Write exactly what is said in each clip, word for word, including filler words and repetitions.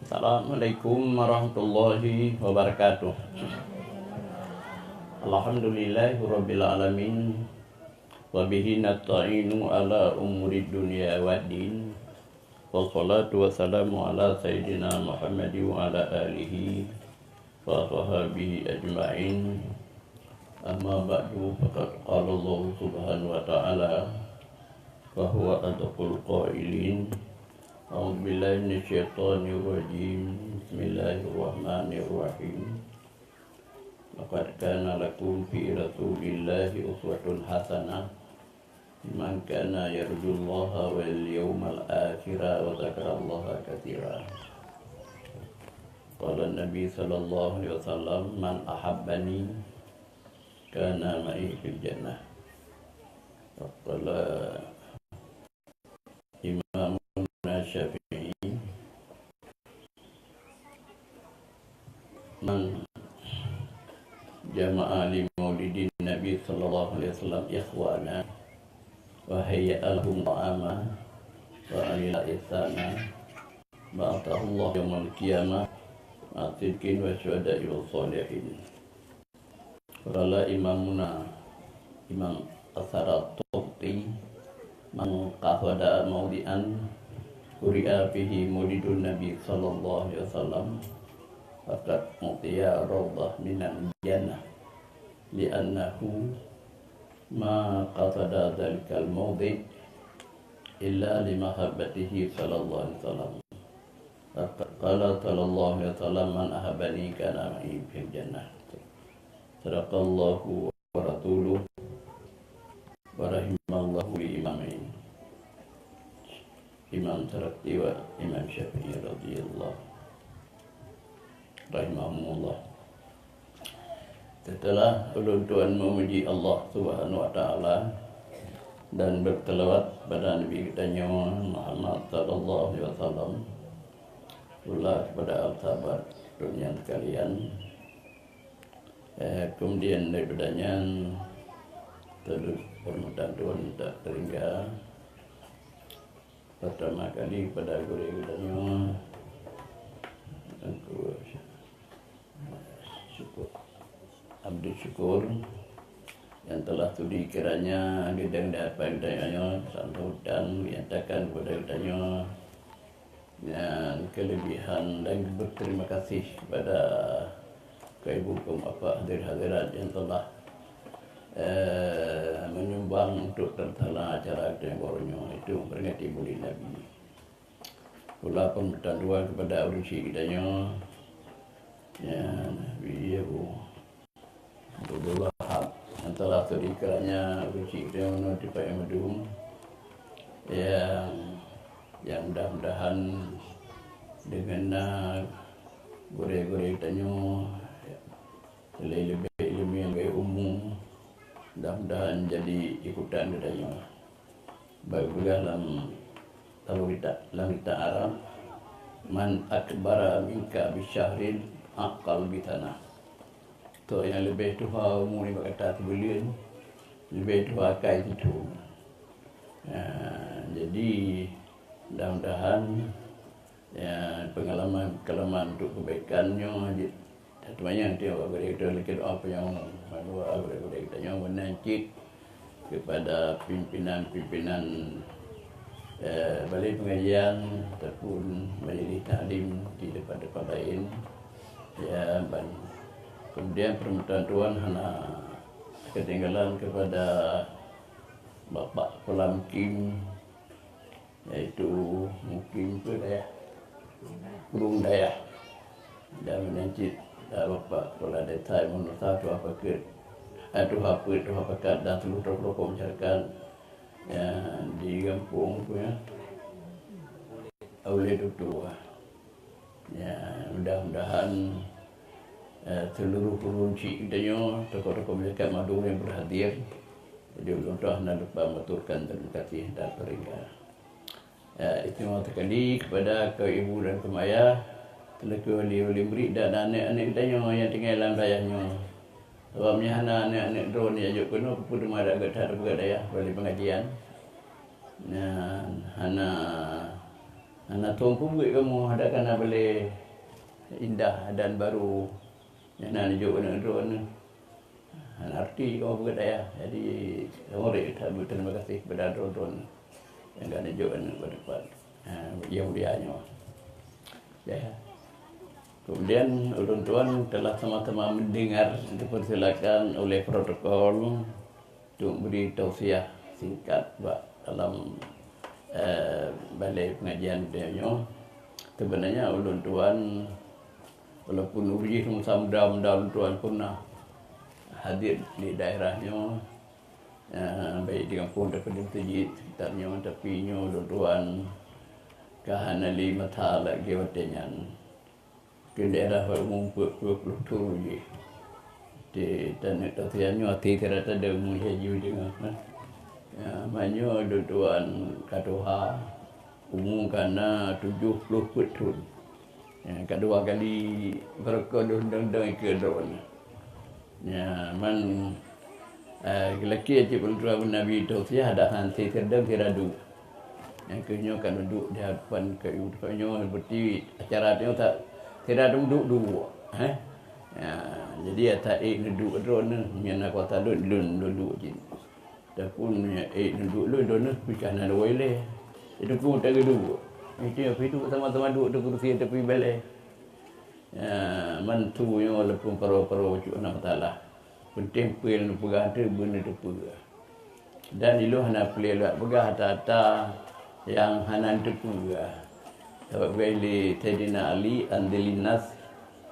Assalamualaikum warahmatullahi wabarakatuh. Alhamdulillahirabbil alamin. Wa bihi nasta'inu ala umurid dunya waddin. Wassalatu wassalamu ala sayyidina Muhammad wa ala alihi wa sahbihi ajma'in. Amma ba'du, faqad qala Allah subhanahu wa ta'ala, wa huwa asdaqul qailin. A'udzu billahi minasyaitonir rajim. Bismillahirrahmanirrahim. Laqad kana lakum fi Rasulillahi uswatun hasanah liman kana yarjullaha wal yawmal akhira wa dzakarallaha katsira. Qala Nabi sallallahu alaihi wasallam, "Man ahabbani kana ma'i fil jannah." Wa qala Imamuna Syafi'i, "Man jama'a li maulidin Nabi sallallahu alaihi wasallam ikhwana wa hayya'a lahum ta'ama wa amila ihsana, ba'athahullahu yaumal qiyamah ma'a siddiqin wa syuhada'i wa shalihin." Qala Imamuna, Imam As-Sarataqi, "Man qasada maudi'an quri'a fihi maulidun Nabi sallallahu alaihi wasallam, faqad u'tiya raudhah minal jannah, li'annahu ma qasada dzalikal maudi' illa li mahabbatihi sallallahu alaihi wasallam." Qala sallallahu alaihi wasallam, "Man ahabbani kana ma'i fil jannah." Sadaqallahu wa rasuluh wa rahimallahu li imamain. Imam Saraqti wa Imam Syafi'i radhiyallahu rahimahumullah. Setelah ulôn tuan memuji Allah Subhanahu wa Taala dan berselawat pada Nabi geutanyoe Muhammad sallallahu alaihi wasallam, pula kepada sahabat dunia sekalian, eh, kemudian daripada nyan, terus permintaan tuan tak terhingga. Pertama kali pada gurée geutanyoe, aku syukur, abdi syukur yang telah sudi kiranya geutanyoe dapat geutanyoe sambut dan nyatakan kepada geutanyoe nyan kelebihan dan berterima kasih kepada Keu ibu keu bapak hadirin hadirat yang telah, eh, menyumbang untuk terlaksana acara geutanyoe baroe nyoe, itu memperingati Maulid Nabi. Pula pemberitahuan kepada ureueng syik geutanyoe, ya, Nabi Abu Abdul Wahab, yang telah tadi kiranya ureueng syik geutanyoe nyoe di Payah Madum, yang, yang mudah-mudahan dengan na gurée-gurée geutanyoe, Leubeh ileumèe, leubeh umu, mudah-mudahan jadi ikutan geutanyoe. Bak geupeugah lam, lam kitab, lam kitab Arab, "Man akbara minka bisyahrin aqal bisanah." Toh nyang leubeh tuha umu nibak gata sibuleuen, leubeh tuha akai sithon. Nah, jadi mudah-mudahan ya, pengalaman-pengalaman untuk kebaikan nyoe jeuet. Teuma nyang tiep gurée geutanyoe lakée doa panyang mandua gurée-gurée geutanyoe meunan cit kepada pimpinan-pimpinan, eh, balai pengajian ataupun majlis taklim di tempat-tempat lain. Ya, ban kemudian permintaan tuan hana ketinggalan kepada Bapak Kepala Mukim, yaitu Mukim ke dayah, Ureueng Dayah. Dan meunan cit, eh, Bapak Kepala Desa Imam Nusa, Tuha Paket, eh, Tuha Peuet, Tuha Pakat dan seluruh tokoh-tokoh masyarakat, ya, di gampông tu, ya, ulèe tutoe. Ya, mudah-mudahan, eh, seluruh ureueng chik geutanyoe, tokoh-tokoh masyarakat mandum nyang berhadir. Jadi, ulôn tuan hana lupa mengaturkan terima kasih dan peringatan. Ya, istimewa sekali kepada kaum ibu dan kaum ayah, selaku wali-wali murid dan aneuk-aneuk geutanyoe nyang tinggai lam dayah nyoe. Sabab meunyo hana aneuk-aneuk droeneuh nyang jok keunoe, keupeue teuma dak gata tapeugah dayah, bak lé pengajian. Nyan hana, hana thôn peubuet kamoe, dak kana bak lé indah dan baru nyang na neujok aneuk droeneuh. Hana arti kamoe peugah dayah. Jadi, kamoe rhot that beuterima kasih kepada droeneuh nyang ka neujok aneuk bak teumpat, ha, nyang mulia nyoe. Ya. Kemudian, ulôn tuan telah sama-sama mendengar, dipersilakan oleh protokol untuk beri tausiah singkat bak dalam, eh, balai pengajian geutanyoe nyoe. Sebenarnya ulôn tuan, walaupun ureueng jih muda-muda, ulôn tuan pernah hadir di daerah nyoe, eh, baik di gampông ataupun di meuseujid sekitar nyoe, tapi nyoe ulôn tuan ka hana lé masa lagèe watèe nyan. Keu daerah umu peuet ploh thôn jih. Di taneuk tasian nyoe até sira tadong umu lhèe ju teungoh, kan. Ya, meunyoe lôn tuan ka tuha, umu ka na tujoh ploh peuet thôn. Ya, ka dua kali barokon lôn dong-dong ikeue droeneuh. Ya, man, eh, geulakèe cit peuleutra Nabi tausiah dak han sira dong sira duek. Nyang keuh nyoe ka duek di hadapan kayu nyoe, berarti acara nyoe tak sira duek duek, eh. Ya, jadi ata ék neuduek droeneuh, nyan na kuasa lôn, lôn, lôn duek cit. Adapun ék neuduek lôn, droeneuh pih ka na lôn ilèe. Itu pun tak duek. Itu nyang pih duek sama-sama duek di kursi tapi balèe. Ya, man su nyoe walaupun paro-paro bacut hana masalah. Penting peue nyang neupeugah teuh beuneuh teupeue. Dan ilôn hana peureulee lôn peugah ata-ata nyang hana teupeue. Sabab peugah lé Saidina Ali, "Anzilin nas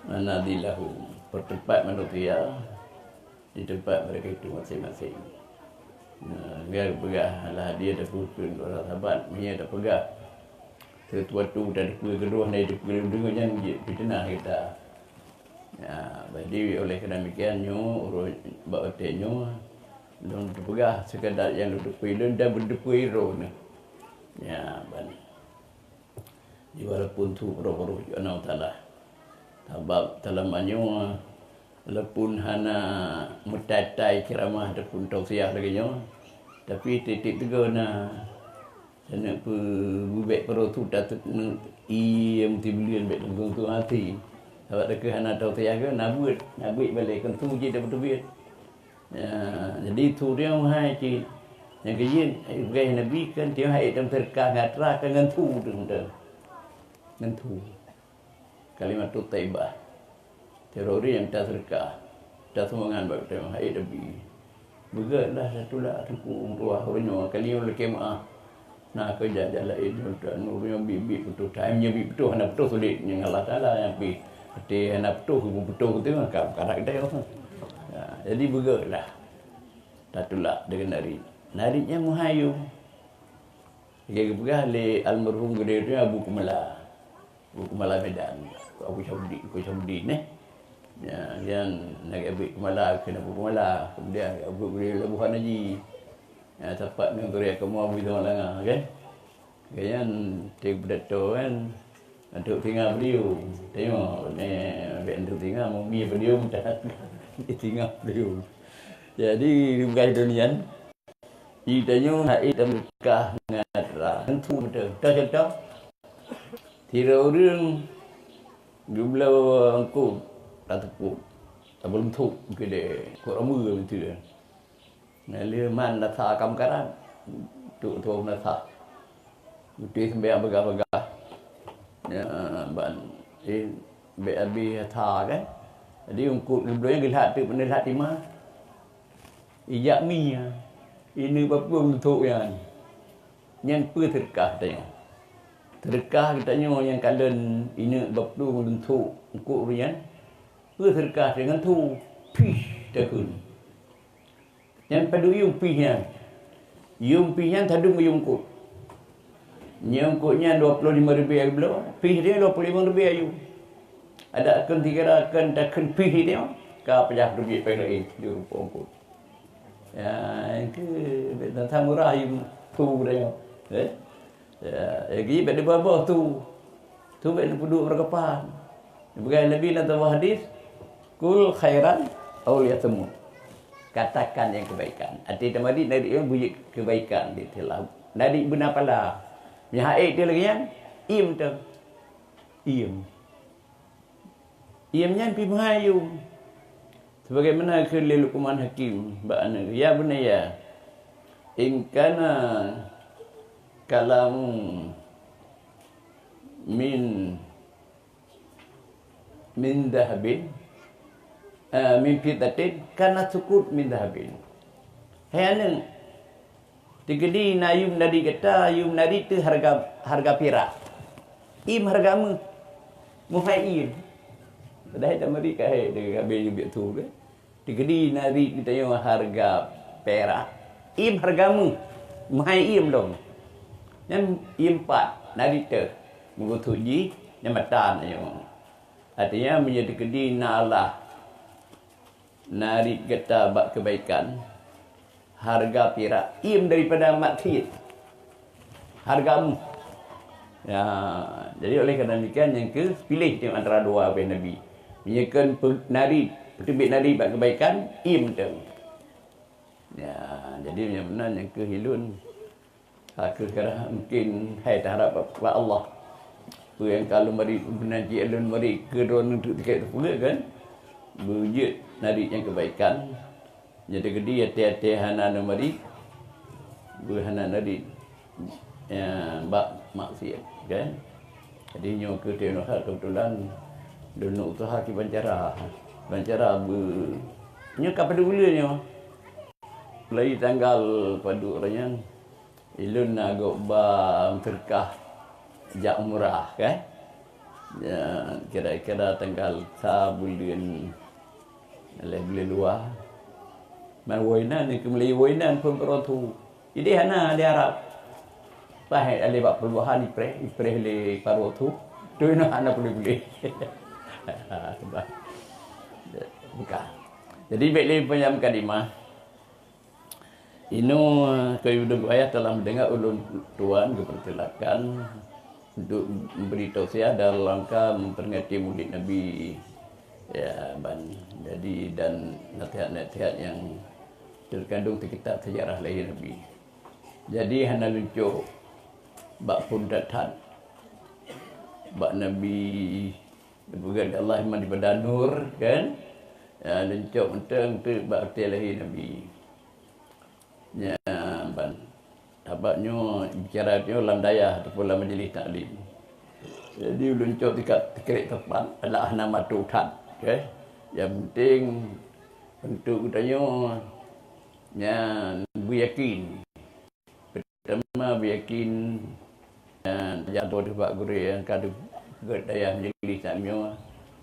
manazilahum." Perteumpat manusia di teumpat mereka itu masing-masing. Nah, nyan peugah, alah, dia dah peuphon para sahabat, meunyo tapeugah sesuatu, tateupeue keudroe, hana tateupeue deungon nyan jeuet fiteunah gata. Ya, jadi oleh karena demikian nyoe, ureueng bak watèe nyoe, lôn teupeugah sekadar nyang lôn teupeue lôn dan beuteupeue droeneuh. Ya, ban. Di walaupun su paro-paro jih hana masalah. Sabab dalam nyoe, walaupun hana meutai-tai ceuramah ataupun tausiah lagèe nyoe, tapi tiep-tiep teungku na. Taneuk peubeuet paro su tateuk neuk ie meusibuleuen bèk teuntu-teuntu hati. Sabab takheun hana tausiah keu na buet, na buet balèe kon su jih tapeuteubiet. Ya, jadi su nyoe meuhai cit. Nyang keujeuet, peugah Nabi kan tiep hai ék tam seudeukah ngon atra kan ngon su teuh mantong. Ngon su. Kalimatut thaibah. Sidroe ureueng nyang taseudeukah, taseumangat bak geutanyoe, hai Nabi. Beugèt lah tatulak teungku meutuah uroe nyoe, kali nyoe lakèe meu'ah. Na keu jak-jak laén nyoe, uroe nyoe biet-biet putôh. Time nyoe biet putôh, hana putôh sulet, nyan Allah Taala nyang pih. Até hana putôh, geupeutoh teuh ka, ka rhot geutanyoe. Ya, jadi beugèt lah tatulak deungon narit. Narit nyan meuhai yum. Lagèe geupeugah lé almarhum gurèe teuh Abu Keumala. Abu Keumala Medan. Abu Syabudi, Abu Syabudi neh. Ya, nyan lagèe Abu Keumala, kheun Abu Keumala. Kemudian Abu gurèe Labuhan Haji. Ya, sapat ngon gurèe kamoe Abu Zaman Langa, kan? Kan nyan, tiep pidato kan. Antuk singa beliau. Tengok, ni, bèk antuk singa, mumi beliau, di singa beliau. Jadi, bukan itu nian. Di tanyoe hai tam seudeukah ngon atra. Tentu beutôi. Contoh-contoh, sidroe ureueng geubloe eungkôt, tateupeue, tabeuleuntôk keudè, eungkôt ramé beutôi. Ngon lheueh man nasa ka meukarat, trok tuwoe nasa. Beutôi seumayang peugah-peugah. Ya, ban, eh, bèk abéh asa kan. Jadi eungkôt geubloe nyan geulhat teuk, geulhat teuma. Ijak mi, ineuk bak peue meuthok nyan. Nyan peue seudeukah tanyoe. Seudeukah geutanyoe nyang kalon ineuk bak plueng leuntôk eungkôt ureueng nyan, peue seudeukah deungon su pih takheun. Nyan padub yum pih nyan. Yum pih nyan sadum yum eungkôt. Nyan eungkôt nyan dua ploh limong ribèe bloe, pih nyan dua ploh limong ribèe yum. Adak kheun sigra kheun takheun pih nyan, ka peucah ribèe péng laén di rupa eungkôt. Ya, itu bèk teuntang murah yum su nyoe. Eh? Ya, lagi bèk dibaboh su. Su bèk neupeuduek beureukeupan. Peugah Nabi lam saboh hadis, "Qul khairan aw liyasmut." Katakan yang kebaikan. Arti teuma di, nari yang bujik kebaikan di dalam. Nari beuna pala. Nyan hai tu lagi nyan, iem tu. Iem. Iem nyan pih meuhai yum. Sebagaimana kheun lé Luqman Hakim bak aneuk, "Ya bunayya, in kana kalamu min, min dahabin, eh, min fiddatin, kana sukut min dahabin." Hai aneuk, teukeudi na yum nari gata, yum nari teuh hareuga, hareuga pirak. Iem hareuga méuh. Meuhai iem. Padahai tamari ka hai deungon ka bèe yum biet su ke. Teukeudi nari geutanyoe hareuga pirak. Iem hareuga méuh. Meuhai iem lom. Nyan iem pat, nari teuh. Meugeutuek jih, nyan mata nyoe. Artinya, meunyoe teukeudi na Allah nari gata bak keubaikan, hareuga pirak iem daripada maksiet. Hareuga méuh. Ya, jadi oleh karena demikian, nyang keu piléh teuh antara dua bèe Nabi. Meunyoe kheun pe-, nari, peuteubiet nari bak keubaikan, iem teuh. Ya, jadi nyang meunan nyang keu ilôn. Aku sekarang mungkin hai taharap bak Allah. Peue nyang ka lôn bri, meunan cit lôn bri keu droeneuh untuk tiket teupeue kan? Beujeuet nari nyang kebaikan. Jadi gedi até-até hana lôn bri, beu hana nari, ya, bak maksiat kan? Jadi nyoe keu teunoh kebetulan lôn usaha kiban cara. Kiban cara beu, nyoe ka padub buleuen nyoe. Mulai tanggal padub uroe nyan, ilôn na gok ba meuseudeukah jak umrah, kan? Ya, kira-kira tanggal sa buleuen, lhèe buleuen dua. Man woe inan, keu meulai woe inan phôn keudroe su. Idéh hana lé Arab. Bah, lé bak peulubahan ipreh, ipreh lé keudroe su. Tu inoe hana puléh-puléh. Buka. Jadi, bèk lé panyang mukadimah. Inoe keu Ibnu Bu'ayyah telah mendengar ulôn tuan geupeursilakan untuk memberi tausiah dalam rangka memperingati Maulid Nabi, ya, ban jadi dan nasihat-nasihat yang terkandung di kitab sejarah lahir Nabi. Jadi hana lôn cok bak phôn that-that, bak Nabi Dipeugah lé Allah memang daripada nur, kan? Ya, leuncok mantong teuk bak até lahé Nabi. Nyan ban. Sabab nyoe bicara nyoe lam dayah ataupun lam majlis taklim. Jadi, ulôn cok tingkat tikrek teumpat, alah hana mato that, kan? Yang penting untuk geutanyoe nyan beuyakin. Teuma beuyakin, eh, tajak droe teuh bak gurèe nyang ka deuh-, deuh dayah majelis nyoe.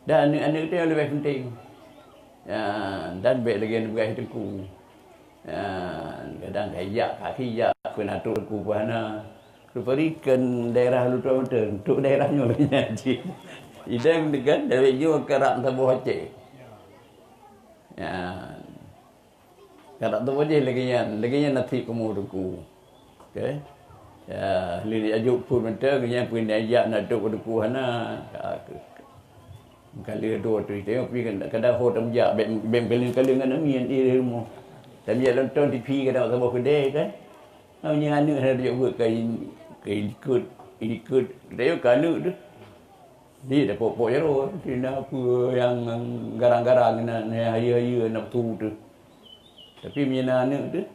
Dan aneuk-aneuk teuh nyang leubeh penting. Ya, dan bèk lagèe neupeugah teungku. Ya, kadang ka jak, ka jak, keu na trok teungku pih hana. Rupari keu daerah lôn trok mantong, trok daerah nyoe lagèe nyan cit. Idang degan, dari nyoe ka rab saboh Aceh. Ya. Ka tak tuboh jih lagèe nyan, lagèe nyan nasib kamoe teungku. Oke. Ya, lé ajok phôn mantong, nyan pih jak na trok teungku hana. Ka, ka, ka lheueh droe teuh, tengok pih kan, kadang ho tamjak, bèk, bèk kaleng-kaleng ngon amin, eh, di rumoh. Tamjak nonton T V kadang saboh keudè kan. Nyan aneuk hana tajok beuet ka in-, ka ilikot, ilikot. Tajok ka aneuk teuh. Di dapok-pok jaroe, di na peue nyang garang-garang inan, nyang hayeue-hayeue na peue teuh. Tapi meunyoe na aneuk teuh,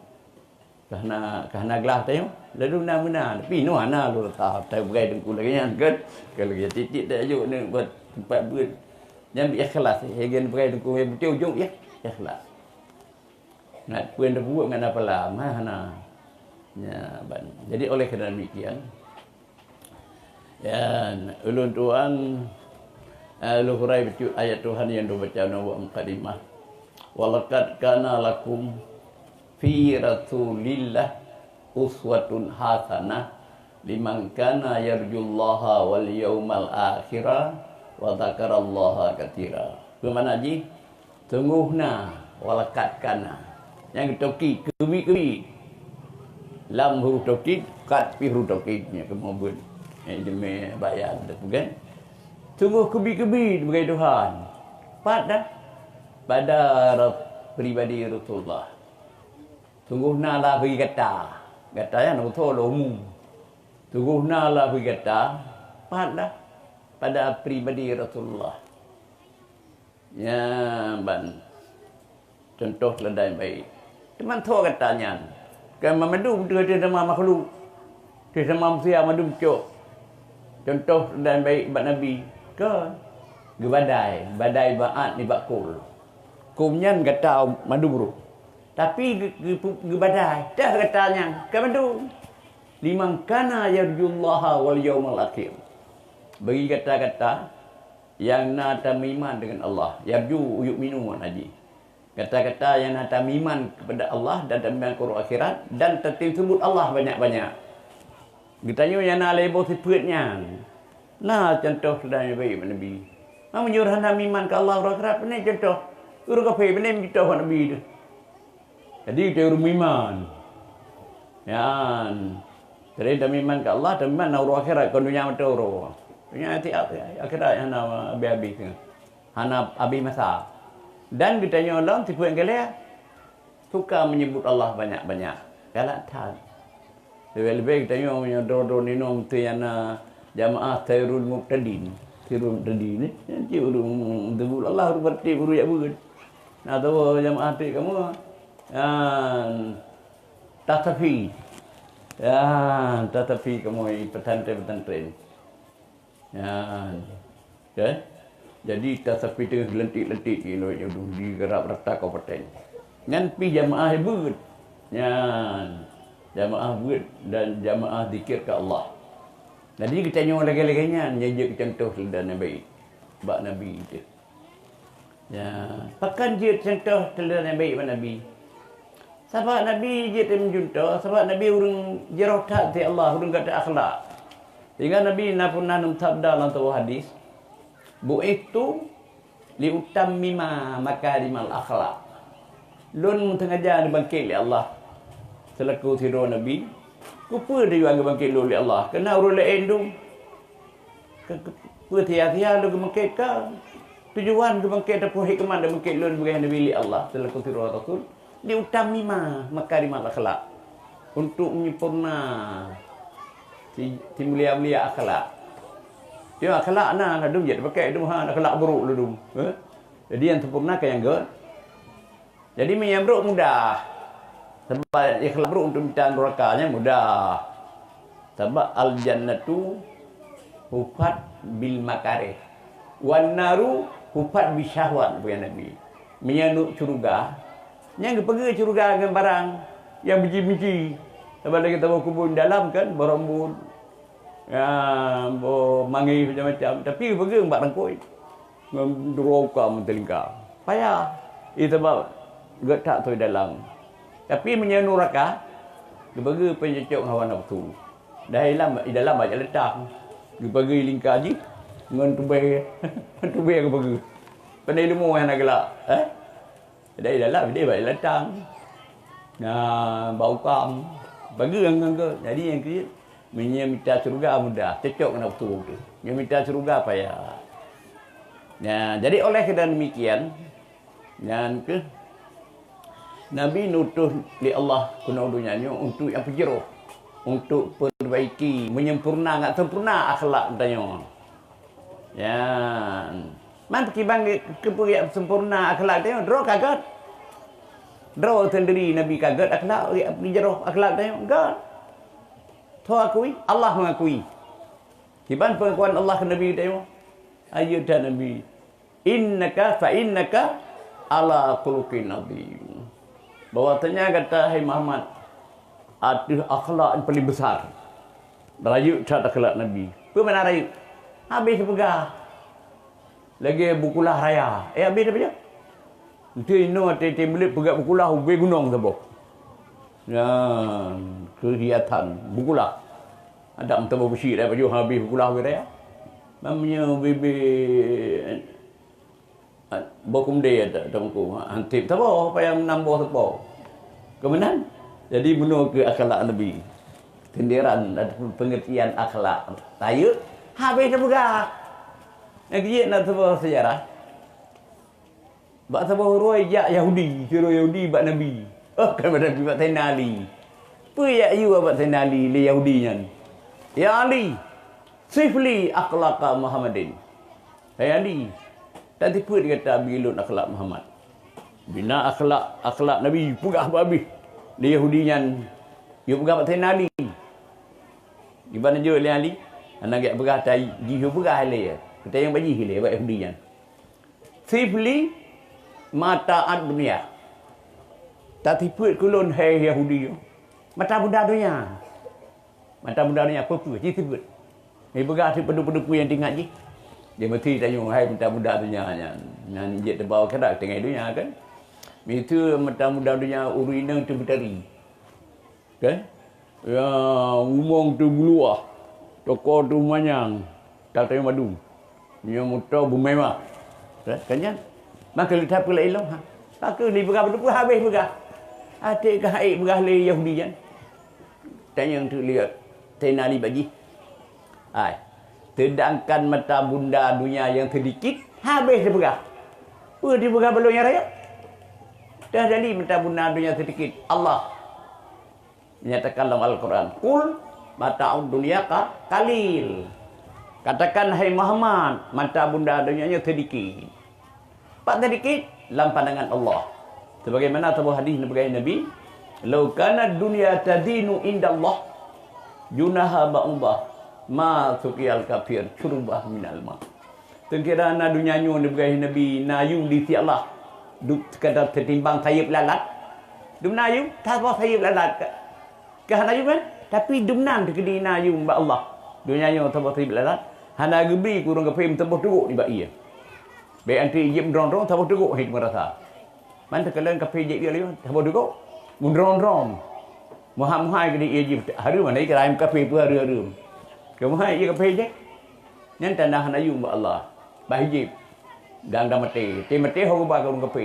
ka hana, ka hana glah tanyoe, lalu na meunan. Tapi inoe hana lôn rasa, tai beugai teungku lagèe nyan kan. Ka lagèe tiep-tiep tajok aneuk bak teumpat beuet. Nyan beu ikhlas, lagèe beugai teungku, nyang penting ujong, ya, ikhlas. Ngat peue nyang teupeue ngat na pahala, mah hana. Nya, ban. Jadi, oleh karena demikian, Dan ulôn tuan, eh, lôn hurai bacut ayat Tuhan nyang lôn baca nibak mukadimah. "Walaqad kana lakum fi Rasulillah uswatun hasanah liman kana yarjullaha wal yaumal akhira wa dzakarallaha katsira." Peue makna jih? Sunggoh na, walaqad kana. Nyang taukid, keubiet-keubiet. Lam huruf taukid, qad pih huruf taukid. Nyan kamoe buet. Nyan ileumèe bayan teuh, kan? Sunggoh keubiet-keubiet beugai Tuhan. Pat dah? Pada ra-, pribadi Rasulullah. Sunggoh na lah bagi gata. Gata nyan na beutôi lom umum. Sunggoh na lah bagi gata. Pat dah? Pada pribadi Rasulullah. Nyan ban contoh teuladan nyang baik. Teuma tho gata nyan, kan mandum teuh, teuh sama makhluk, teuh sama manusia mandum cok. Contoh teuladan nyang baik bak Nabi, kan? Geubadai, badai meu'ah nibak kol. Kol nyan gata mandum rôh. Tapi geu-, geu-, geubadai, teuh gata nyan, kan mandum. Liman kana yarjullaha wal yaumal akhir. Bagi gata-gata nyang na tameuiman deungon Allah. Yarju, yu'minu makna jih. Gata-gata nyang na tameuiman keupada Allah dan tameuiman keu uroe akhirat dan tatem seubut Allah banyak-banyak. Geutanyoe nyang na lhèe boh sifeuet nyan. Na contoh teuh nyang baik bak Nabi. Ma meunyoe hana meuiman keu Allah uroe akhirat, pane contoh? Ureueng kafé pane meucontoh bak Nabi teuh. Jadi, geutanyoe ureueng meuiman. Nyan. Jadi, tameuiman keu Allah, tameuiman na uroe akhirat, kon donya mantong uroe. Donya ti-, akhirat hana habéh-habéh, hana habéh masa. Dan geutanyoe lom, sifeuet nyang keulhèe, suka menyebut Allah banyak-banyak. Galak that. Leubeh-leubeh geutanyoe meunyoe droe-droe ninoe meusti na jamaah Sairul Muqtadin. Sairul Muqtadin ni, nyan cit ureueng meusebut Allah, ureueng beuet, ureueng jak beuet. Na saboh jamaah trép kamoe, nyan Tasafi. Ya, Tasafi kamoe pesantren-pesantren. Nyan. Kan? Jadi, Tasafi teungoh geulantik-lantik di Lhokseumawe, di rata-rata kabupaten. Nyan pih jamaah beuet. Nyan. Jamaah beuet dan jamaah zikir keu Allah. Jadi, geutanyoe lagèe-lagèe nyan nyang jeuet contoh teuh nyang baik bak Nabi teuh. Ya, pakon jeuet contoh teuh nyang baik bak Nabi? Sabab Nabi jeuet meucuntoh, sabab Nabi ureueng jroh that di Allah, ureueng gata akhlak. Sehingga Nabi na pernah neusabda lam saboh hadis, "Bu'ithtu liutammima makarimal akhlak." Lôn meusengaja neubangkét lé Allah seulaku sidroe nabi. Keupeue tujuan geubangkét lôn lé Allah? Keureuna ureueng laén dum. Keu-, keu-, peue sia-sia lôn geubangkét ka? Tujuan geubangkét ataupun hikmah geubangkét lôn sibagoe nabi lé Allah seulaku sidroe rasul, liutammima makarimal akhlak, untuk menyempurna si, si mulia-mulia akhlak. Nyoe akhlak na, ladum jeuet pakai dum, ha, akhlak buruk ladum. Eh? Jadi nyang sempurna ka nyang gét. Jadi meunyoe brok mudah. Sabab ikhlaih brok untuk mita nuraka nyan mudah. Sabab al-jannatu hufat bil makarih. Wan naru hufat bisyahwat, peue Nabi. Meunyoe syeuruga, nyan geupeugah syeuruga ngon barang nyang benci-benci. Sabab lagèe taboh kubur dalam kan, boh rambut, ya, boh manggis macam-macam. Tapi geupeugah bak rangkoi. Ngon droe ka meuteulingka. Payah. Ie sabab geutak toi dalam. Tapi meunyoe nuraka, geubeugeue peunyucok hawa nafsu. Dah ilam, i dalam banyak leutang. Geubeugeue lingka jih ngon tubèe, tubèe geubeugeue. Pandai ilmu hana geulak, eh? Jadi dalam dia bak leutang. Nah, bak ukam. Bagi nyang ke. Jadi nyang ke, meunyoe mita syeuruga mudah, cocok ngon nafsu tu. Meunyoe mita syeuruga payah. Nah, jadi oleh keuadaan demikian, nyan ke Nabi neutus lé Allah keunoe donya nyoe untuk nyang peujroh, untuk perbaiki, menyempurna, ngat sempurna akhlak geutanyoe. Ya. Man kiban keupeue jak sempurna akhlak teuh, droe ka gét. Droe sendiri Nabi ka gét akhlak, jak jroh akhlak teuh, gét. Tho akui, Allah mengakui. Kiban pengakuan Allah keu Nabi teuh, "Ayo dah Nabi, innaka fa innaka ala khuluqin azim." Bahwasanya gata, hai Muhammad, ateueh akhlak yang paling besar. Rayeuk that akhlak Nabi. Peue makna rayeuk? Habéh teupeugah. Lagée bukulah raya. Eh, habéh teupeugah. Enti inoe até-até mulet peugah bukulah ubé gunong saboh. Nyan, keuhiasan bukulah. Adak meuteumé beusi dah pajoh habéh bukulah ubé raya. Meunyoe bibit Boh kumdé teungku, hantéb saboh, payah nam boh saboh. Keumeunang, jadi bunoe keu akhlak Nabi. Sindiran ataupun pengertian akhlak. Rayeuk, habéh teupeugah. Nyang keujiek na saboh sejarah. Bak saboh uroe jak Yahudi, sidroe Yahudi bak Nabi. Oh, kan bak Nabi, bak Saidina Ali. Peue jak yue bak Saidina Ali lé Yahudi nyan? "Ya Ali, sif li akhlaqa Muhammadin." Hai Ali, tatipeuet gata bagi lôn akhlak Muhammad. Bina akhlak, akhlak Nabi peugah habéh. Lé Yahudi nyan, yue peugah bak Saidina Ali. Iban jeuet lé Ali, hana gét peugah tai, jih yue peugah lé, keutai nyang bak jih lé, bak Yahudi nyan. "Sif li mata ad dunia." Tatipeuet keu lôn, hai Yahudi, mata bunda donya. Mata bunda donya peue-peue, jih sifeuet. Ipeugah sifeuet peue-peue nyang teuingat jih. Dia meusti tanyong, hai mata bunda donya nyan. Nyan jeuet teubau keudak teungoh donya kan. Miseue mata bunda donya ureuëng inong teuh beutari. Kan? Ya, umong teuh beuluwah. Toko teuh manyang. Tateueng madu. Nyoe moto beumewah. Eh, kan nyan? Maka leuta peulai lom ha. Maka ni peugah beuteupeue habéh peugah. Até ka hai peugah lé Yahudi nyan. Tanyong tu lihat. Tena li bagi. Hai. Sedangkan mata bunda dunia yang sedikit habéh dipeugah. Peue dipeugah balong nyang rayeuk? Dah jadi mata bunda dunia sedikit. Allah menyatakan dalam Al-Quran, "Qul mata'ud dunya ka qalil." Katakan, hai Muhammad, mata bunda dunia nyoe sedikit. Pat sedikit lam pandangan Allah. Sebagaimana saboh hadis neupeugah Nabi, "Lau kana dunya tazinu indallah junaha ba'udah ma suqiyal kafir syurbah minal ma." Seukira na donya nyoe neupeugah Nabi na yum di sisi Allah, dum sekadar teutimbang sayeuep lalat. Dum na yum, saboh sayeuep lalat ka. Ka hana yum kan? Tapi dum nan teukeudi na yum bak Allah. Donya nyoe saboh sayeuep lalat, hana geubri keu ureuëng kafé meusaboh teugok nibak ie. Bék anti jeuet meudrong-drong saboh teugok hai meurasa. Man teukalon kafé jeuet ie lé saboh teugok. Meudrong-drong. Muhai-muhai keudi ie jih hareuem, hana ikra kafé peue hareuem-hareuem. Keumaha ie kafé jih. Nyan tanda hana yum bak Allah. Bah hijib. Dan dah maté. Té maté ho geuba keu ureuëng kafé.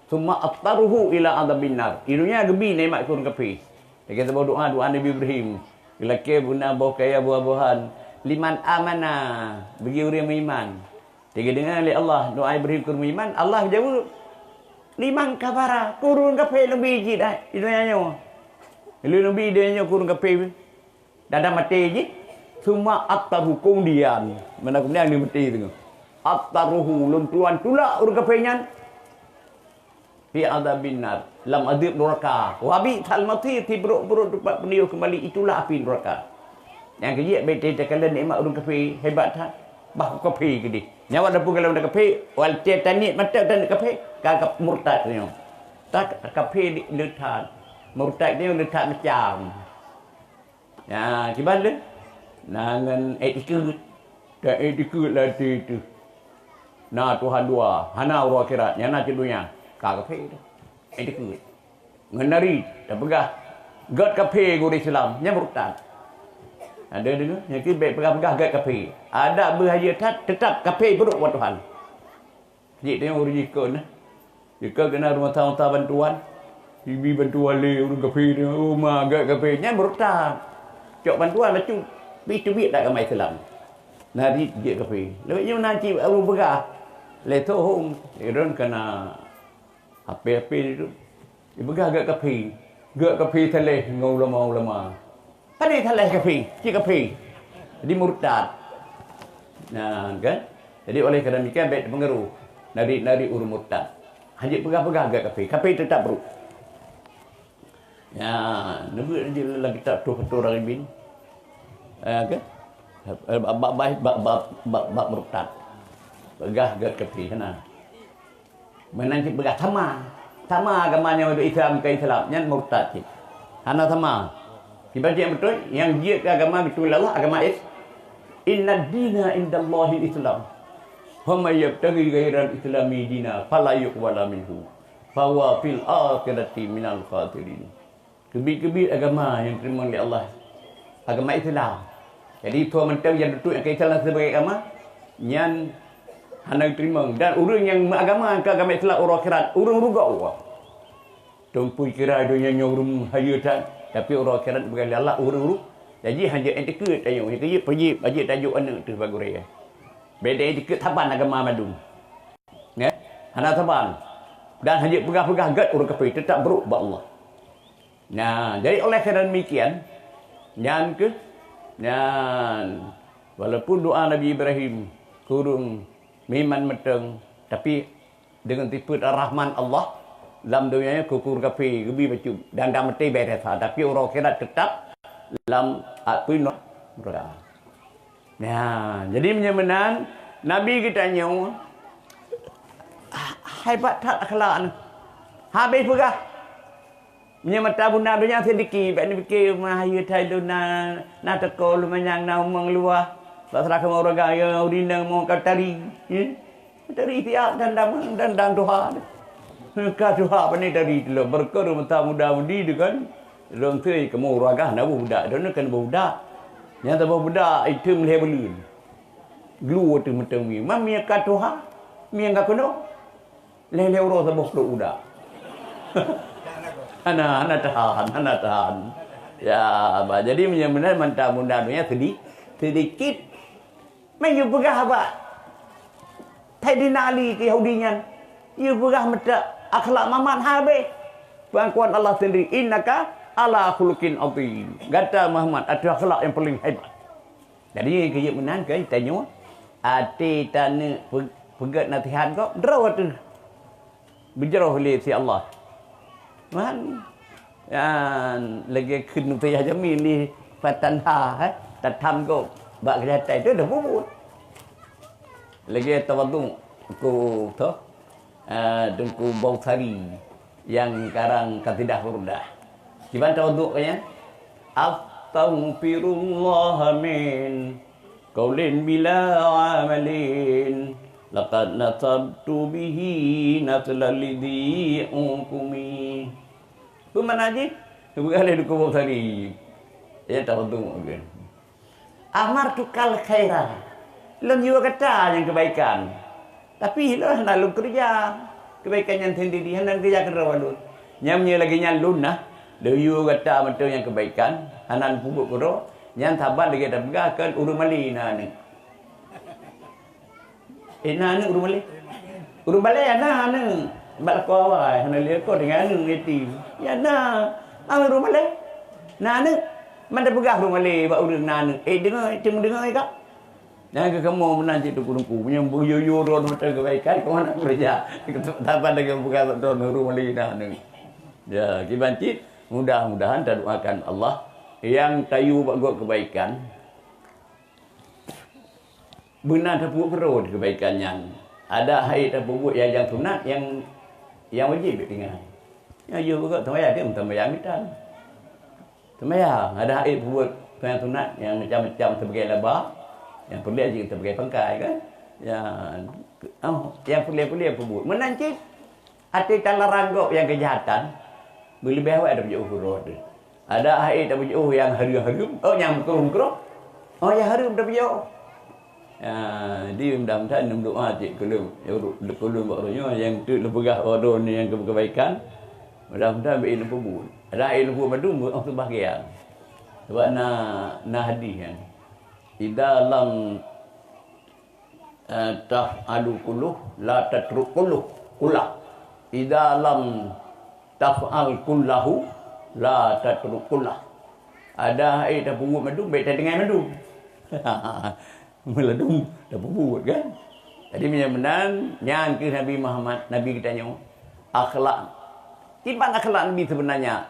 Summa attaruhu ila adzabin nar. Di dunia geubi nikmat keu ureuëng kafé. Lagée saboh doa, doa Nabi Ibrahim. Lakée beuna boh kaya buah-buahan. Liman amana. Bagi ureuëng meuiman. Lagée deungoe lé Allah doa Ibrahim keu ureuëng meuiman. Allah jaweueb. Liman kafara. Keu ureuëng kafé leubi jih dah. Di dunia nyoe. Leubi di dunia nyoe keu ureuëng kafé. Dah maté jih, summa attaruhu, kemudian, mana kemudian dia maté tu. Attaruhu, lôn tuan tulak ureuëng kafé nyan. Fi adzabin nar, lam azab neraka. Wa bi'sal masir, siburuk-buruk tempat peuniôh kembali, itulah api neraka. Nyang keujiek bék teukalon nikmat ureuëng kafé, hebat that. Bah kafé keudeh. Nyawa dah peugah lom kafé, wal taniet mata dan kafé, ka, ka murtad nyoe. Tak kafé di, le that. Murtad nyoe le that macam. Ya, kiban lé? Na ngon iktikeuet. Dan iktikeuet lam até teuh. Na Tuhan dua, hana uroe akhirat, nyang na cit donya. Ka kafé teuh. Iktikeuet. Ngon narit, tapeugah, gét kafé gurée Islam, nyan murtad. Ada deungoe, nyang keu bék peugah-peugah gét kafé. Adak beuhayeu that, teutap kafé brok bak Tuhan. Jeuet teuh ureuëng jikheun, jikheun keunan rumoh tang-tang bantuan, jibi bantuan lé ureuëng kafé, oh ma gét kafé, nyan murtad. Cok bantuan bacut, pi teubiet dak agama Islam. Narit jeuet kafé. Lewat nyoe na cit ureuëng peugah, lé soe hom, iron kana H P-H P tu. Ipeugah gét kafé. Gét kafé saléh ngon ulama-ulama. Padahai saléh kafé, cit kafé. Jadi murtad. Nah, kan? Jadi oleh kerana demikian bék teupeungaruh. Narit-narit ureuëng murtad. Hanjeuet peugah-peugah gét kafé. Kafé teutap brok. Ya, neubeuet laju lam kitab Tuhfatur Raghibin. Ya, kan? Bab, bab, bab murtad. Peugah gét kafé, hana. Meunan cit peugah sama. Sama agama nyoe Islam ke Islam, nyan murtad cit. Hana sama. Kiban cit nyang beutôi, nyang jeuet keu agama geutuléh Allah, agama Is-, "Inna dina indallahil Islam. Wa may yabtaghi ghairal Islami dina fala yuqbala minhu. Fa huwa fil akhirati minal khasirin." Keubiet-keubiet agama nyang teurimong lé Allah, agama Islam. Jadi, soe mantong nyang duek nyang keu Islam sebagai agama, nyan hana teurimong. Dan ureuëng nyang meuagama keu agama Islam uroe akhirat, ureuëng rugoe. Teungku kira donya nyoe ureuëng hayeue that, tapi uroe akhirat beugaléh Allah ureuëng rugoe. Jadi, hana jeuet etikeuet tanyoe, nyang keu jeuet peujeuet, hana jeuet tajok aneuëk teuh bak gurée. Beda etikeuet saban agama mandum. Ya? Hana saban. Dan hana jeuet peugah-peugah gét ureuëng kafé, teutap brok bak Allah. Nah, jadi oleh karena demikian, nyan keuh, nyan, walaupun doa Nabi Ibrahim kureueng meuiman mantong, tapi deungon sifeuet rahman Allah, lam donya nyoe keu ureuëng kafé geubri bacut dan dan maté beda sa, tapi uroe akhirat teutap lam api neraka. Nah, jadi meunyoe meunan, Nabi geutanyoe, hebat that akhlak neuh. Habéh peugah. Meunyoe mata bunda donya seudiki, bak neupiké meuhayeue that lôn na, na teuko lôn manyang na umong luwah. Bak seurakan ureuëng gaya ureuëng inong mo ka tari. Ya. Tari siap dan dang, dan dang tuha. Ka tuha pane tari teulok berker mata muda mudi deukon. Lôn seuy kamoe ureuëng agah na boh budak, droeneuh kan boh budak. Nyang saboh budak item lhée buleuen. Glu ateueh meuteumi. Mam mie ka tuha, mie ka keunoe. Lhée-lhée uroe saboh trok uda. Hana, hana tahan, hana tahan. Ya, bah, jadi meunyoe meunan mantong bunda donya seudi-, seudikit. Meunan yue peugah bak Saidina Ali keu Yahudi nyan. Yue peugah meutak akhlak Muhammad habéh. Pengakuan Allah sendiri, "Innaka ala khuluqin azim." Gata Muhammad ateueh akhlak nyang paling hebat. Jadi, keu jeuet meunan keuh tanyoe, até taneuk pe-, peugét naseuhat gob, droe teuh beujroh lé si Allah. Man, nyan lagée kheun Saidina Jamil lé Fatanta, eh, tatham gob bak keujatai teuh dah bubuet. Lagée tawadhu ku toh, eh, Teungku Bausari nyang karang Qasidah Burdah. Kiban tawadhu geuh nyan, "Astaghfirullah min qaulin bila amalin, laqad nasabtu bihi naslan lidzi uqumi." Peue makna jih? Peugah lé Teungku Bausari. Ya, tawadhu geuh. "Amartukal khaira." Lôn yue gata nyang keubaikan. Tapi lôn hana lôn keureuja keubaikan nyan sendiri, hana lôn keureuja keudroe lôn. Nyan meunyoe lagée nyan lôn na, lôn yue gata mantong nyang keubaikan, hana lôn peubuet keudroe, nyan saban lagée tapeugah kon ureuëng malée na aneuëk. Eh, na aneuëk ureuëng malée? Ureuëng balée na aneuëk. Bak lakoe awai, hana lé lakoe tinggai aneuëk yatim. Ya na, na ureuëng malée. Na aneuëk, man tapeugah ureuëng malée bak ureuëng na aneuëk. Eh, deungoe, teumeung deungoe ka. Nyang keu kamoe meunan cit teungku-teungku, meunyoe beuyue-yue droe mantong keubaikan, kamoe hana keureuja. Saban lagée peugah droe ureuëng malée na aneuëk. Ya, kiban cit, mudah-mudahan tadoakan Allah nyang tayue bak gob keubaikan. Beuna tapeubuet keudroe keubaikan nyan. Adak hai tapeubuet nyang sunat, nyang, nyang wajéb tinggai. Nyang yue beugöt seumayang, dia seumayang mitan. Seumayang, adak hai peubuet nyang sunat, nyang macam-macam sebagai laba, nyang peureulée jih sebagai pangkai, kan? Ya, oh, nyang peureulée-peureulée peubuet. Meunan cit, até talarang gob nyang keujahatan, beuleubeh awai tapeujeuôh keudroe teuh. Adak hai tapeujeuôh nyang hareuem-hareuem, oh, nyang makruh-makruh. Oh, nyang hareuem tapeujeuôh. Ya, jadi mudah-mudahan lôn doa cit keu lôn, ya, keu lôn bak uroe nyoe nyang teuk lôn peugah bak droeneuh nyang keu-, keubaikan. Mudah-mudahan beu lôn peubuet. Adak hai lôn peubuet mandum beu oh seubahgian. Sebab na, na hadih nyan. Idza lam eh, taf'alu kulluh, la tatruk kulluh, kullah. Idza lam taf'al kullahu, la tatruk kullah. Adak hai tapeubuet mandum, bék tatinggai mandum. Meuladum tapeubuet, kan? Jadi, meunyoe meunan, nyan keuh Nabi Muhammad, Nabi geutanyoe, akhlak. Kiban akhlak Nabi seubeunanya?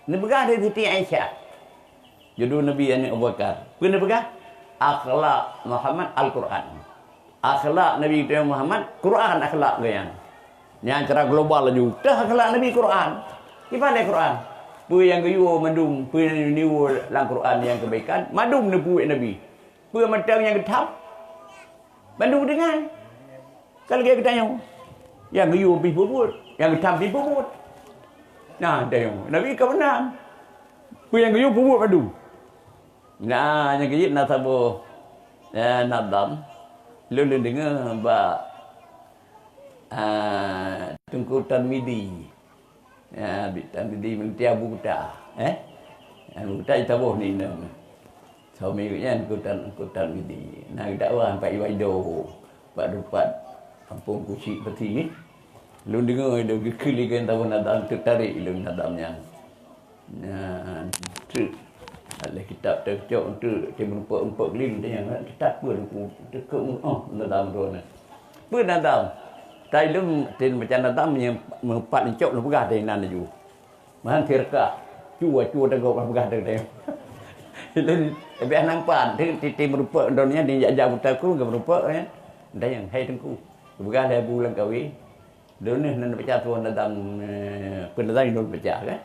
Neupeugah lé Siti Aisyah. Judul Nabi aneuëk Abu Bakar. Peue neupeugah? Akhlak Muhammad Al-Quran. Akhlak Nabi Muhammad, Quran akhlak geuh nyan. Nyan cara global laju. Teuh akhlak Nabi Quran. Kiban lé Quran? Peue nyang geuyue mandum, peue nyang neuyue lam Quran nyang keubaikan, mandum neupeubuet Nabi. Peue mantong nyang geutham, mandum geudeungoe. Ka lagée geutanyoe, nyang geuyue pih peubuet, nyang geutham pih peubuet. Nah, tanyoe Nabi ka meunan. Peue nyang geuyue peubuet mandum. Nah, nyang keujieb na saboh, eh, nadam. Lôn, lôn deungoe bak, ah, Teungku Tarmizi. Ya, Tarmizi meunti Abu Kuta, eh? Abu Kuta jitaboh ni nang. Suami geuh nyan Teungku Tar-, Teungku Tarmizi. Na geudakwah bak Iwaido, bak Dupat, Kampung Kuchik Pati. Lôn deungoe lôn geukheun lé geuh taboh nadam, teutarek lôn nadam nyan. Nyan treuk. Lé kitab teucok treuk, teumeureumpok-meureumpok lé nyan, teutab peue Teungku, teukeue, oh, nadam droeneuh. Peue nadam? Tai lôn, teuh baca nadam nyang meupat incok lôn peugah teuh inan laju. Meuhan sirkah, cue, cue teugok lôn peugah teuh teuh. Lôn leubeh nampan, teuh titi meureumpok droeneuh nyan di jak-jak buta ku, geumeureumpok nyan. Dayang, hai Teungku. Peugah lé Abu Langkawi. Droeneuh nan baca tuan nadam, eh, peue nadam lôn baca kan.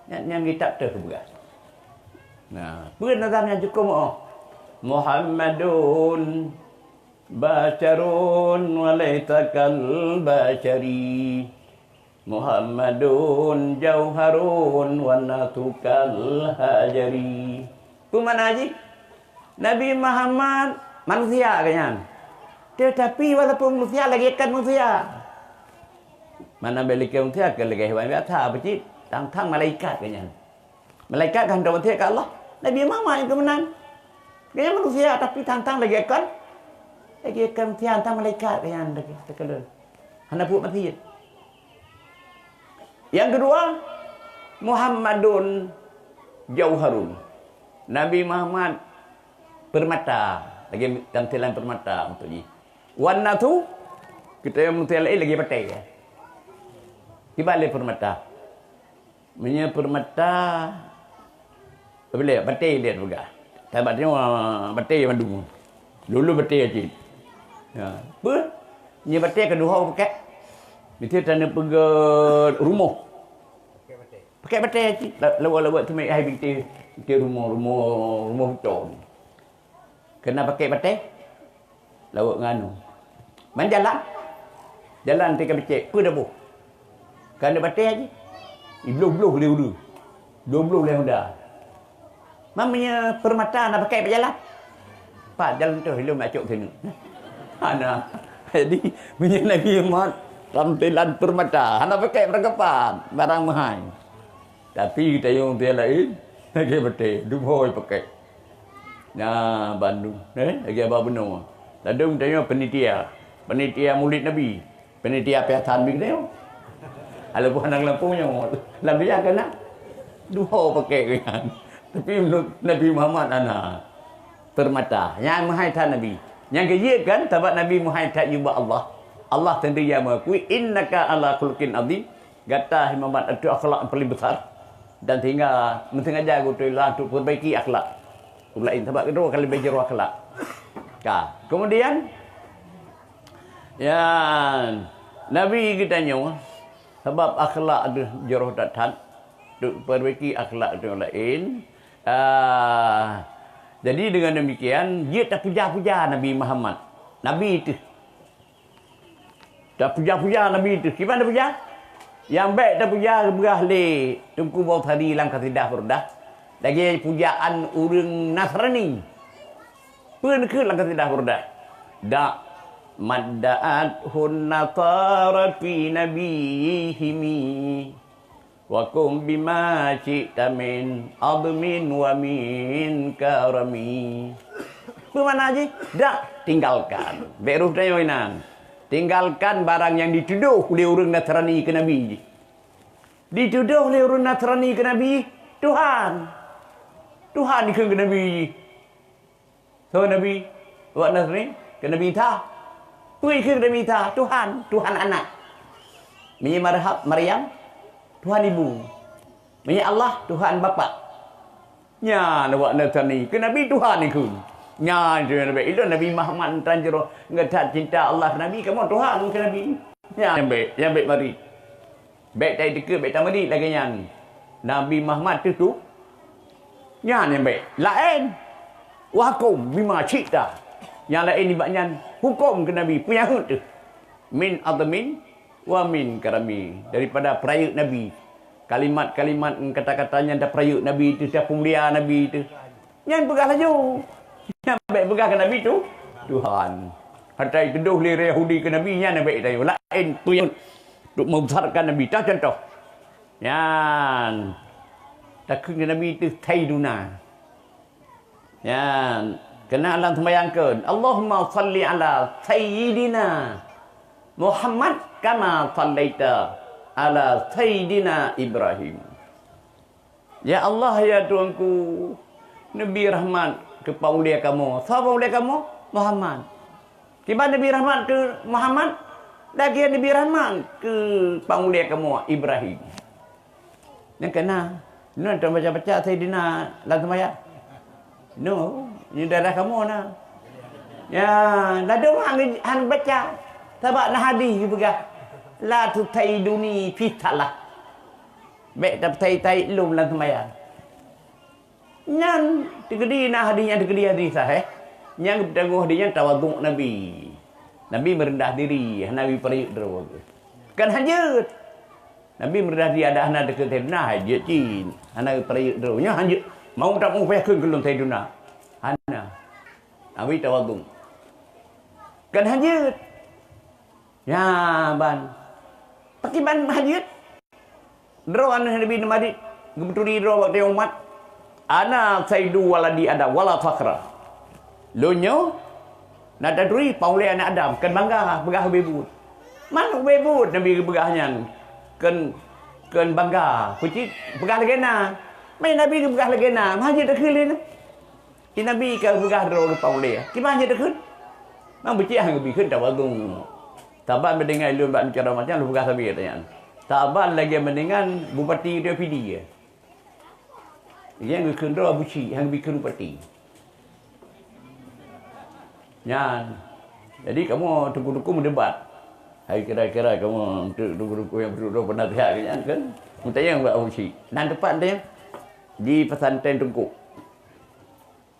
Nyan, nyan kitab teuh peugah. Nah, peue nadam nyang cukôp oh. Muhammadun basyarun wa laisa kal basyari. Muhammadun jauharun wa nasu kal hajari. Peue makna jih? Nabi Muhammad manusia geuh nyan. Tetapi walaupun manusia lagée kon manusia. Mana bak lagée manusia kon lagée hewan biasa, peucit, tang-tang malaikat geuh nyan. Malaikat kan hana maté keu Allah. Nabi Muhammad nyang keu meunan. Geuhnyan manusia, tapi tang-tang lagée kon, lagée kon manusia, tang malaikat geuhnyan teukeulon. Hana peubuet maksiet. Nyang keudua, Muhammadun jauharun. Nabi Muhammad peurmata, lagée tamsilan peurmata untuk jih. Wan nasu, kita nyang manusia laén lagée batée. Kiban lé peurmata. Meunyoe peurmata, boleh, batée lé peugah. Sabab nyoe batée mandum. Lôn-lôn batée cit. Ya. Peue? Nyoe batée ka duho pakèk. Miseue taneuk peugét rumoh. Pakèk batée cit. La-, lawét-lawét teumé hai binti, binti rumoh, rumoh, rumoh butong. Keunan pakèk batée. Lawét ngon anu. Man jalan. Jalan teuka becek, peue daboh. Ka na batée jih. Ibloh-bloh lé ureueng. Bloh-bloh lé honda. Man meunyoe peurmata na pakèk bak jalan. Pat jalan teuh ilôn macok keuneuk. Hana. Jadi, meunyoe Nabi Muhammad tamsilan peurmata, hana pakèk peurangkapan, barang meuhai. Tapi geutanyoe dia laén, lagée batée, duboh pakèk. Nah, bandum, eh, lagée haba bunoe. Ladôm tanyoe panitia, panitia Maulid Nabi, panitia piasan Nabi geutanyoe. Walaupun hana geulampung nyoe, lam biang kana duho pakèk geuhnyan. Tapi meunurot Nabi Muhammad hana. Peurmata. Nyan meuhai that Nabi. Nyang keujeuet kan, sabab Nabi meuhai that ubak Allah. Allah sendiri yang mengakui, "Innaka ala khuluqin azim." Gata hai Muhammad ateueh akhlak nyang paleng besar, dan sehingga meusengaja geutuléh Allah untuk perbaiki akhlak ureueng laén, sabab keudroe ka leubeh jroh akhlak. Ka. Kemudian, ya, Nabi geutanyoe, sabab akhlak deuh jroh that-that, untuk perbaiki akhlak ureueng laén. Ah, jadi dengan demikian, jeuet tapuja-puja Nabi Muhammad. Nabi teuh. Tapuja-puja Nabi teuh. Kiban tapuja? Nyang bèk tapuja geupeugah lé Teungku Bautari lam Qasidah Burdah, lagèe pujaan ureueng Nasrani. Peue neukheun lam Qasidah Burdah? Dak madda'at hun nasara fi nabiyihimi. Wa kum bima syi'ta min admin wa min karami. Peue makna jih? Dak, tinggalkan. Bèk rôh tanyoe inan. Tinggalkan barang nyang ditudoh lé ureueng Nasrani keu Nabi jih. Ditudoh lé ureueng Nasrani keu Nabi jih, Tuhan. Tuhan dikheun keu Nabi jih. Soe Nabi? Awak Nasrani? Keu Nabi Isa. Peue kheun Nabi Isa? Tuhan, Tuhan anak. Meunyoe Marhab, Maryam, Tuhan ibu. Meunyoe Allah, Tuhan bapak. Nyan awak Nasrani. Keu Nabi Tuhan ikheun. Nyan tu Nabi. Ilôn Nabi Muhammad tan jroh. Ngon that cinta Allah keu Nabi, kamoe Tuhan keu Nabi. Nyan nyang bèk, nyang bèk marit. Bèk tai teukeue, bèk tamarit lagèe nyan. Nabi Muhammad teuh tu, nyan nyang bèk. Laén, "Wahkum bima syi'ta." Nyang laén nibak nyan, huköm keu Nabi, peunyaheut teuh. "Min admin wa min karami." Daripada peurayeuk Nabi. Kalimat-kalimat, kata-kata nyang tapeurayeuk Nabi teuh, tapeumulia Nabi teuh. Nyan peugah laju. Nyan bèk peugah keu Nabi tu, Tuhan. Hatai tudoh lé Yahudi keu Nabi, nyan bèk tayoe. Laén peue nyang untuk membesarkan Nabi. Tah contoh. Nyan. Takheun keu Nabi teuh Saiduna. Nyan. Keunan lam seumayang kheun, "Allahumma salli ala Sayyidina Muhammad kama sallaita ala Sayyidina Ibrahim." Ya Allah, ya Tuhanku, neubri rahmat keu pangulia kamoe. Soe pangulia kamoe? Muhammad. Kiban neubri rahmat keu Muhammad, lagèe neubri rahmat keu pangulia kamoe Ibrahim. Nyang keunan, nyoe tabaca-baca Saidina lam seumayang. Nyoe, nyoe darah kamoe na. Ya, ladôm han, han baca. Sabab na hadih geupeugah, "La tusaiduni fi shalah." Bèk tapeutai-tai lôn lam seumayang. Nyan teukeudi na hadih nyang teukeudi hadih sahih. Nyang geupeutanggong hadih nyan tawadhu Nabi. Nabi meureundah diri, hana geupeurayeuk droe. Kan hanjeuet. Nabi meureundah diri adak hana teukeudi na hanjeuet cit. Hana geupeurayeuk droe. Nyan hanjeuet. Mau tak mau payah kheun keu lôn Saiduna. Hana. Nabi tawadhu. Kan hanjeuet. Nyan ban. Pakriban hanjeuet. Droe aneuk Nabi Adam, geupeuturi droe bak tanyoe umat, "Ana sayyidu waladi Adam wala fakhra." Lôn nyoe na taturi pangulia aneuk Adam, kheun bangga, peugah ubé buet. Man ubé buet Nabi geupeugah nyan, kheun, kheun bangga. Peue cit peugah lagèe na. Man Nabi geupeugah lagèe na, meuhan jeuet takheun lé nyan. Di Nabi ka geupeugah droe geuh pangulia. Kiban jeuet takheun? Mang beucit han geubi kheun tawadhu. Saban meudeungoe lôn bak bicara macam lôn peugah sabe nyan. Saban lagèe meudeungoe bupati di P D. Nyang geukheun droe Abu Syik, han geubi kheun bupati. Nyan. Jadi kamoe teungku-teungku meudebat. Hai kira-kira kamoe teungku-teungku nyang beutôi-beutôi peunasihat nyan kan. Meutanyong bak Abu Syik. Nan teumpat tanyong di pesantren teungku.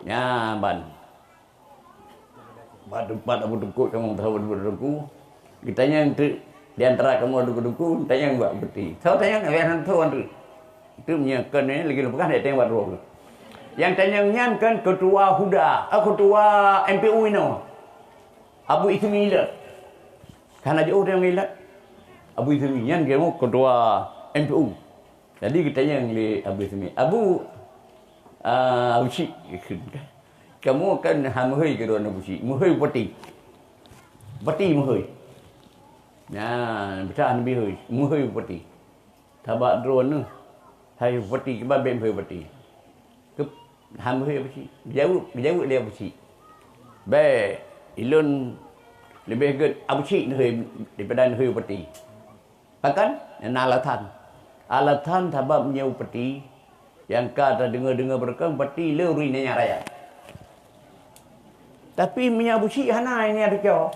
Nyan ban. Bak teumpat Abu Teungku, kamoe meusaboh Abu Teungku. Geutanyong teuk di antara kamoe Teungku-teungku, tanyong bak bupati. Soe tanyong, habéh nyan soe teuk. Itu meunyoe kon nyan lagèe lôn peugah, tanyong bak droe. Nyang tanyong nyan kan ketua HUDA, ah, ketua M P U inoe. Abu Ismi Ilat. Kan laju tanyong Ilat. Abu Ismi nyan ketua M P U. Jadi geutanyong lé Abu Ismi, "Abu, ah, Abu Syik, kamoe kan han meuhôi keu droeneuh Abu Syik, meuhôi bupati." Bupati meuhôi. Nyan, beusaha han meuhôi, meuhôi bupati. Sabab droeneuh hai bupati, kiban bèk meuhôi bupati. Keu-, han meuhôi Abu Syik. Geujaweueb, geujaweueb lé Abu Syik, "Bèk, ulôn leubeh gèt Abu Syik neuhôi daripada neuhôi bupati." Pakon? Na alasan. Alasan sabab meunyoe bupati, nyang ka tadeungoe-deungoe beureukong bupati le ureueng inong rakyat. Tapi meunyoe Abu Syik hana, ini ada cok.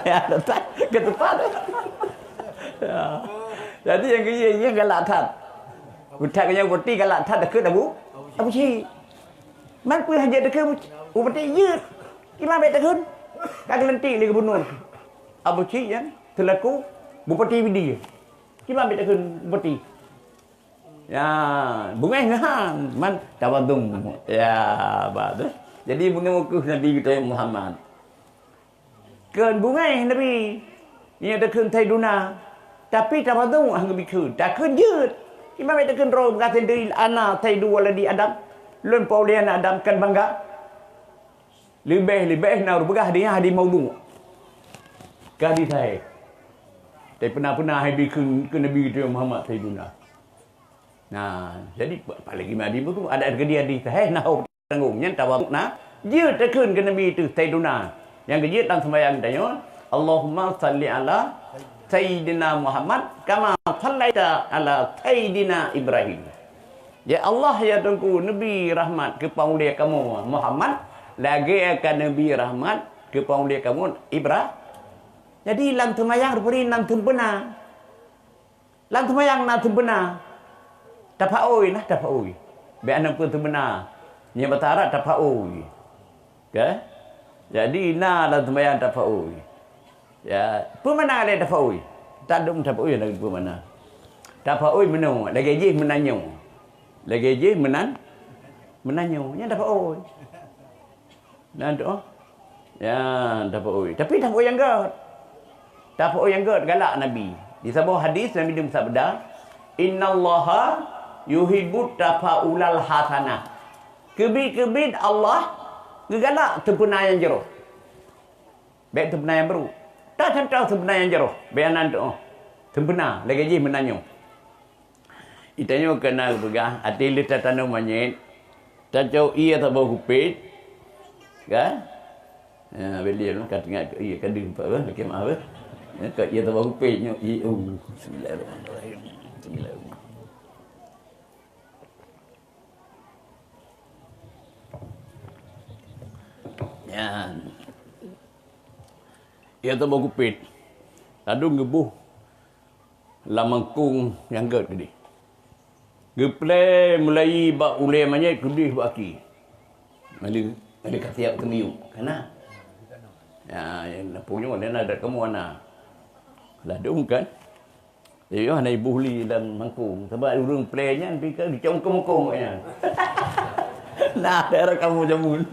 Ya, alasan ketepat. Ya. Jadi nyang keu nyang galak that. Butak nyang bupati galak that takheun Abu, Abu Syik. Man peue hana jeuet takheun bupati jeuet. Kiban bèk takheun. Ka geulantik lé gubunur. Abu Syik nyan seulaku bupati Pidie. Kiban bèk takheun bupati. Ya, beungèh nyan, man tawadhu. Ya, bah tu. Jadi beungoh keuh Nabi geutanyoe Muhammad. Kheun beungèh Nabi. Nyan takheun Saiduna. Tapi tawadhu han geubi kheun. Takheun jeuet. Kiban bèk takheun droe geuh sendiri, "Ana sayyidu waladi Adam." Lôn pangulia aneuk Adam, kan bangga. Leubeh-leubeh na ureueng peugah hadih nyan hadih maudhu'. Ka hadih sahih. Tapi peuna-peuna hai bi kheun keu Nabi geutanyoe Muhammad Saiduna. Nah, jadi pa-, apalagi hadih maudhu', adak keudeh hadih sahih na ho tanggong nyan tawadhu' na. Jeuet takheun keu Nabi teuh Saiduna. Nyang keujeuet lam seumayang tanyoe, "Allahumma salli ala Sayyidina Muhammad kama sallaita ala Sayyidina Ibrahim." Ya Allah, ya Tuhanku, neubri rahmat keu pangulia kamoe Muhammad, lagèe ka neubri rahmat keu pangulia kamoe Ibra-, Jadi lam seumayang rupari lam sempurna. Lam seumayang na seubeuna. Tafaui nah, tafaui. Bék aneuk peue seubeuna. Nyan basa Arab tafaui. Ka? Jadi na lam seumayang tafaui. Ya, peue makna lé tafaui? Tadong tafaui na peue makna. Tafaui meunoe, lagée jih meunanyoe. Lagée jih meunan, meunanyoe. Nyan tafaui. Nyan tu, oh. Ya, tafaui. Tapi tafaui nyang gét. Tafaui nyang gét galak Nabi. Di saboh hadis Nabi geusabda, "Innallaha yuhibbut tafaulal hasanah." Keubiet-keubiet Allah geugalak seubeuna nyang jroh. Bék seubeuna nyang brôk. Tacontoh seubeuna nyang jroh. Bék aneuk tu, oh. Seubeuna, lagée jih meunanyoe. Geutanyoe keunan geupeugah, até lheueh tatanom manyét, tacok ié saboh kupét, ka? Ya, beli lah, ka teuingat keu ié, ka deuh empat bah, lakée maaf bah. Ya, ka ié saboh kupét nyoe, ié, oh, bismillahirrahmanirrahim. Bismillahirrahmanirrahim. Nyan. Ié saboh kupét. Ladôm geuboh lam mangkông nyang gét keudeh. Geuplée mulai bak ulée manyét keudeh bak akhé. Ngali, ngali ka siap teumiyueb, kana? Ya, nyang na punyueng, na dat kamoe na. Ladôm kan? Yoh hana iboh li lam mangkông. Sabab ureuëng plée nyan pih ka geucok mangkông-mangkông nyan. Nah, daerah kamoe jameun.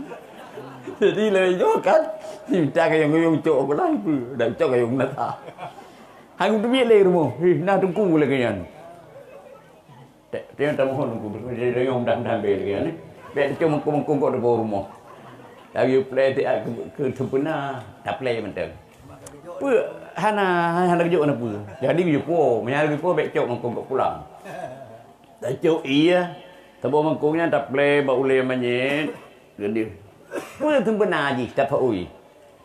Jadi lagée nyoe kan, mita kayong-kayong cok aku lah ibu. Dah cok kayong nasa. Hang teubiet lé rumoh. Eh, nah teungku lagée nyan. Teuh, teuh tamohon teungku. Jadi dayong dah dah be lagée nyan. Bek cok mangkông-mangkông kok depan rumoh. Lagi plée tiak ke, ke sempurna, taplée mantong. Peue hana, hana geujok hana peue. Jadi geujok po, meunyo geujok po bék cok mangkông kok pulang. Tacok ié, saboh mangkông nyan taplée bak ulée manyét, geudeh. Peue seubeuna jih tafaui.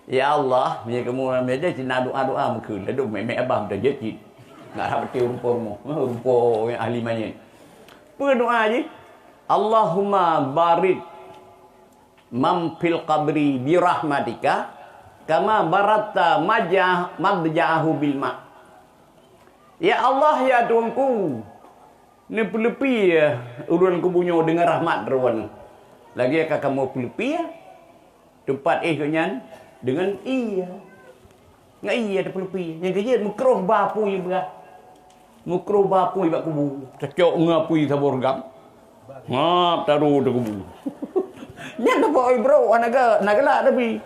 Ya Allah, meunyo kamoe lam meja cit na doa-doa meukeue, ladôm mek-mek abah meutajak cit. Nggak hab beutôi rupa rumoh, rupa ahli manyét. Peue doa jih? Allahumma barid man fil qabri bi rahmatika kama baradta maja-, madja'ahu bil ma. Ya Allah, ya Tuhanku, neupeuleupie ureuëng kubu nyoe deungon rahmat Droe. Lagée ka kamoe peuleupie teumpat éh geuh nyan deungon ié. Ngon ié tapeuleupie. Nyang keujeuet meukroh ba apui beurah. Meukroh ba apui bak kubu. Tacok ngon apui saboh reugam. Ngap taru teuh kubu. Nyan tapaôi brok hana ga-, hana galak tapi.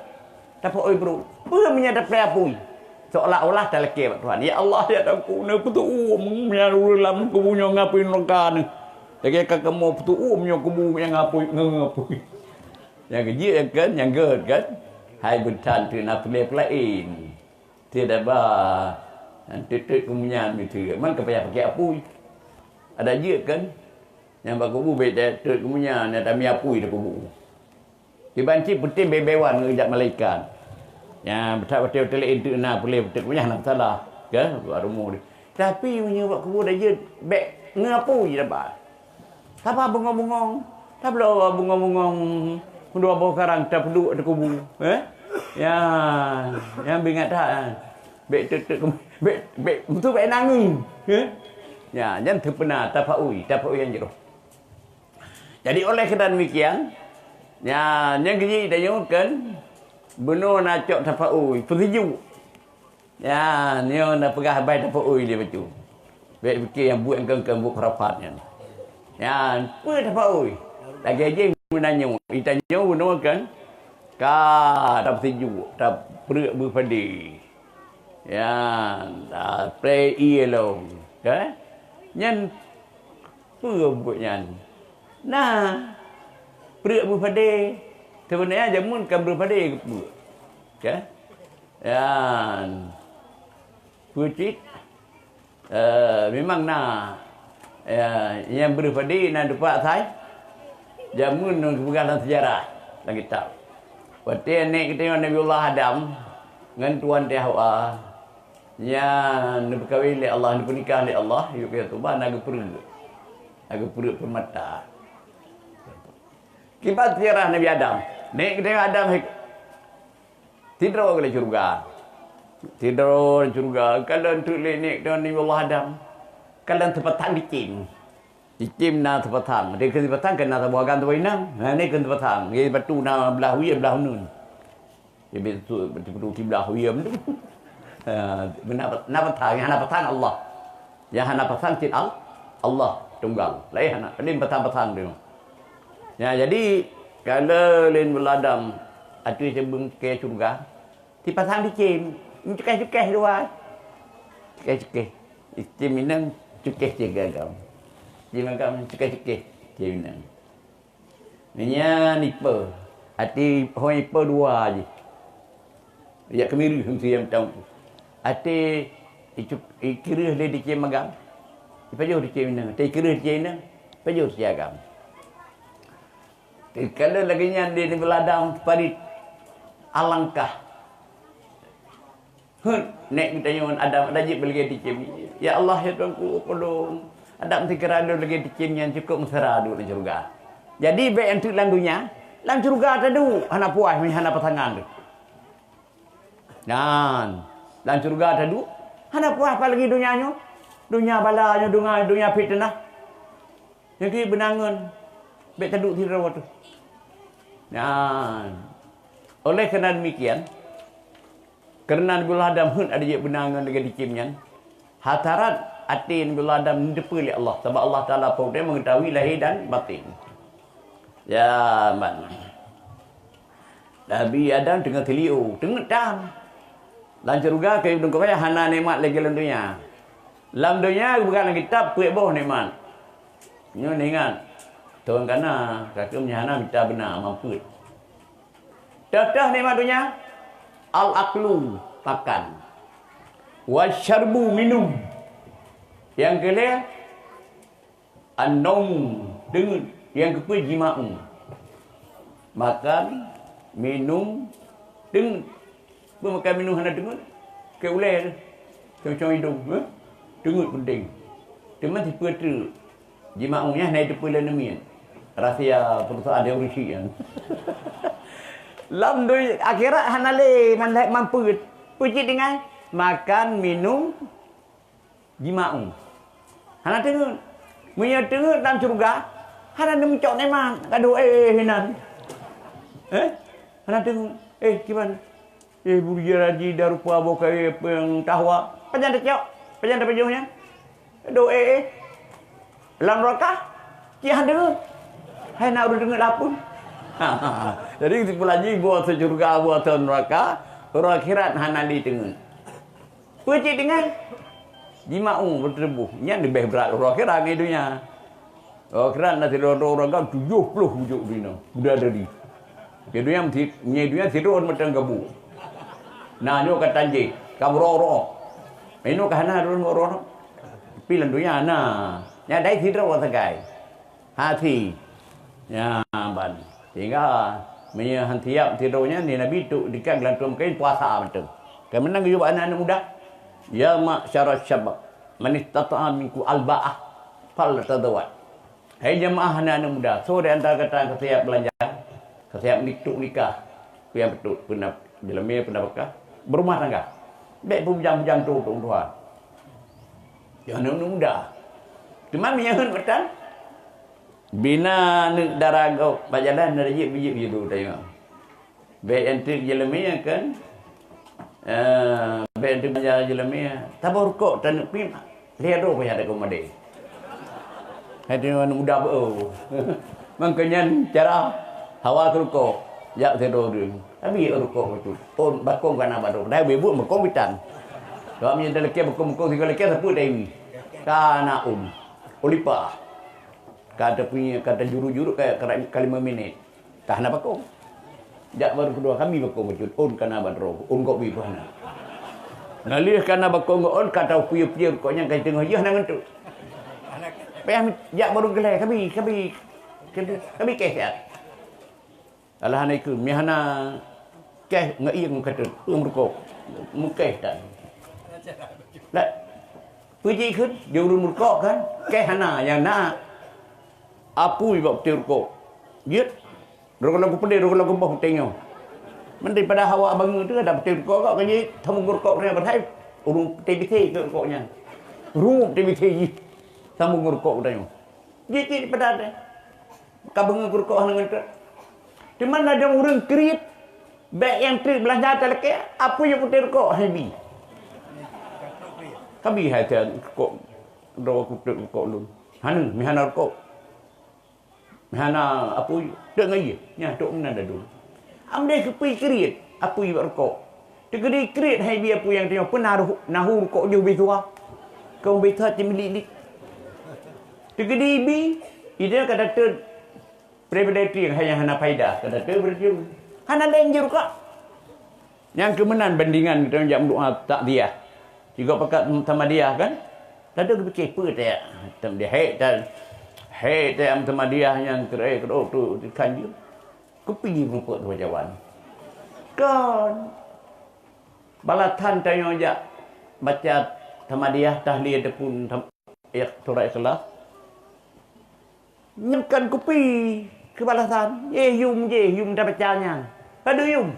Tapaôi brok. Peue meunyo taplée apui? Seolah-olah talakée bak Tuhan. Ya Allah, ya Tuhanku, neupeutuuem meunyo ureuëng lam kubu nyoe ngon apui neuraka neuh. Lagée ka kamoe peutuuem nyoe kubu nyang apui, ngon apui. Nyang keujeuet kan, nyang gét kan. Hai beutan teuh na peulée peulaén. Teuh daba. Nyan teutot keumunyan miseue. Man ka payah pakai apui. Ada jeuet kan? Nyang bak kubu bék teutot keumunyan, nyang tami apui di kubu. Kiban cit peuting bée-bée wan ngon jak malaikat. Nyang beuthat watée teuleuen teuk na peulée teutot keumunyan hana masalah. Ke? Bak rumoh dia. Tapi meunyoe bak kubu ada jeuet, bék ngon apui daba. Saba bungong-bungong, tabloe bungong-bungong, meudua boh karang tapeuduek di kubu, eh? Ya, nyang beuingat that, eh? Bék teuk-teuk, bék, bék, beutôi bék nangis, eh? Ya, nyan teupeuna tapaui, tapaui nyang jroh. Jadi oleh keuadaan demikian, ya, nyang keujih tanyoe kan, bunoe na cok tapaui, peusijuek. Nyan, nyoe na peugah bai tapeuui lé bacut. Bék pike nyang buet engkeue-engkeue buet khurafat nyan. Nyan, peue tapeuui? Lagée jih meunanyoe, itanyoe bunoe kan? Ka tapeusijuek, tapreuek beupadé. Nyan, tapreh ié lom, kan? Nyan peue buet nyan? Nah, preuek beupadé. Sebenarnya jameun kan beupadé geupreuek. Kan? Nyan. Peue cit? Eh, memang na, eh, nyang breueh padé na teumpat asai. Jameun nyang geupeugah lam seujarah, lam kitab. Watée aneuëk geutanyoe Nabiullah Adam ngon tuan teuh Hawa, nyan neupeukawen lé Allah, neupeunikah lé Allah, yôh keu tuba na geupreuek. Na geupreuek peumata. Kiban seujarah Nabi Adam. Aneuëk geutanyoe Adam hik-, Sidroe lé syeuruga. Sidroe syeuruga, kalon teuk lé aneuëk droe Nabi Allah Adam. Ka lôn teupasang cicém. Cicém na teupasang. Dia keu teupasang keu na saboh agam saboh inong. Nah, ni keu teupasang. Di batu na blah wie, blah uneun. Dia betul, betul, betul blah wie. Ha, na, na pasang, nyang hana pasang Allah. Nyang hana pasang cit Al-, Allah tunggal. Laén hana, laén pasang-pasang dia. Ya, jadi, kalau laén beuladam, ateueh ceubeueng ke syurga, Sipasang cicém, cukéh-cukéh dua. Cukéh-cukéh. Cicém inong, cukéh cicém agam. Cicém agam, cukéh-cukéh. Cicém inong. Nyan ipe. Até hôi ipe dua jih. Jak keumiréh meusiam taun. Até icu-, ikireuh lé cicém agam. Ipajoh cicém inong. Até ikireuh cicém inong. Ipajoh cicém agam. Kalau lagèe nyan di Nabi Adam parit alangkah. Heuet, nèk geutanyoe Adam, Adam jeuet beulagèe cicém. "Ya Allah, ya Tuhanku, tolong." Adam sikeura lôn lagèe cicém nyan cukôp meusra duek lam syeuruga. Jadi, bèk enteuk lam donya, lam syeuruga taduek hana puas, hana pasangan tu. Nyan, lam syeuruga taduek, hana puas apalagi donya nyoe. Donya bala nyoe, donya, donya fitnah. Nyang keu beunangon, bèk taduek sidroe teuh. Nyan. Oleh karena demikian, karena Nabiullah Adam heuet ada jeuet beunangon lagèe cicém nyan, hatarat até Nabiullah Adam neuteupeue lé Allah, sabab Allah Taala peureulèe mengetahui lahir dan batin. Ya, man. Nabi Adam teungoh teuliu, teungeut tan. Lam syeuruga keu dungkot payah hana nikmat lagèe lam donya. Lam donya geupeugah lam kitab peuet boh nikmat. Nyoe ingat, thôn kana, kakeuem nyang hana mita beuna, mampet. Teuh-teuh nikmat donya, al-aklu, makan. Wasyarbu, minum. Nyang keu lhèe, An-naum, teungeut. Nyang keupeuet jima'u. Makan, minum, teungeut. Peue makan minum hana teungeut? Keu ulèe teuh. Cong-cong idong, eh? Teungeut penting. Teuma sipeue treuk. Jima'u nyan hana jiteupeue lé aneuk miet. Rahsia perusahaan dia ureueng syik nyan. Lam doi-, akhirat hana lé man-, mampet. Peue cit tinggai? Makan, minum, Jima'u. Hana teungeut. Meunyoe teungeut lam syeuruga, hana neumeucok nikmat. Gadoh éh hinan. Eh? Hana teungeut. Eh, kiban? Eh, buria raji darupa boh kayée peung tahwa. Pajan teucok? Pajan tapajoh nyan? Gadoh éh, éh. Lam neuraka, cit hana teungeut. Hai na ureueng teungeut lapun. Jadi, kesimpulan jih, buah syeuruga, buah neuraka, ureueng akhirat hana lé teungeut. Peue cit tinggai? Jima'u beuteubuh. Nyan leubeh brat uroe akhirat ngon donya. Uroe akhirat na sidroe ureueng agam tujoh ploh bujuk dinoe. Muda dari. Di donya meusi-, nyoe donya sidroe mantong gabu. Na nyoe ka tanjéh, ka meurok-rok. Inoe ka hana droe meurok-rok. Tapi lam donya na. Nyan dai sidroe sagai. Hati. Ya, ban. Sehingga, meunyoe han siap sidroe nyan, di Nabi tu dikat geulantom kain puasa beutôi. Keumanö geuyue bak aneuk-aneuk muda? "Ya ma'syara syabab, man istata'a minkum al-ba'ah, falyatazawwaj." Hai jamaah aneuk-aneuk muda, soe di antara gata nyang ka siap beulanja, ka siap ni-, tu nikah, peue nyang beutôi, peue na-, jeulamé peue nafakah, beurumah tangga. Bèk peubujang-bujang tu, tu tuha. Ya aneuk-aneuk muda. Teuma meunyoe heuet meutan, Bina aneuk dara gob bak jalan, na jeuet bijéh bijéh dulu tanyong. Bèk enteuk jeulamé kan? Eh, bèk enteuk banja jeulamé. Saboh rukok taneuk pim, lhèe droe payah takot madé. Hai tanyong aneuk muda beu. Mangkonyan cara hawa keu rukok. Jak sidroe deuh. Abi rukok bacut. Oh, bakong ka na bak droe. Padahai beubuet bakong bitan. Sebab meunyoe talakèe bakong-bakong sigoe lakèe sapeue taiwi. Ka na um. Ulipah. Ka tapunyueng, ka tajuruk-juruk ka, ka, ka lima minit. Ka hana bakong. Jak baru keudua kami bakong bacut, ôn ka na bak droe, ôn gob bi pih hana. Naleuh ka na bakong ngon ôn ka tapiôh-piôh rukok nyan ka teungoh yah na ngeuntuk. Payah jak baru geulai, kami, kami, kami, kami keh siat. Alah hana ikeu, meuhana keh ngeuieng ka teuh, peue meurukok. Meukeh tan. Lah, peue jikheun, di ureueng meurukok kan, keh hana, nyang na apui bak putéh rukok. Jeuet, droe lagu peudeh, droe lagu boh putéh nyoe. Meunan pada hawa bangeue teuh ada putéh rukok kok ka jeuet, tamu meurukok nyan padahai ureueng putéh bithé keu rukok nyan. Ureueng putéh bithé jih. Sambung rukok geutanyoe. Jih cit pada teuh. Ka beungoh rukok hana ngon trok. Teuma ladôm ureuëng kriet, bék nyang treuk beulanja talakée, apui putéh rukok hai bi. Ka bi hai teuh rukok, droe kuteuk rukok lôn. Hana, meuhana rukok. Hana apui, teuk ngon ié, nyan trok meunan dadum. Amdeh keupeue kriet, apui bak rukok. Teukeudi kriet hai bi apui nyang teungoh, peue na ru-, na hu rukok jih ubé suha. Keu ubé suha cit meulik-lik. Teukeudi bi, ide ka dateut pribadi nyang hana faedah, ka dateut berjum. Hana lé jih rukok. Nyang keu meunan bandingan geutanyoe jak meudoa takziah. Sigoe pakat meutamadiah kan? Laju geupike peue teuh meutamadiah, hék tan, hék tan meutamadiah nyang keu-, keu tu kan jeuet. Kupi meureumpok dua jawan. Kan. Balasan tanyoe jak baca tamadiah, tahlil ataupun tam-, ya, surat Ikhlas. Nyan kon kupi keubalasan. Jéh yum, jéh yum tabaca nyan. Padub yum.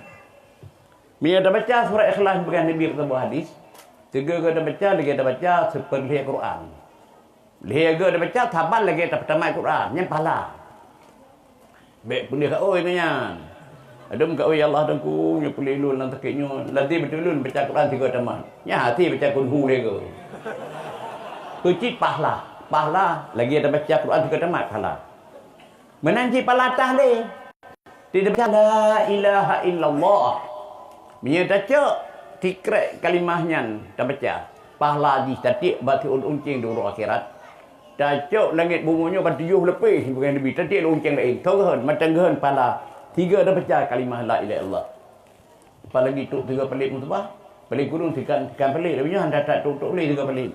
Meunyoe tabaca surat Ikhlas bukan Nabi keusabab hadis, tiga kali tabaca lagée tabaca sipeulhée Quran. Lhée kali tabaca saban lagée tapeutamai Quran. Nyan pahala. Bék peuleueh ka oi nyan. Adum ka oi, "Ya Allah, Tuhanku, nyoe peuleueh lôn lam sakét nyoe. Lazem beutôi lôn baca Quran sigoe tamat." Nyan hase baca Qul Hu lhée goe. Keucit pahala. Pahala lagée tabaca Quran sigoe tamat pahala. Meunan cit pahala tahlil. Tidak baca la ilaha illallah. Meunyoe tacok tikrek kalimah nyan tabaca, pahala jih tatiek bak siuroe lonceng di uroe akhirat. Tacok langét bumoe nyoe ka tujoh leupeh bukan leubeh, tatiek lonceng laén. Tho geuhon, mantong geuhon pahala tiga tabaca kalimah la ilaha illallah. Apalagi trok tiga palét musbah, palét kureueng sikan, sikan palét, tapi nyoe hana that trok-trok lé tiga palét.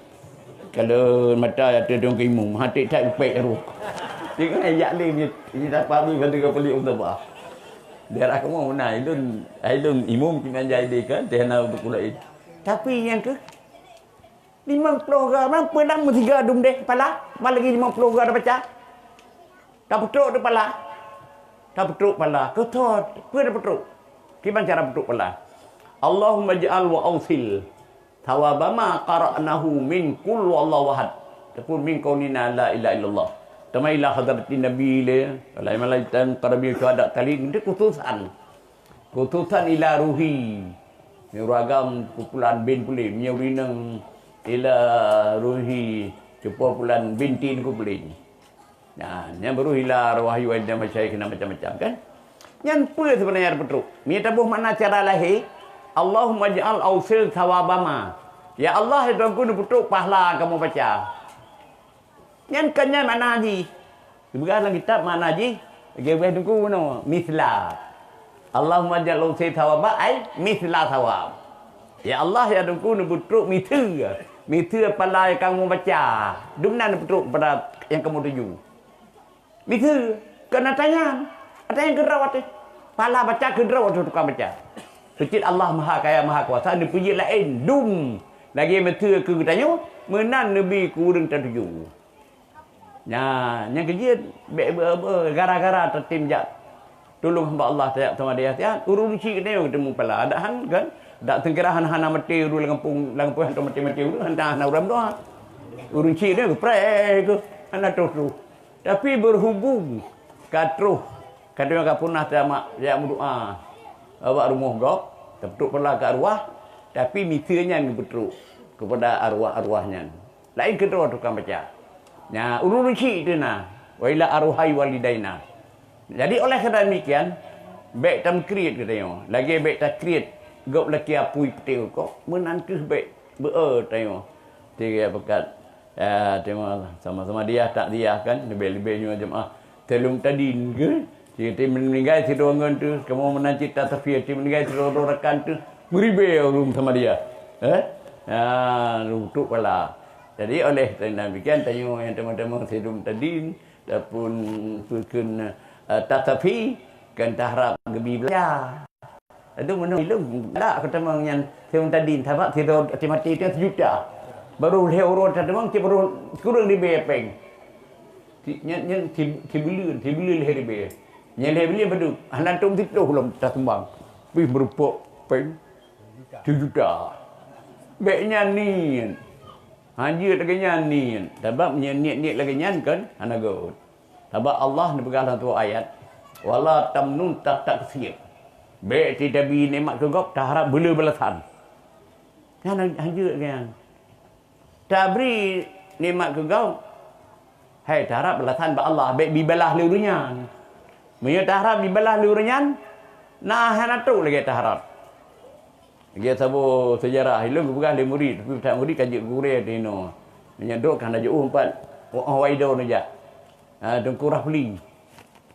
Kalau mata ateueh dong keu imum, hati that upek roh. Tengok jak lé ni, ni dapat beli tiga palét musbah. Daerah kamoe meunan, ilôn, ilôn imum cuma jadi kan, teh na untuk lain. Tapi nyang keu Limong ploh ga, man peue lam meusiga dum deh pala, man lagi limong ploh ga tabaca. Tapeutrok di pala. Tapeutrok pala. Keuthot, peue tapeutrok? Kiban cara peutrok pala? Allahumma ij'al wa ausil thawaba ma qara'nahu min qul huwallahu ahad. Ataupun min qaulina la ilaha illallah. Tamai ila hadratin nabi le, alaihi malaikat, karabi syuhada tali, nanti khususan. Khususan ila ruhi. Nyoe ureueng agam kumpulan bin puléh. Nyoe ureueng inong ila ruhi cupo pulan binti ngon puléh. Nah, nyan baru ila arwah yu ada macam kena macam-macam kan. Nyan peue sebenarnya peutrok? Ni taboh makna cara lahé. Allahumma ij'al ausil thawabama. Ya Allah, ya Tuhanku, neupeutrok pahala kamoe baca. Nyan kon nyan makna jih. Geupeugah lam kitab makna jih, geubeh teungku bunoe, misla. Allahumma ja'al usi thawaba ai misla thawab. Ya Allah, ya teungku neupeutrok miseue. Miseue pala nyang kamoe baca. Dumnan neupeutrok pada nyang kamoe tuju. Miseue, kon ata nyan. Ata nyang keudroe ateueh. Pala baca keudroe ateueh tukang baca. Keucit Allah Maha Kaya Maha Kuasa, neupeujeuet laén dum. Lagée miseue keu geutanyoe, meunan neubi keu ureuëng tatuju. Nyan, nyang keujeuet bék beu-, beu-, gara-gara tatem jak tulông hamba Allah tajak teuma di Yasin, ureuëng cit geutanyoe geuteumu pala. Dak han kan? Dak teungkira hana-hana maté ureuëng lam gampông, lam gampông hantom maté-maté ureuëng, hana, hana ureuëng meudoa. Ureuëng cit geutanyoe geupreh keuh, hana troh-troh. Tapi berhubung ka troh, ka troh ka pernah tajak meudoa bak rumoh gob, tapeutrok pala keu arwah, tapi miseue nyan geupeutrok keupada arwah-arwah nyan. Laén keudroe tukang baca. Nya, ureuëng cit teuh na, wa ila arwahai walidaina. Jadi, oleh karena demikian, bék tameukriet geutanyoe. Lagée bék takriet gob lakée apui putéh rukok, meunan kheueh bék beu-e tanyoe. Tiga pekat, ya, teuma sama-sama dia tak dia kan, lebih-lebih nyoe jemaah. Teuh lôn tadin keuh, si meuninggai sidroe ngon teuh, kamoe meunan cit tasafir, si meuninggai sidroe-droe rakan teuh, meuribée ureuëng sama dia. Eh? Ha, rutuk pala. Jadi, oleh karena demikian, tanyoe nyang teuma-teuma si lôn tadin, ataupun peukheun, eh, tasafir, kan taharap geubi beulanja. Itu meunurot ilôn, dak keu tamong nyan siuroe tadin, sabab sidroe mati-mati itu sejuta. Baru lhée uroe tatamong, cit baru kureueng ribée péng. Nyan, nyan si, sibuleuen, sibuleuen lhée ribée. Nyan lhée buleuen padub, hana tom siploh lom tasumbang. Pih meureumpok péng sijuta. Bék nyan niet. Hanjeuet lagèe nyan niet. Sabab meunyoe niet-niet lagèe nyan kan hana göt. Sabab Allah neupeugah lam saboh ayat, "Wala tamnun tastaktsir." Bèk titabi nikmat keu gob taharab beuleu balasan. Nyan hanjeuet lagèe nyan. Tabri nikmat keu gob, hai taharab balasan bak Allah, bèk bibalaih lé ureueng nyan. Meunyoe taharab bibalaih lé ureueng nyan, na hana trok lagèe taharab. Lagèe saboh seujarah, ilôn geupeugah lé murit, tapi that murit ka jeuet gurèe teuh inoe. Meunyoe droe ka hana jiôh empat, oh, oh, waido neujak. Ha, Teungku Rafli.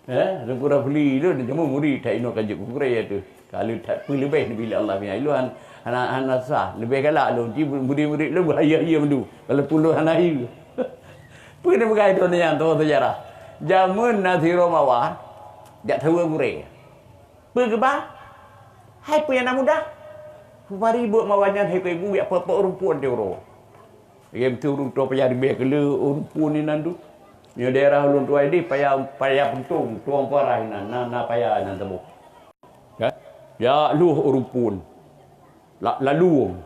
Eh, Teungku Rafli tu, dia cuma murit, tak inoe ka jeuet gurèe tu. Kalau tak pun leubeh Nabi Allah punya. Ilôn han-, hana, hana sah. Leubeh galak lôn, ci murit-murit lôn bahaya-bahaya mandu. Kalau pun lôn hana hiu. Peue dia peugah itu nyan, tu seujarah. Jameun na sidroe mawa, jak saweue gurèe. Peue geuba? Hai peue nyang na mudah? Peue bari buet mawa nyan hai keu ibu, jak peuet-peuet rumpun di uroe. Lagèe meuteue ureueng tuha paya ribèe keu le rumpun inan tu. Nyoe daerah ulôn tuha ideh paya, paya puntông, tueng parah inan, na, na paya inan saboh. Kan? Jak lhôh rumpun. La-, lalueng.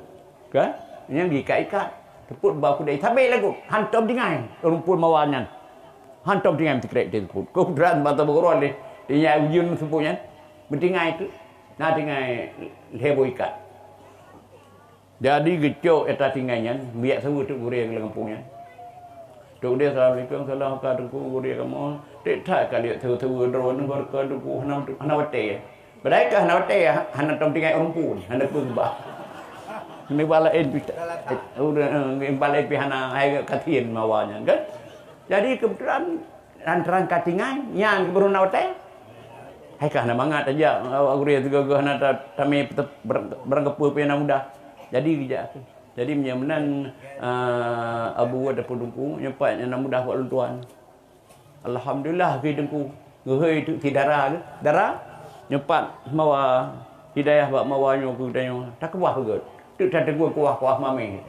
Kan? Nyang geuikat-ikat. Teupot bak kudai. Sabé lagoe. Hantom tinggai rumpun mawa nyan. Hantom tinggai meusikrek teupot. Keubeutulan mata beurôn lé. Tinggai ujeuen seupôt nyan. Meutinggai tu. Na tinggai lhèe boh ikat. Jadi geucok ata tinggai nyan, geujak saweue Teungku gurèe lam gampông nyan. Teungku gurèe, "Assalamualaikum, salam ka Teungku gurèe kamoe." Tik that ka liek saweue-saweue droeneuh, barokah Teungku hana, hana watèe. Padahai ka hana watèe, hana tom tinggai rumpun, hana peue geuba. Ni bak laén pih, ureueng, eh, bak laén pih hana, hai ka kasién mawa nyan kan. Jadi keubeutulan Lantaran ka tinggai, nyan keuh baru na watèe. Hai ka hana mangat tajak, awak gurèe sigoe-goe hana ta-, tamé pete-, barang, barang kapeue pih na mudah. Jadi geujak. Jadi meunyoe meunan, eh, Abu Wad ataupun Teungku, nyoe pat nyang na mudah bak lôn tuan. Alhamdulillah keu Teungku. Geuhôi teuk si dara geuh. Dara, nyoe pat mawa hidayah bak mawa nyoe keu geutanyoe. Takeubah beugöt. Teuk tateugöt kuah-kuah mamèh.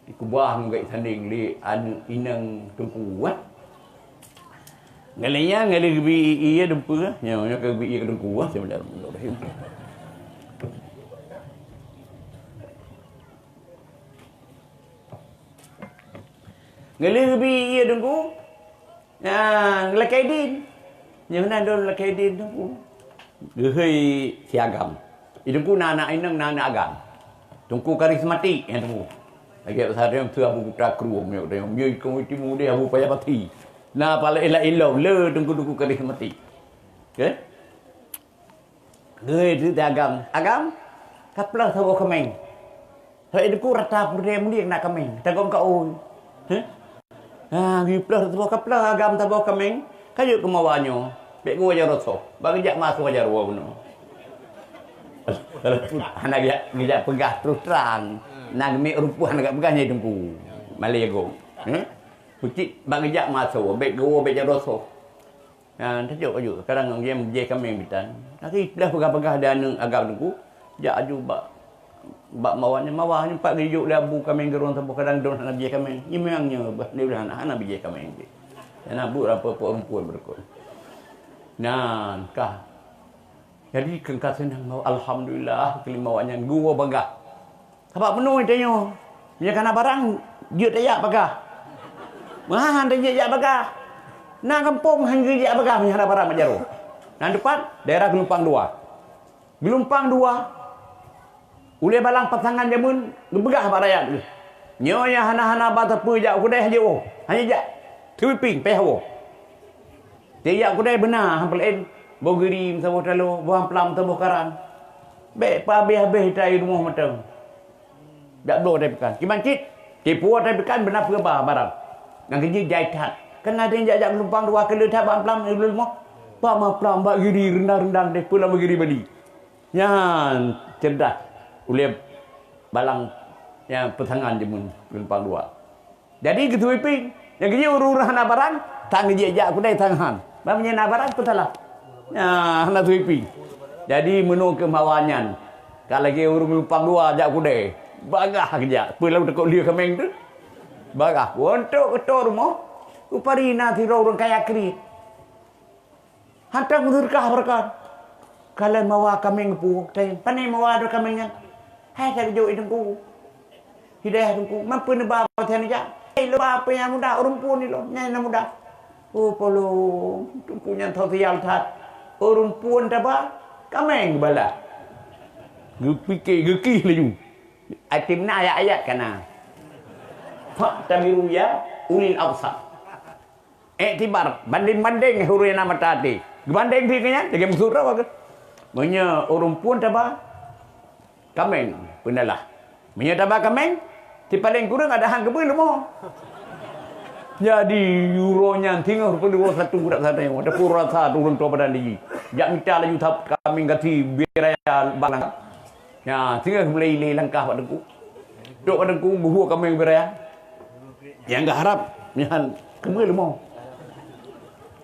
Dikeubah ngon gét sandéng lé aneuk inong Teungku, eh. Ngon lé nyan, ngon lé geubi ié Teungku, eh. Nyoe, nyoe ka geubi ié keu Teungku, eh. Bismillahirrahmanirrahim. Ngon lé geubi ié Teungku, Nah, lakèe idin. Nyoe na lôn lakèe idin tu. Geuhôi si agam. Di Teungku na aneuk inong, na aneuk agam. Teungku karismatik nyan Teungku. Lagèe sabe tu Abu Kuta Krueng nyoe, nyoe keu timu deh Abu Paya Pati. Na pala ila ilo le Teungku, Teungku karismatik. Okey? Geuhôi teuk agam, "Agam, kaplôh saboh kaméng." Hai Teungku, rata peureudèe mulieng na kaméng, tagom ka ôn. Heh? Ha, geuplôh saboh, kaplôh agam saboh kaméng, ka jeuet keu mawa nyoe. Bèk geuwoe jaroe soh, bak geujak ma soe jaroe bunoe. Walaupun hana geujak, geujak peugah terus terang, na geumè rumpun hana geujak peugah nyan Teungku. Malèe gob. Heh? Peucit bak geujak ma soe, bèk geuwoe bèk jaroe soh. Nyan, tajok aju. Kadang ngon jih kaméng bitan. Tapi dah peugah-peugah di aneuk agam Teungku, jak aju bak, bak mawa nyan, mawa nyan pat geujok lé abu kaméng geuron saboh, kadang don hana bijéh kaméng. Nyan memang nyoe bah, ni udah hana, hana bijéh kaméng jih. Nyan abu rampa pok rumpun beureukat. Nyan kah. Jadi keu ka seunang mawa, alhamdulillah, keu lé mawa nyan geuwoe bagah. Sabab meunurot tanyoe, meunyoe kana barang, jeuet tajak bagah. Meuhan tajak jak bagah. Na gampông han geujak bagah meunyoe hana barang bak jaroe. Nan teupat, daerah Geulumpang Dua. Geulumpang Dua, ulèe balang pasangan jameun geupeugah bak rakyat geuh, "Nyoe nyang hana-hana ba sapeue jak u keudè han jiôh, han jijak. Sweeping, payah woe." Tajak u keudè beuna han peulaén, boh giri meusaboh taloe, boh amplam meusaboh karan. Bèk peuhabéh-habéh ita i rumoh mantong. Jak bloe ata pikan. Kiban cit, tipu ata pikan beuna peue ba barang. Nyang keujeuet jai that. Kan na deuh jak-jak Geulumpang Dua keu le that bak amplam i rumoh. Bak amplam, bak giri, rendang-rendang deh, peue lam giri Bali. Nyan cerdas ulèe balang nyang peusangan jameun Geulumpang Dua. Jadi geusweeping. Nyang keujeuet ureueng-ureueng hana barang, tan geujak jak u keudè tan han. Ban meunyoe na barang, peue salah? Nyan, hana sweeping. Jadi meunoe keuh mawa nyan. Ka lagèe ureueng Geulumpang Dua jak u keudè. Bagah geujak. Peue lam teukok lheueh kaméng tu? Bagah. Wontok keutok rumoh, rupari na sidroe ureueng kaya kriet. Hantom seudeukah beureukat. Kalon mawa kaméng geupeu, tanyong, "Pane mawa droe kaméng nyan?" "Hai, ka geujok i Teungku." Hidayah Teungku, mampu neuba watèe neujak. Hai, lôn ba peue nyang muda, ureueng phôn ilôn, nyan nyang muda. Oh, polong, Teungku nyan tho sial that. Ureueng phôn taba, kaméng geubalah. Geupike, geukih laju. Até meunan ayat-ayat ka na. Fa'tabiru ya ulil absar. Iktibar, bandeng-bandeng ureueng nyang na mata até. Geubandeng dikeue nyan, lagèe meusurah bagoe. Meunyoe ureueng phôn taba, kaméng peunalah. Meunyoe taba kaméng, sipaléng kureueng ada han keubeue leumo. Jadi, uroe nyan singoh rupeuduroe satu budak saté, ada pun rasa ureueng tuha badan liji. Jak mita laju thab kaméng gaki bie raya bak langkah. Nyan, singoh mulai lé langkah bak Teungku. Dok bak Teungku, geuhue kaméng bie raya. Nyang geuharab, nyan keubeue leumo.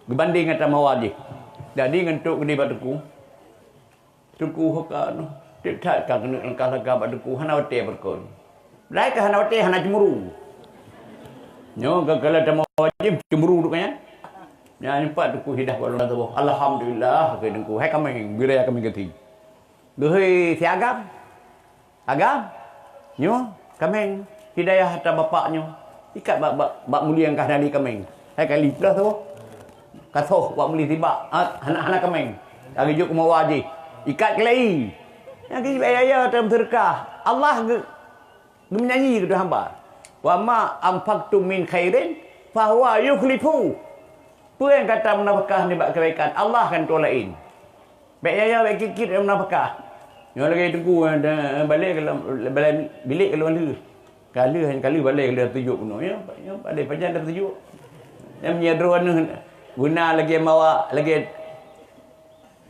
Geubandeng ata mawa jih. Jadi ngon trok geudeh bak Teungku. Teungku ho ka noh. Tiep that ka keuneuk langkah-langkah bak Teungku, hana watèe beureukoh. Lai ka hana watèe, hana cemburu. Nyoe ka kala ata mawa jih cemburu duk nyan. Nyan pat Teungku hidah bak lôn saboh. Alhamdulillah, kheun Teungku. Hai kaméng, bie raya kaméng gaki. Geuhôi si agam. Agam, nyoe kaméng hidayah ata bapak nyoe. Ikat bak, bak, bak mulia nyang ka hana lé kaméng. Hai kali ploh tu. Kasoh bak mulia sibak. Ha, hana, hana kaméng. Lagi jok keu mawa jih. Ikat keulai. Nyang keu baya-ya ata meuseudeukah. Allah geu-, geumeunyanyi keu hamba. "Wa ma anfaqtum min khairin fahuwa yukhlifu." Peue nyang gata meunafakah nibak keubaikan, Allah kan tuan laén. Bèk yaya, bèk kit-kit meunafakah. Nyoe lagèe Teungku, eh, balèe ka lom, balèe bilék ka lom lheueh. Ka lheueh, ka lheueh balèe ka lheueh teujok bunoe, ya. Ya, balèe pajan dah teujok. Ya, meunyoe droeneuh guna lagèe mawa, lagèe,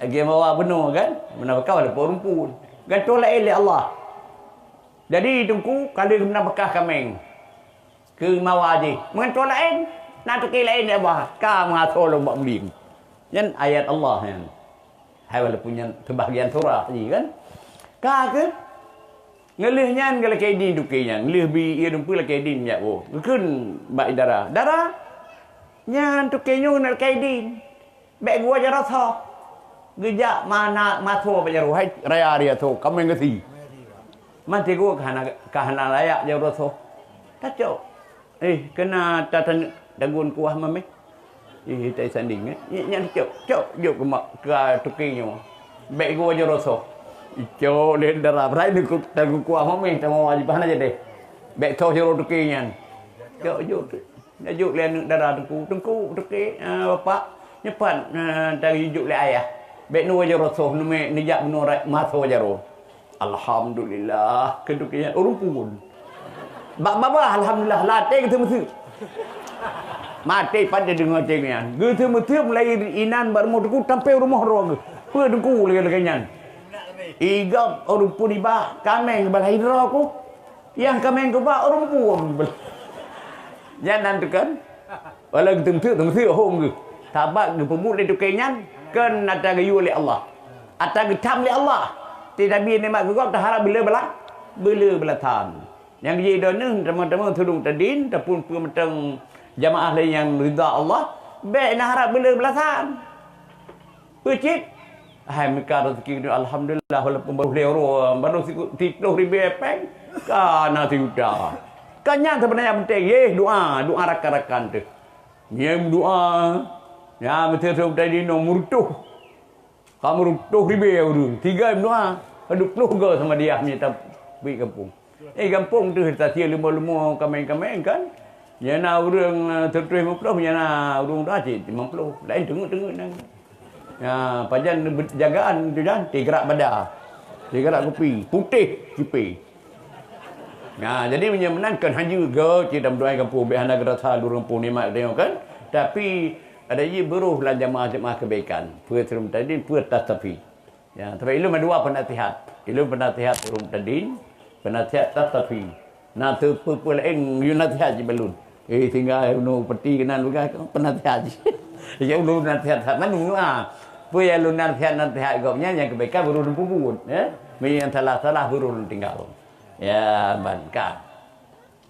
lagèe mawa bunoe kan? Meunafakah walaupun rumpun. Gantoh laén lé Allah. Jadi, Teungku, ka lheueh meunafakah kaméng. Keu mawa jih. Meungantoe laén, na toke laén ya bah, ka meuasoe lom bak buleuen. Nyan ayat Allah nyan. Hai walaupun nyan seubahgian surah jih kan. Ka keuh, ngeulheueh nyan geulakèe idin toke nyan. Ngeulheueh bi ié dumpeue lakèe idin jak woe. Geukheun bak dara, "Dara, nyan toke nyoe na lakèe idin." Bèk geuwoe jaroe soh. Geujak mana masoe bak jaroe, hai raya raya soe, kaméng geusi. Maté geuh ka hana, ka hana layak jaroe soh. Tacok. Eh, keunan ta-, ta-, tagun kuah mamèh. Eh, tai sanding, eh. Nyan, nyan cok, cok, jok keu mak, keu toke nyoe. Bèk geuwoe jaroe soh. Icok lé dara, brai tagun kuah mamèh, tamawa jih hana jadi. Bèk soh jaroe toke nyan. Cok, jok tu. Neujok lé aneuk dara Teungku, "Teungku, toke, eh, bapak, nyoe pat, eh, tayue jok lé ayah. Bèk neuwoe jaroe soh, neumè neujak bunoe ra-, masoe jaroe." Alhamdulillah, keu toke nyan ureueng phôn. Bak babah, alhamdulillah, lam até geuteumeuteuk. Maté pat jideungoe toke nyan. Geuteumeuteuk mulai inan bak rumoh Teungku sampai rumoh droe geuh. Peue Teungku lagèe-lagèe nyan. Igop ureueng phôn iba, kaméng balaih droe ku. Nyang kaméng keubah ureueng phôn. Nyan nan tu kan. Walau geuteumeuteuk, teumeuteuk hom geuh. Sabab geupeubuet lé toke nyan, kon ata geuyue lé Allah. Ata geutam lé Allah. Teutabie nikmat geuh gob taharab beuleu bala-, beuleu balasan. Nyang jih droeneuh teuma-teuma tudong tadin, ataupun peue mantong jamaah laén nyang ridha Allah, bèk na harab beuleu balasan. Peue cit? Hai meuka raseuki nyoe, alhamdulillah, walaupun barô lhèe uroe, barô siku-, siplôh ribèe pèng, ka na sijuta. Ka nyan seubeunajih nyang penting, yeh, doa, doa rakan-rakan teuh. Nyan doa, nyan meuteuseu tadi nyoe meurutoh. Ka meurutoh ribèe ureueng, tiga doa, ka duek ploh goe sama dia meunyo tabri gampông. Eh, gampông teuh tasie leumo-leumo kaméng-kaméng kan. Nyang na ureueng, eh, sireutôh limong ploh, nyang na ureueng dua cit limong ploh. Laén teungeut-teungeut nyan. Ya, pajan jagaan tu jan, tigerak bada. Tigerak kupi, putéh cipé. Nah, jadi meunyoe meunan kon hana jeuet geuh cit dalam doa gampông, bèk hana geurasa lôn gampông nikmat geutanyoe kan. Tapi ada jih beuroh lam jamaah-jamaah kebaikan. Peue seurum tadi, peue tastafi. Ya, tapi ilôn meudua peunasihat. Ilôn peunasihat ureueng tadin, peunasihat tastafi. Na teupeue-peue laén yue nasihat cit bak lôn. Eh, tinggai unu peti keunan lôn peunasihat cit. Ya, ulôn nasihat that mandum doa. Peue nyang lôn nasihat-nasihat gobnyan nyang kebaikan baru lôn peubuet, ya. Meunyo nyang salah-salah baru lôn tinggai. Ya, ban ka.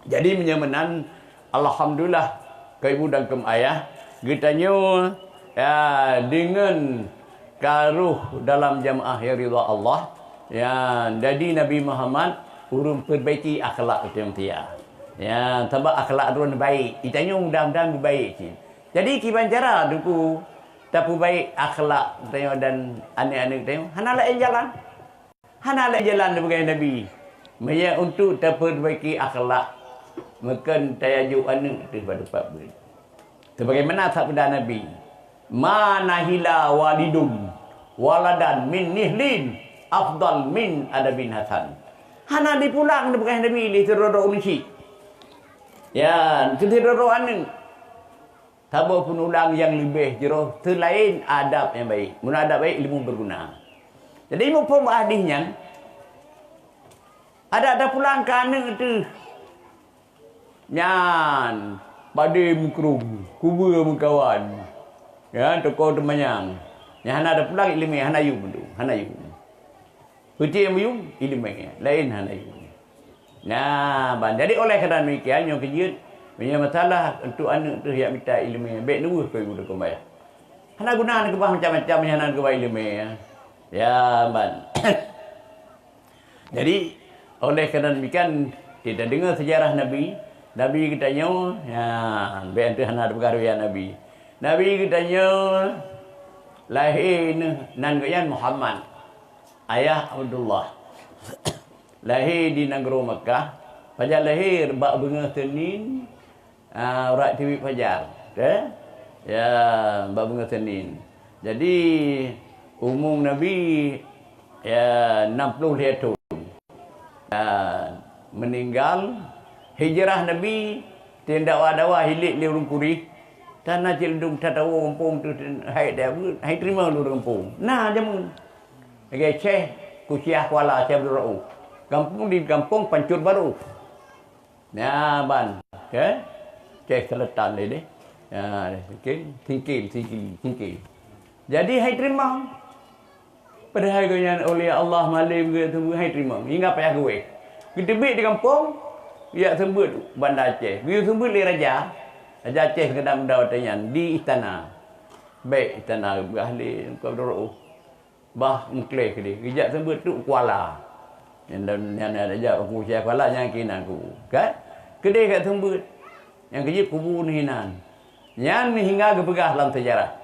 Jadi, meunyoe meunan, alhamdulillah, keu ibu dan keu ayah, geutanyoe, ya, deungon ka rôh dalam jamaah nyang ridha Allah, ya, jadi Nabi Muhammad, ureuëng peubaiki akhlak geutanyoe tia. Ya, sabab akhlak droe baik. Geutanyoe mudah-mudahan baik cit. Jadi kiban cara Teungku tapeubaik akhlak geutanyoe dan aneuëk-aneuëk geutanyoe? Hana laén jalan. Hana laén jalan, geupeugah Nabi. Meunyoe untuk tapeubaiki akhlak, meukeun tayajok aneuëk teuh bak teumpat beuet. Sebagaimana sabda Nabi, "Ma nahila walidun waladan min nihlin afdal min adabin hasan." Hana dipulang, geupeugah Nabi, lé sidroe-droe ureuëng chik. Ya, keu sidroe-droe aneuëk. Saboh peunulang nyang leubeh jroh seulaén adab nyang baik. Meunyoe adab baik, ilmu beuguna. Jadi, muphom hadih nyan, adak tapulang keu aneuëk teuh. Nyan, padé meukrong, kubeue meukawan. Ya, toko teumanyang. Nyang hana tapulang iéleumé, hana yum tu, hana yum. Peuti nyang meuyum, iéleumé, laén hana yum. Nah, ban. Jadi, oleh karena demikian, nyoe keujeuet, meunyoe masalah untuk aneuëk teuh jak mita iéleumé, bék neuweuh keu ibu dukon bayah. Hana guna neukeubah macam-macam, nyang hana neukeubah iéleumé, ya. Ya, ban. Jadi, oleh karena demikian, kita dengar sejarah Nabi. Nabi geutanyoe, ya, bék teuh hana peugah ya Nabi. Nabi geutanyoe lahé neuh nan geuh nyan Muhammad, ayah Abdullah. Lahé di nanggroe Makkah, pajan lahé bak beungoh Senin, ah, urat tiwik fajar, ke? Ya, bak beungoh Senin. Jadi, umur Nabi, ya, enam puluh lhée thon. Ya, meuninggal, hijrah Nabi, tindak dawa-dawa hilet lé ureuëng Quraisy, tan na cit leudong tatawoe gampông teuh hai deuh, hai teurimong lé ureuëng gampông. Na jameun. Lagée Syekh Kusiah Kuala, Syekh Abdul Rauf. Gampông di gampông Pancur Barô. Nyan ban, ke? Ceh Selatan lé deh. Ya, singkil, singkil, singkil, singkil. Jadi hai teurimong. Padahai gobnyan oleh Allah malém geuseubeuet hai teurimong. Hingga payah geuwéh. Geuteubiet di gampông, jak seumeubeuet Banda Aceh. Geuyue seumeubeuet lé raja. Raja Aceh Singkadak Muda watée nyan di istana. Bék istana geupeugah lé Teungku Abdul Rauf. Bah meukleh keudeh, geujak seumeubeuet Teungku Kuala. Nyan, nyan, nyan, jak Teungku Syekh Kuala nyan keunan ku. Kan? Keudeh ka seumeubeuet. Nyang keujeuet kubu neuh inan. Nyan hingga geupeugah lam seujarah.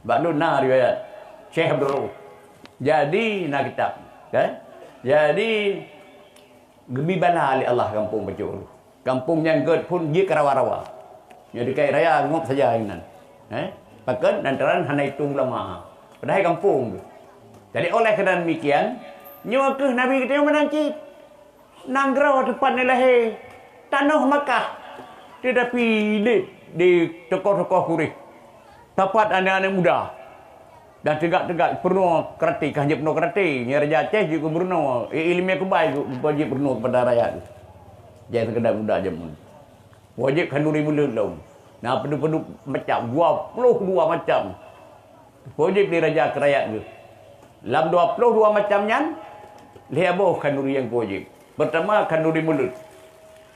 Bak lôn na riwayat Syekh Abdul Rauf. Jadi na kitab, kan? Jadi geubi bala lé Allah gampông Pancur. Gampông nyan gét phon jeuet keu rawa-rawa. Nyoe dikai raya ngop saja inan. Eh? Pakon lantaran hana itong ulama. Padahai gampông tu. Jadi oleh karena demikian, nyoe keuh Nabi geutanyoe meunan cit. Nanggroe teumpat neulahé, tanoh Makkah. Teutapi lé di tokoh-tokoh Quraisy. Tapat aneuëk-aneuëk muda. Dan teugak-teugak peurunoe karate, ka jeuet peurunoe karate. Nyan Raja Aceh jeuet keu peurunoe, i-, iéleumé keubai geupeujeuet peurunoe keupada rakyat. Jai Singkadak Muda jameun. Wajéb khanduri meuleuet lom. Na padub-padub macam, dua ploh dua macam. Wajéb di raja keu rakyat geuh. Lam dua ploh dua macam nyan, lhée boh khanduri nyang wajéb. Pertama, khanduri meuleuet.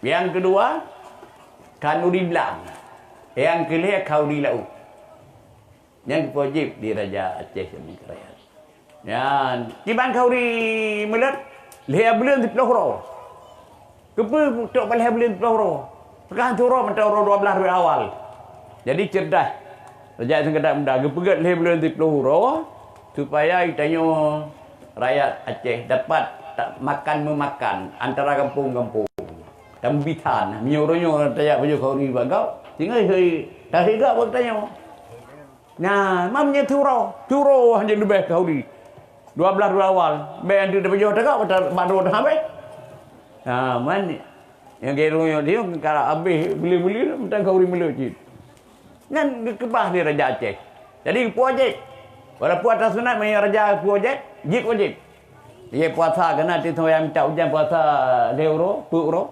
Nyang keudua, khanduri blang. Nyang keulhée, khanduri laôt. Nyang geupeujeuet di Raja Aceh Seumeukeureun. Nyan, kiban khanduri meuleuet, lhée buleuen siplôh uroe. Keupeue trok bak lhée buleuen siplôh uroe? Teuka hanco uroe mantong uroe dua blaih Rabiul Awal. Jadi, cerdas Raja Singkadak Muda geupeugét lhée buleuen siplôh uroe, supaya geutanyoe rakyat Aceh dapat ta-, makan meumakan antara gampông-gampông. Tameubisan, meunyoe uroe nyoe tajak pajoh khanduri bak gob, tinggai hei, tahiga bak geutanyoe. Nyan, mam nyan siuroe, siuroe hana leubeh khanduri. Dua blaih Rabiul Awal, bék aneuëk teupeujeuet tagak bak droe teuh habéh. Ha, man, nyang geurunyok dia ka habéh beli-beli mantong khanduri meuleuet cit. Nyan geukeubah lé Raja Aceh. Jadi geupeujeuet. Walaupun ata sunat, meunyoe raja geupeujeuet, jeuet wajéb. Iya puasa keunan teuh, yang minta ujan puasa lhée uroe, peuet uroe.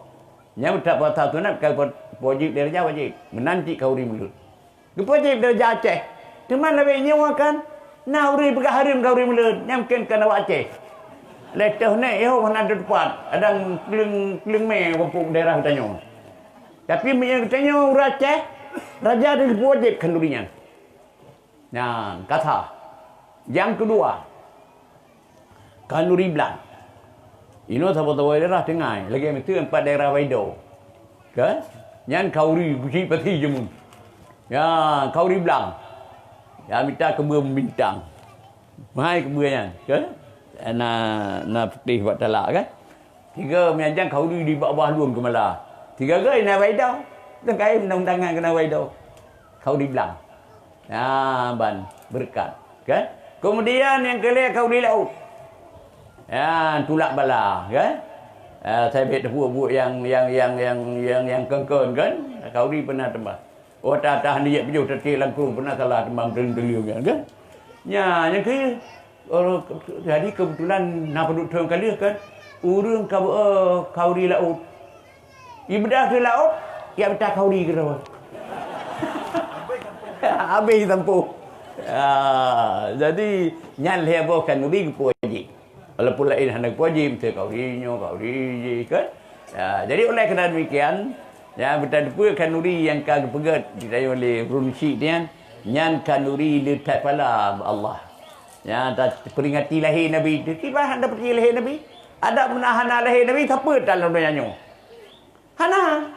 Nyang minta puasa sunat ka geupeujeuet lé raja wajéb. Meunan cit khanduri meuleuet. Geupeujeuet di Raja Aceh. Teuma lagée nyoe kan, na ureuëng peugah hareuem khanduri meuleuet, nyan mungken kon awak Aceh. Lé toh nyoe, yoh hana teupat, ada kleueng, kleueng mé gampông daerah geutanyoe. Tapi meunyoe geutanyoe ureuëng Aceh, raja teuh geupeujeuet khanduri nyan. Nyan, kasa. Nyang keudua, khanduri blang. Inoe saboh-saboh daerah tinggai, lagèe meuteun pat daerah Baido. Kan? Nyan khauri guci pasi jameun. Ya, khauri blang. Ya, mita keubeue bintang. Meuhai keubeue nyan, kan? Na, na putéh bak talak, kan? Tiga meujanjang khauri di bak bawah lôn keumala. Tiga geu na Baido. Dan kain undang-undangan keu na Baido. Khauri blang. Ya, ban beureukat, kan? Kemudian nyang keulhèe khauri laôt. Ya, tulak bala, kan? Ya, sabé teubuet-buet nyang, nyang, nyang, nyang, nyang, nyang keun-keun, kan? Khauri peuna teuma. Oh, ta-, tahan dijak pijoh teutiek langkong peuna salah teuma meuteulieng-teulieng, kan? Nya, nyang keu, oh, jadi keubeutulan na padub thôn ka lheueh, kan? Ureueng ka beu, eh, khauri laôt. Ibeudôh keu laôt, ya mita khauri keudroe. Habéh sampôh. Ah, jadi, nyan lhèe boh khanuri geupeuwajéb. Walaupun laén hana geupeuwajéb, miseue khauri nyoe, khauri jih, kan? Ya, jadi oleh karena demikian, ya, beuteupeue khanuri nyang ka geupeugèt di tanyoe lé Ureueng Syik nyan, nyan khanuri le that pahala bak Allah. Ya, ta-, peringati lahé Nabi tu. Kiban hana peringati lahé Nabi? Adam meunahana lahé Nabi, sapeue tan lam donya nyoe? Hana.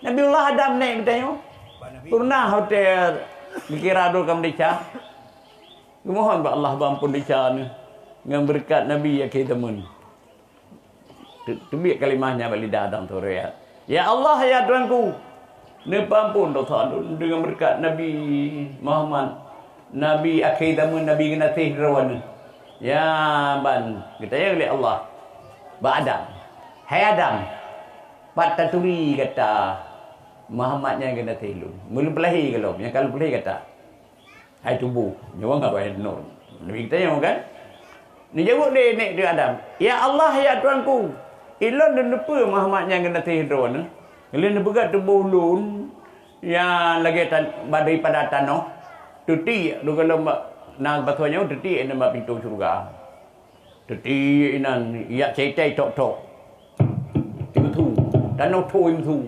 Nabiullah Adam nèk geutanyoe. Pernah watèe geukira droe ka meudesya. Geumohon bak Allah beuampôn desya neuh ngon beureukat Nabi akhé zaman. Teu-, teubiet kalimah nyan bak lidah Adam tu riwayat. Ya Allah, ya Tuhanku, neupeuampôn desya lôn deungon beureukat Nabi Muhammad, Nabi akhé zaman, Nabi geunaséh droeneuh. Ya ban geutanyong lé Allah bak Adam, "Hai Adam, pat taturi gata Muhammad nyang geunaséh lôn? Meulôn peulahé gohlom, nyang ka lôn peulahé gata?" Hai tuboh, nyoe ngon bahan non. Nabi geutanyoe kan? Neujaweueb lé nèk teuh Adam, "Ya Allah, ya Tuhanku, ilôn lôn neupeu Muhammad nyang geunaséh droeneuh. Lôn neupeugah tuboh lôn nyang lagèe tan-, ba-, daripada tanoh, teutiek lôn gohlom bak, na basoe nyoe teutiek lôn bak pintoe syeuruga." Teutiek inan, jak syaitan tok-tok. Imeuthu, tanoh tho imeuthu.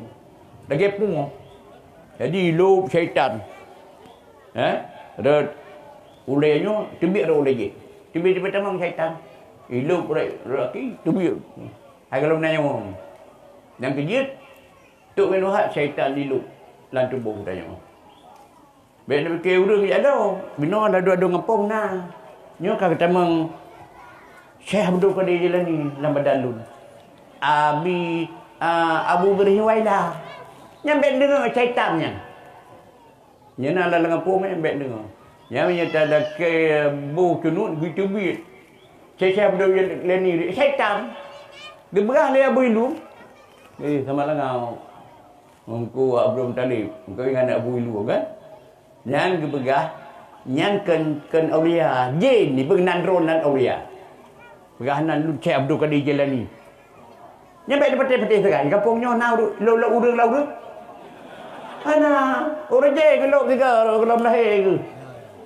Lagèe pungoh. Jadi ilôb syaitan. Eh? Rot ulèe nyoe, teubiet rot ulèe jih. Teubiet-teubiet tamong syaitan. Ilôb rot, rot laki, teubiet. Hai gohlom na nyoe. Nyang keujeuet, trok ngon uhat syaitan ilôb lam tuboh tanyoe. Bèk neupike ureueng jak adoe, binoe ladôm-ladôm gampông na. Nyoe ka geutamong Syekh Abdul Qadir Jailani lam badan lôn. Abi, a, Abu Gharih Huwaila. Nyan bèk deungoe syaitan nyan. Nyan na lam gampông nyan bèk deungoe. Nyan meunyo talakèe boh cunut geuteubiet. Syekh Abdul Jailani, syaitan. Geupeugah lé Abu Ilum. Eh, sama lagèe Teungku Abdul Muthalib, meukawen ngon aneuk Abu Ilum kan? Nyan geupeugah, nyan kheun, kheun aulia, jén, ipeugah nan droe nan aulia. Peugah nan lôn Syekh Abdul Qadir Jailani. Nyan bèk neupatéh-patéh sagai, gampông nyoe na ureueng, lo, lo ureueng, lo ureueng. Hana, ureueng jén keu lôb sigoe, keu lom lahé keuh.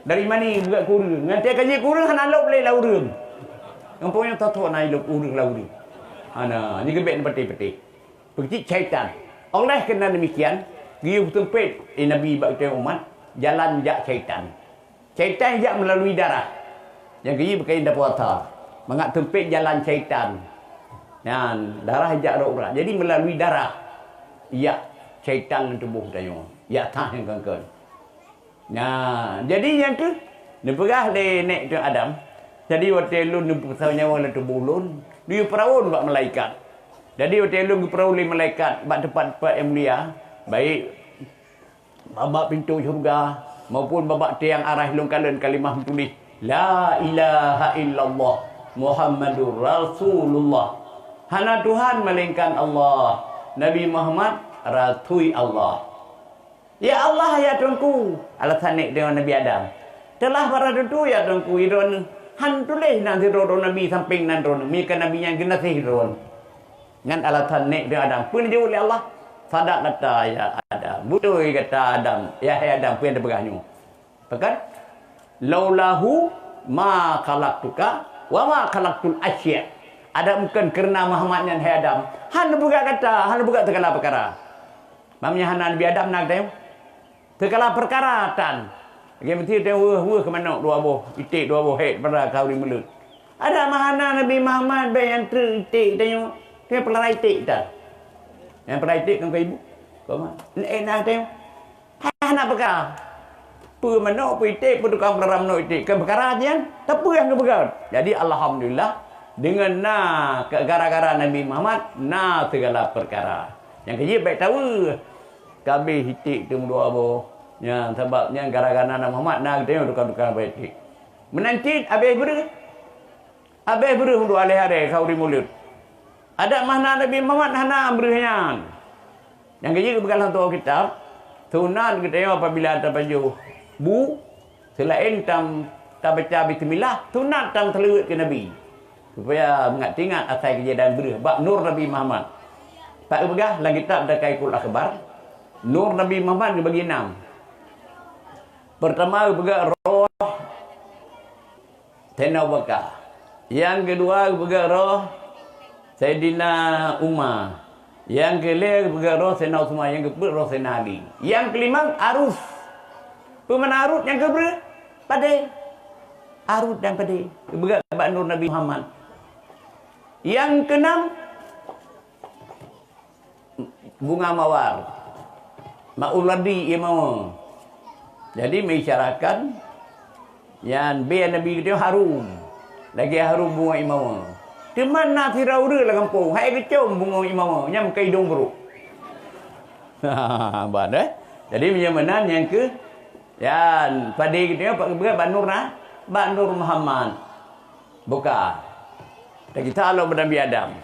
Dari mani geugat keu ureueng, ngon teuka jih keu ureueng hana lôb lé lo ureueng. Gampông nyoe tho-tho na ilôb ureueng, lo ureueng. Hana, nyan keuh bèk neupatéh-patéh. Peukeucit syaitan. Oleh keunan demikian, geuyue peuseumpét lé Nabi bak geutanyoe umat jalan jak syaitan. Syaitan jak meulalui darah. Nyang geuyue beukayen dapuasa. Mangat seumpét jalan syaitan. Nyan, darah jak rot urat. Jadi meulalui darah. Jak syaitan lam tuboh tanyoe. Jak sah nyang kheun-kheun. Nah, jadi nyan keuh neupeugah lé nèk teuh Adam, "Jadi watèe lôn neupeusawa nyawa lam tuboh lôn, lôn geupeurawon bak malaikat. Jadi watèe lôn geupeurawon lé malaikat bak teumpat-teumpat nyang mulia, baik bak pintoe syeuruga maupun bak tiang arah lôn kalon kalimah meutuléh, 'La ilaha illallah Muhammadur Rasulullah.' Hana Tuhan melainkan Allah, Nabi Muhammad rasui Allah." "Ya Allah, ya Tuhanku," alasan nèk deungon Nabi Adam, "teulah barang tantu, ya Tuhanku, droeneuh hana tuléh nan sidroe-droe nabi sampéng nan droeneuh, meunyoe ka nabi nyan geunaséh droeneuh." Nyan alasan nèk deungon Adam. Peue neujaweueb lé Allah? "Sadaqta, ya Adam. Beutôi gata, Adam. Ya hai Adam, peue nyang tapeugah nyoe." Pakon? "Laulahu ma khalaqtuka wa ma khalaqtul asya." Adam, kon keureuna Muhammad nyan, hai Adam, hana peugah gata, hana peugah segala peukara. Meunyoe hana Nabi Adam na geutanyoe. Segala peukara tan. Lagèe meusti teuh weueh-weueh keu manok dua boh, iték dua boh, hék daripada khauri mulod. Ada mah hana Nabi Muhammad bèk nyang treuk iték tanyoe. Tanyoe peularai iték tan. Nyang peularai iték kan keu ibu. Keu ma. Eh, na tanyoe. Hai hana peukara. Peue manok, peue iték, peue tukang peularam manok iték. Kan peukara nyan, tapi nyang geupeugah. Jadi alhamdulillah, deungon na gara-gara Nabi Muhammad, na segala perkara. Nyang keujeuet bèk taweue. Kabeh iték teumeudua boh. Nyan sabab nyan gara-gara Nabi Muhammad na geutanyoe tukang-tukang peularai iték. Meunan cit abéh breuh. Abéh breuh untuk alèh aré khauri mulod. Adat mah na Nabi Muhammad hana breuh nyan. Nyang keujeuet geupeugah lam tutoe kitab, sunat geutanyoe apabila tapajoh bu, seulaén tam tabaca bismillah, sunat tam seulaweuet keu Nabi. Supaya meungat-ingat asai keujadian breuh bak nur Nabi Muhammad. Pat geupeugah lam kitab Daqaiqul Akhbar, nur Nabi Muhammad geubagi nam. Peurtama geupeugah roh Saidina Abu Bakar. Nyang keudua geupeugah roh Saidina Umar. Nyang keulhèe geupeugah roh Saidina Utsman. Nyang keupeuet roh Saidina Ali. Nyang keulimong arus. Peue makna arus nyang keubreuh? Padé. Arus dan padé. Geupeugah bak nur Nabi Muhammad. Nyang keunam bunga mawar, mauladi imawa. Jadi meuisyarakan nyan bèe Nabi geutanyoe harum, lagèe harum bunga imawa. Teuma na sidroe ureueng lam gampông hai geucom bunga imawa nyan meukai idông brok. Ban, eh? Jadi meunyoe meunan nyang keu nyan padé geutanyoe pat geupeugah bak nur na, bak nur Muhammad. Buka. Tagita lom bak Nabi Adam.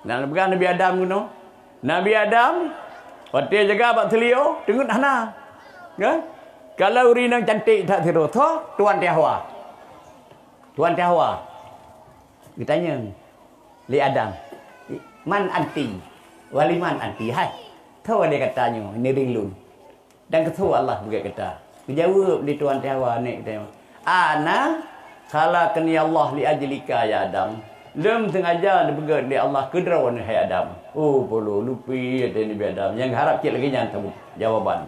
Nah, peugah Nabi Adam keunoe. Nabi Adam, watèe jaga bak seulio, teungeut hana. Kan? Kalau ureueng inong cantik that sidroe, tho, Tuan Tiawa. Tuan Tiawa. Geutanyong lé Adam, "Man anti? Wali man anti, hai?" Tho dia kata nyoe, "Niring lôn." Dan keu soe Allah peugah gata? Geujaweueb lé Tuan Tiawa nèk geutanyoe, "Ana khalaqani Allah li ajlika ya Adam." Lôn sengaja neupeugèt lé Allah keu droeneuh hai Adam. Oh, polo lupi até Nabi Adam. Nyang harab cit lagèe nyan saboh jawaban.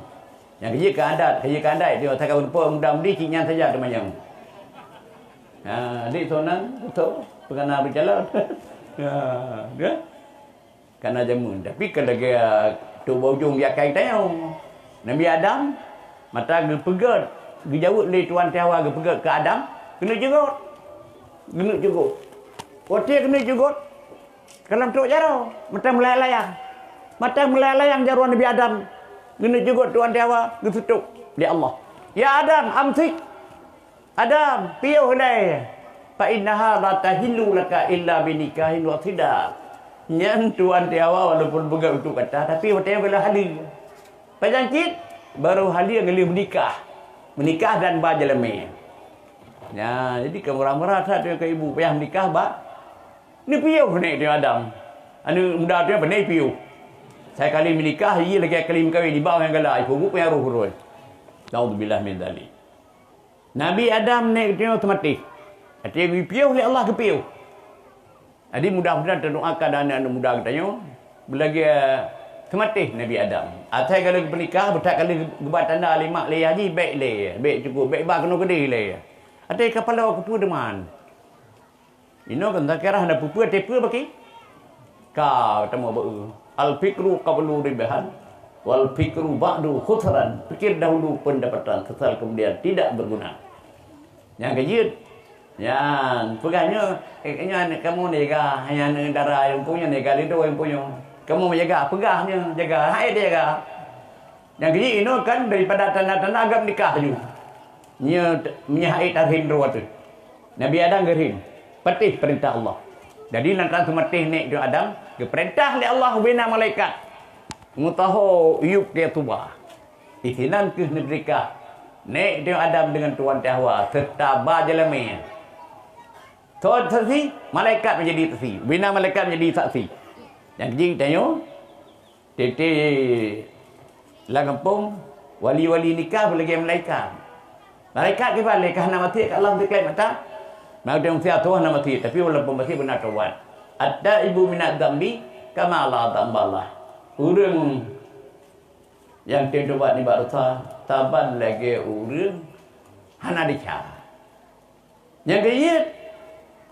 Nyang keujeuet keu adat, keujeuet keu adat, dia kata kawan po muda mudi cit nyan saja teumanyong. Ha, adik sonang, betul, pengana berjalan. Ha, dia. Kana jameun. Tapi ka lagèe, ah, tu bak ujong di akai tanyoe. Nabi Adam, mata geupeugèt, geujaweueb lé Tuan Tiawa geupeugèt keu Adam, keuneuk jeugot. Keuneuk jeugot. Watèe keuneuk jeugot, ka lam trok jaroe, mata meulayang-layang. Mata meulayang-layang jaroe Nabi Adam. Keuneuk jeugot Tuan Tiawa, geuseutôb lé Allah. "Ya Adam, amsik!" Adam, piôh ilèe, "Fa innaha la tahillu laka illa bi nikahin wa sidaq." Nyan Tuan Tiawa walaupun peugah untuk kata, tapi watèe nyoe ka lheueh haleue. Pajan cit, barô haleue ngon lheueh meunikah. Meunikah dan ba jeulamèe. Nya, jadi ka murah-murah that keu ibu payah meunikah bak neupiôh nèk teuh Adam. Aneuk muda teuh pandai piôh. Sai kali meunikah, jih lagèe kali meukawen, iba nyang galak, ibu payah roh ureueng. Naudzubillah min dzalik. Nabi Adam nèk geutanyoe teumatéh. Até geupiôh lé Allah geupiôh. Jadi mudah-mudahan teudoakan aneuk-aneuk muda geutanyoe beulagèe teumatéh Nabi Adam. Asai ka lheueh geupeunikah, beuthat ka lheueh geuba tanda lé mak lé yah jih, bèk lé, bèk cukup, bèk ba keunoe keudeh lé. Até kapala keupeue deuman. Inoe kan zakirah na peue-peue, até peue baki? Ka tamong beu. Al-fikru qablu ribahan, wal fikru ba'du khusran. Pikir dahulu pendapatan, sesal kemudian tidak berguna. Nyang keujeuet, nyan peugah nyoe, eh, nyoe aneuk kamoe neujaga, nyan aneuk dara nyang punya neujaga, lido nyang punya. Kamoe meujaga, peugah nyoe, jaga, hai dia jaga. Nyang keujeuet inoe kan daripada tanda-tanda agam nikah laju. Nyoe t-, meunyoe hai tarhim droe teuh. Nabi Adam geurhim, patéh peurintah Allah. Jadi, lantaran teumatéh nèk teuh Adam, geupeurintah lé Allah ubena malaikat. Mutaho yub ke tuba. Di sinan keuh neudeurikah nèk teuh Adam deungon Tuan Tiawa, serta ba jeulamèe. Soe saksi? Malaikat menjadi saksi. Ubena malaikat menjadi saksi. Nyang keujeuet tanyoe, Titi lam gampông, wali-wali nikah beulagèe malaikat. Malaikat kiban lé ka hana maté, ka Allah teuklep mata. Maka ureueng sia tuha hana maté, tapi walaupun maté beuna tobat. At-taibu minadz dzambi kama la dzambalah. Ureueng nyang tem tobat nibak dosa, saban lagèe ureueng hana desya. Nyang keujeuet,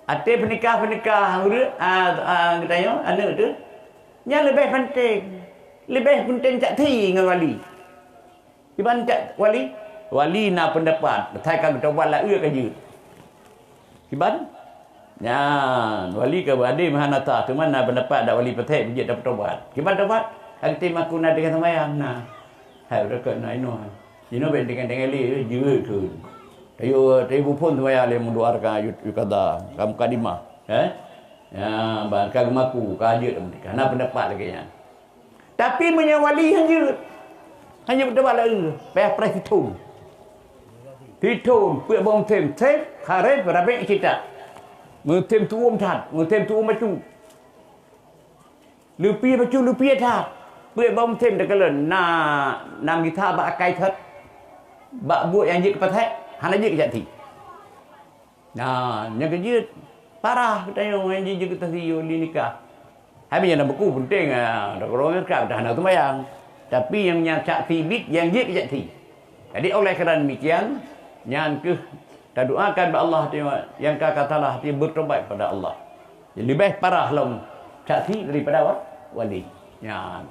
Até peunikah-peunikah ureuëng, a, a, geutanyoe, aneuëk teuh, nyan leubeh penting. Leubeh penting cak thi ngon wali. Kiban cak wali? Wali na peundapat, asai ka geutobat laeu ka jeuet. Kiban? Nyan, wali ka beurade meuhana sah, teuma na peundapat dak wali peuthek jeuet tapeutobat. Kiban tobat? Ka geutem aku na dengan sembahyang, na. Hai, udah keu na inoe. Inoe ben dengan-dengan le, jeuet keu. Tayo, tayo buphon sembahyang le meudoa rakaat yu, yu kada, ka mukadimah. Eh? Ya, ban ka geumaku, ka jeuet merdeka. Na peundapat lagée nyan. Tapi meunyoe wali han jeuet, han jeuet beuteuba laeu, payah preh sithon. Sithon, peuet boh musim, Saif, Kharif, Rabi', Syita. Musim tuom that, musim tuom bacut. Leupie bacut, leupie that. Peuet boh musim teukalon na, na mita bak akai that. Bak buet nyang jeuet keu pathek, hana jeuet keu cati. Nah, nyang keujeuet parah geutanyoe nyang jijeuet geutanyoe li nikah. Hai meunyoe na buku penting, ah, dak keurong ka dah hana sumbayang. Tapi nyang nyan cak sibit nyang jeuet keu cak si. Jadi oleh kerana demikian, nyan keuh tadoakan bak Allah tu nyang ka ka salah hati bertobat kepada Allah. Jadi lebih parah lom cak si daripada wa-, wali. Nyan.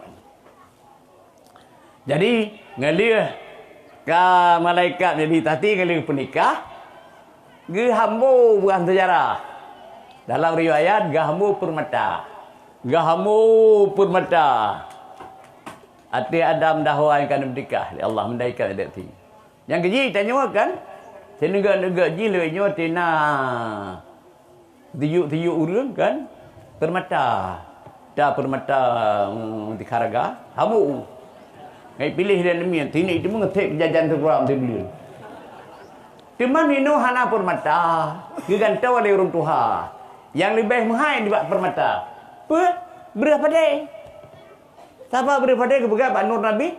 Jadi, ngeulheueh ka malaikat jadi tati ngeulheueh peunikah, geuhambo beuah seujarah. Dalam riwayat, geuhambo peurmata. Geuhambo peurmata. Até Adam dan Hawa nyang ka neupeunikah lé Allah meundaikan adat si. Nyang keujih tanyoe kan, sineugok-neugok jih lé nyoe tina Tiyuk-tiyuk ureuëng kan, peurmata. Ta peurmata, mm, di Karaga, hamu. Ngai piléh dan demian, tinik itu mengetek jajan segram di Belun. Teuma nino hana peurmata, geugantoe lé ureuëng tuha. Nyang leubeh meuhai nibak peurmata. Peue? Breueh padé. Saba breueh padé geupeugah bak Nur Nabi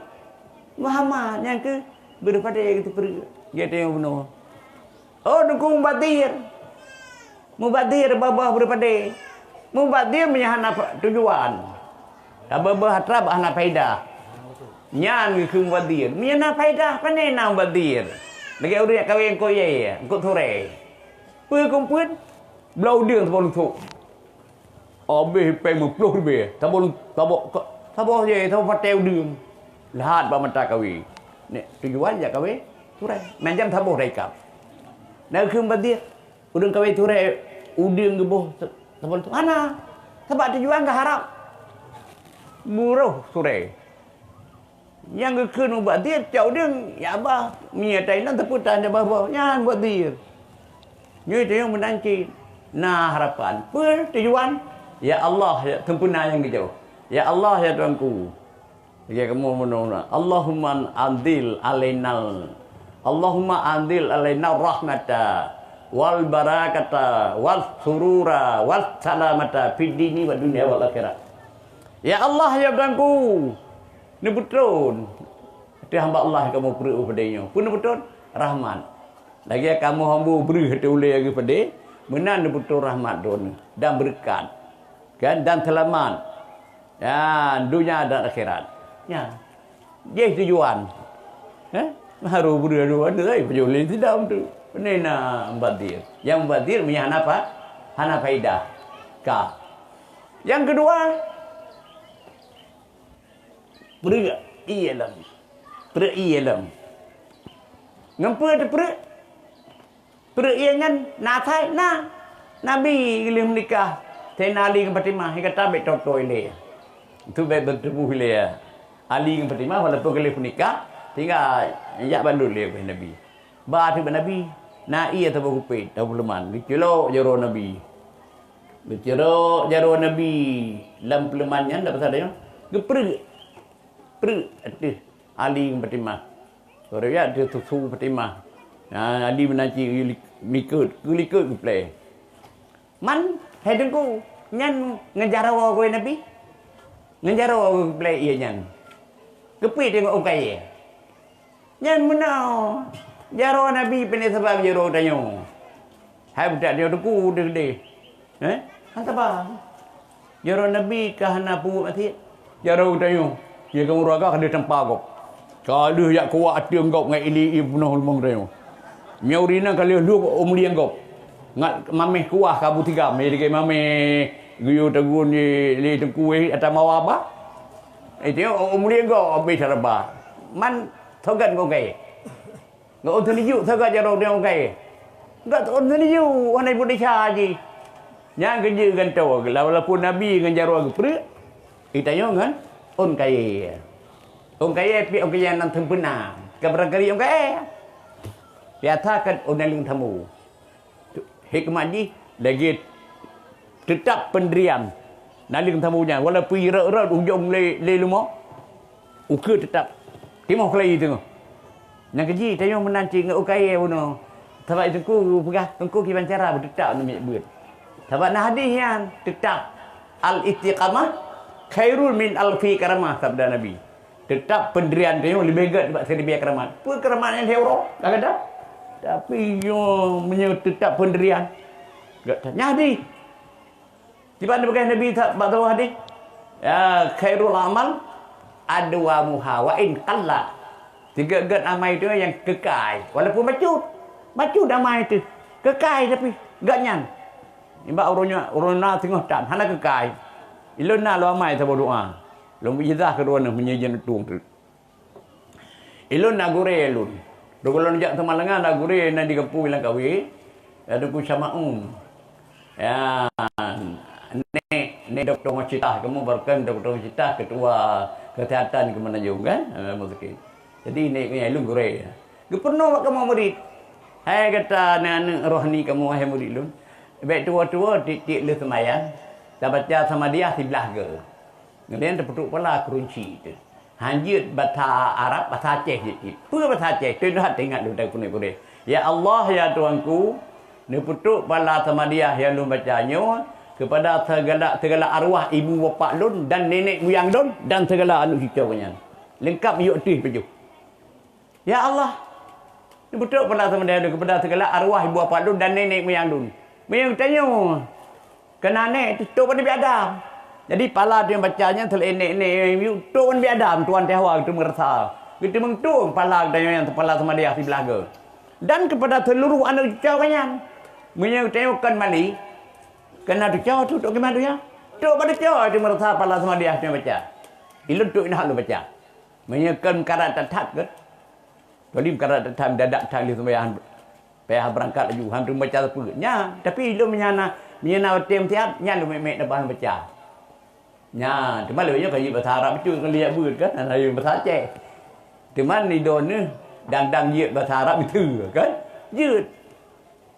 Muhammad, nyang keu breueh padé geuteupeureuet. Geutanyoe bunoe. Oh, dukung mubadir. Mubadir babah breueh padé. Mubadir meunyo hana pa-, tujuan. Tabeubaih atra bak hana faedah. Nyan geukheun mubadir. Meunyo na faedah, pane na mubadir. Lagée ureuëng nyang kawé eungkôt yé, eungkôt surée. Peue kumpeuen? Blau udeueng saboh lusok. Abéh péng meuploh ribée. Saboh, saboh, saboh je, saboh paté udeueng. Lahat bak mata kawé. Nek tujuan jak kawé, surée. Manjam saboh daikam. Na geukheun mubadir. Udeueng kawé surée, udeueng geuboh sa-, saboh tu. Hana. Sabab tujuan geuharab buroh surée. Nyang geukheun mubadir, cok udeueng, ya bah, meunyo ta inan teupeue tan ya bah boh. Nyan mubadir. Nyoe teuh nyang meunan cit. Na harapan. Peue tujuan? Ya Allah, ya sempurna nyang geujok. Ya Allah, ya Tuhanku. Lagée kamoe meunoe, Allahumma anzil alainal, Allahumma anzil alaina rahmata wal barakata was surura was salamata fid dini wad dunya wal akhirah. Ya Allah, ya Tuhanku, neubeutron ateueh hamba Allah kamoe peureuet padé nyoe. Peue neubeutron? Rahmat. Lagée kamoe hambo breueh ateueh ulée geuh padé, meunan neubeutron rahmat droeneuh dan beureukat. Kan? Dan seulamat. Ya, dunia dan akhirat. Ya. Jih tujuan. Eh? Harus beri tujuan tu, tapi pajulin sidam tu. Ini na mubadir. Yang mubadir punya hana fa-, hana faedah. Ka. Yang kedua, peureuet ié lom. Peureuet ié lom. Ngon peue teupeureuet? Peureuet ié nyan na asai? Na. Nabi geulheueh meunikah Saidina Ali ngon Fatimah, nyang gata bék toe-toe ilée. Itu bék beutuboh ilée. Ali ngon Fatimah walaupun geulheueh meunikah, tinggai jak bandum lé Nabi. Ba ateueh bak Nabi, na ié saboh kupét, saboh peuleuman. Geuculok jaroe Nabi. Geuculok jaroe Nabi lam peuleuman nyan, dak pasal nyoe. Geupeureuet. Peureuet ateueh Ali ngon Fatimah. Suraya ateueh susu Fatimah. Nah, Ali meunan cit geulikot, geulikot geuplé. Man, hai Teungku, nyan ngon jaroe keu Nabi? Ngon jaroe geuplé ié nyan. Geupeue teungoh u kayée. Nyan meunoe. Jaroe Nabi pane saba jaroe tanyoe. Hai budak nyoe Teungku deuh deh. Eh? Hana saba. Jaroe Nabi ka hana peubuet maksiat. Jaroe tanyoe, ya kamoe raga ka deuh tampa gob. Ka deuh jak kuat ateueh gob ngon ili ié peunoh lubang tanyoe. Nyoe ureueng inong ka lheueh lhok u mulieng gob. Ngat mameh kuah ka Abu Tigam, eh, lagèe mameh geuyue tagun di, di Teungku, eh, ata mawa bah. Eh, tengok, oh, mulia go habéh cara bah. Man sogat go kayèe. Enggak ôn teuneuk jok sagat jaroe deungon kayèe. Enggak ôn teuneuk jok, hana ibuet desya jih. Nyan keujeuet gantoe, walaupun Nabi ngon jaroe geupreuek, geutanyoe ngon ôn kayèe. Ôn kayèe pih ôn kayèe nyang sempurna. Ka barangkali ôn kayèe. Biasa kan ôn naleueng tamu. Hikmah jih lagèe teutap peundirian naleueng tamu nyan, walaupun rot-rot ujong lé, lé leumo, ukeue teutap timoh keulayi teungoh. Nyang keujih tanyoe meunan cit ngon ôn kayèe bunoe. Sabab Teungku geupeugah, Teungku kiban cara beuteutap namiet beuet. Sabab na hadih nyan, teutap al-istiqamah khairun min alfi karamah, sabda Nabi. Teutap peundirian tanyoe leubeh gèt bak siribèe keuramat. Peue keuramat nyang lhèe uroe? Kadang-kadang. Tapi nyoe meunyoe teutap peundirian, gèt that. Nyan hadih. Kiban peugah Nabi sa-, bak saboh hadih, "Ya, khairul amal adwamuha wa in qalla." Sigèt-gèt amai teuh nyang keukai, walaupun bacut. Bacut amai teuh. Keukai tapi gèt nyan. Nibak ureueng nyoe, ureueng na singoh tan, hana keukai. Ilôn na lôn amai saboh doa. Lôn bri ijazah keu droeneuh meunyoe jeuet neutueng teuk. Ilôn na gurèe lôn. Lôn jak teuma leungan na gurèe na di gampông Langkawi. Ya, Teungku Syamaun. Ya, nèk, nèk Doktor Ngocitah, kamoe baroekon Doktor Ngocitah, ketua kesehatan Keumeunajong kan? Ha, mungkin. Jadi nèk nyan ilôn gurèe. Geupeurunoe bak kamoe murit. Hai gata aneuk-aneuk rohani kamoe, hai murit lôn. Bèk tuwoe-tuwoe tiep-tiep lheueh seumayang, tabaca Samadiyah siblaih goe. Ngon nyan tapeutrok pala keurunci teuh. Han jeuet basa Arab, basa Aceh jeuet cit. Peue basa Aceh? Teuh that teuingat lôn, teuh peunoh gurèe. Ya Allah, ya Tuhanku, neupeutrok pala Samadiyah nyang lôn baca nyoe keupada segala, segala arwah ibu bapak lôn dan nenek moyang lôn dan segala aneuk cucoe geuh nyan. Leungkap yôk teuh pajoh. Ya Allah, neupeutrok pala Samadiyah lôn keupada segala arwah ibu bapak lôn dan nenek moyang lôn. Meunyoe geutanyoe keu nèk teuh trok bak Nabi Adam. Jadi pala teuh nyang baca nyan seulaén nèk-nèk trok bak Nabi Adam, tuan teuh awai geuteumèe rasa. Geuteumèe tueng pala geutanyoe nyang pala Samadiyah siblaih goe. Dan keupada seuluruh aneuk cucoe geuh nyan. Meunyoe geutanyoe kon malék, keu na cucoe teuh trok keuman donya. Trok bak cucoe geuteumèe rasa pala Samadiyah teuh nyang baca. Ilôn trok inong lôn baca. Meunyoe kon meukarat that-that kan. Jadi meukarat that-that, dadak that lheueh seumayang, payah beurangkat laju, han teubaca sapeue. Nyan, tapi ilôn meunyo na, meunyo na watèe meusiat, nyan lôn mèk-mèk na bahan baca. Nyan, teuma lôn nyoe ka jeuet basa Arab bacut ngon lôn jak beuet kan, hana jeuet basa Aceh. Teuma nidon neuh dang-dang jeuet basa Arab beutôi kan? Jeuet.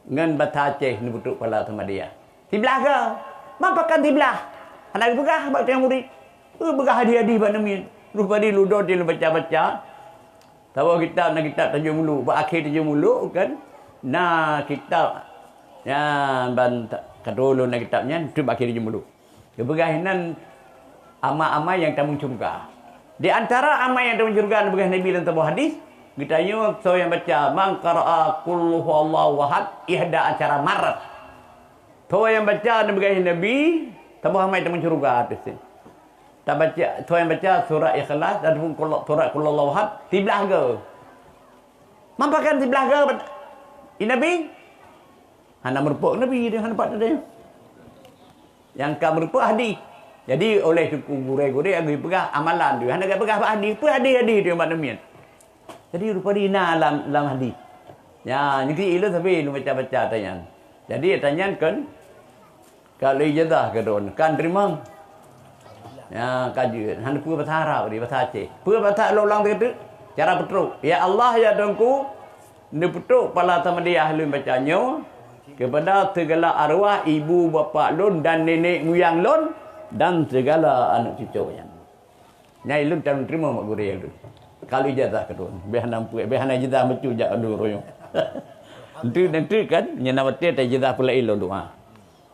Ngon basa Aceh neupeutrok pala Samadiyah. Siblaih goe. Man pakon siblaih? Hana geupeugah bak tiang murit. Geupeugah hadih-hadih bak namiet. Rupadi ludon di baca-baca. Saboh kitab, na kitab Tajul Muluk. Bak akhé Tajul Muluk kan, na kitab nyan ban ta-, ka tulôn na kitab nyan, tu bak akhé Tajul Muluk. Geupeugah inan amai-amai nyang tamong syeuruga. Di antara amai nyang tamong syeuruga neupeugah Nabi lam saboh hadis, geutanyoe soe nyang baca, "Man qara'a qul huwallahu ahad ihda asyara marrat." Soe nyang baca neupeugah Nabi, saboh amai tamong syeuruga ateueh nyan. Tabaca, soe nyang baca surat Ikhlas ataupun qul, surat Qul huwallahu ahad, siblaih goe. Man pakon siblaih goe, i Nabi? Hana meurumpok Nabi, dia hana pat teudeungoe. Nyang ka meurumpok hadih. Jadi, oleh suku gurèe-gurèe, geuyue peugah amalan tu. Hana geuyue peugah bak hadih. Peue hadih-hadih tu nyang bak namiet? Jadi, rupadi na lam, lam hadih. Nyan, jadi ilôn sabe lôn baca-baca ata nyan. Jadi, ata nyan kan, ka lôn ijazah keu droeneuh. Kan teurimong? Nyan, ka jeuet. Hana peue basa Arab, di basa Aceh. Peue basa ulang-ulang teuka teuk? Cara peutrok. Ya Allah, ya Tuhanku, neupeutrok pala Samadiyah lôn baca nyoe keupada sigala arwah ibu bapak lôn dan nenek moyang lôn dan sigala aneuk cucoe nyan. Nyan ilôn calon teurimong bak gurèe lôn. Ka lôn ijazah keu droeneuh. Bèk hana meupeue, bèk hana ijazah meucue jak lôn royong. Enteuk, enteuk kan, nyan na watèe ta ijazah peulaén lôn doa.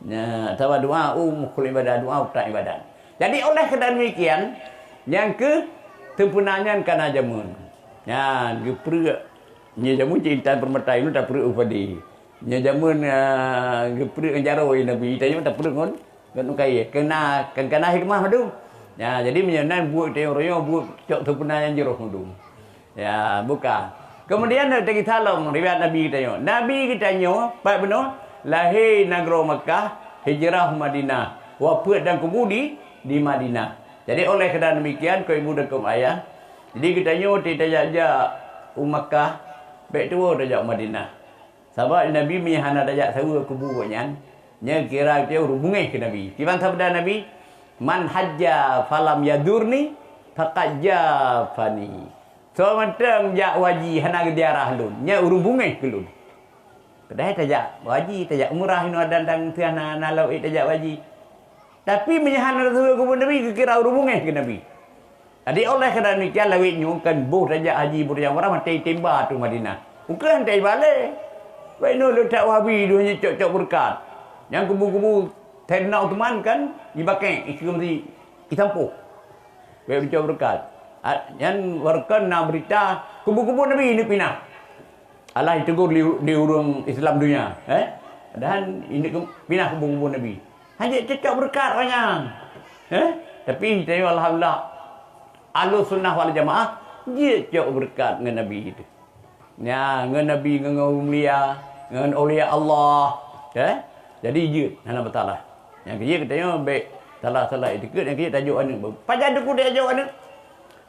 Nyan, sabab doa u mukul ibadat, doa utak ibadat. Jadi, oleh keuadaan demikian, nyang keu sempurna nyan ka na jameun. Nyan, geupreuek. Nyoe jameun cit intan peurmata, ilôn tapreuek u padi. Nyoe jameun, ah, geupreuek ngon jaroe Nabi, tanyoe tapreuek ngon, ngon ôn kayèe. Keu na, kan ka na hikmah mandum. Nyan, jadi meunyoe nan buet tanyoe royong, buet cok sempurna nyang jroh mandum. Ya, buka. Kemudian, na teuka salom riwayat Nabi geutanyoe. Nabi geutanyoe, pat bunoe, Lahé nanggroe Makkah, hijrah Madinah, wafeuet dan kubu di, di Madinah. Jadi oleh keuadaan demikian, keu ibu dan keu ayah, jadi geutanyoe tajak-jak u Makkah, bék tuwoe tajak u Madinah. Sabab Nabi meunyo hana tajak saweue kubu gobnyan, nyan kira geutanyoe ureuëng beungéh keu Nabi. Kiban sabda Nabi, "Man hajja falam yazurni, faqad jafani." Soe mantong jak haji hana geuziarah lôn, nyan ureuëng beungéh keu lôn. Padahai tajak haji, tajak umrah inoe dan, dan teuh hana, hana lawét tajak haji. Tapi meunyo hana tasaweue kubu Nabi, geukira ureuëng beungéh keu Nabi. Jadi oleh keuadaan demikian, lawét nyoe kan boh tajak haji, boh tajak umrah, maté timba tu Madinah. Ukeue han teuibalée. Baik nyoe leutak Wahabi dua hanya cok-cok beureukat. Nyang kubu-kubu Saidina Uthman kan jibakée, ikeu meusi isampôh. Bék meucok beureukat. A, nyan wareukan na beurita kubu-kubu Nabi ini pinah. Allah ditegur di, di ureuëng Islam dunia, eh? Padahai ini ke, pinah kubu-kubu Nabi. Hana cocok beureukat awaknyan. Eh? Tapi tanyoe alhamdulillah, Ahlus Sunnah wal Jamaah jeuet cok beureukat ngon Nabi itu. Nya, ngon Nabi, ngon, ngon mulia, ngon aulia Allah. Eh? Jadi jeuet, hana masalah. Nyang keu jeuet geutanyoe bék salah-salah itikeuet, nyang keu jeuet tajok aneuk. Pajan teupeu tajok aneuk?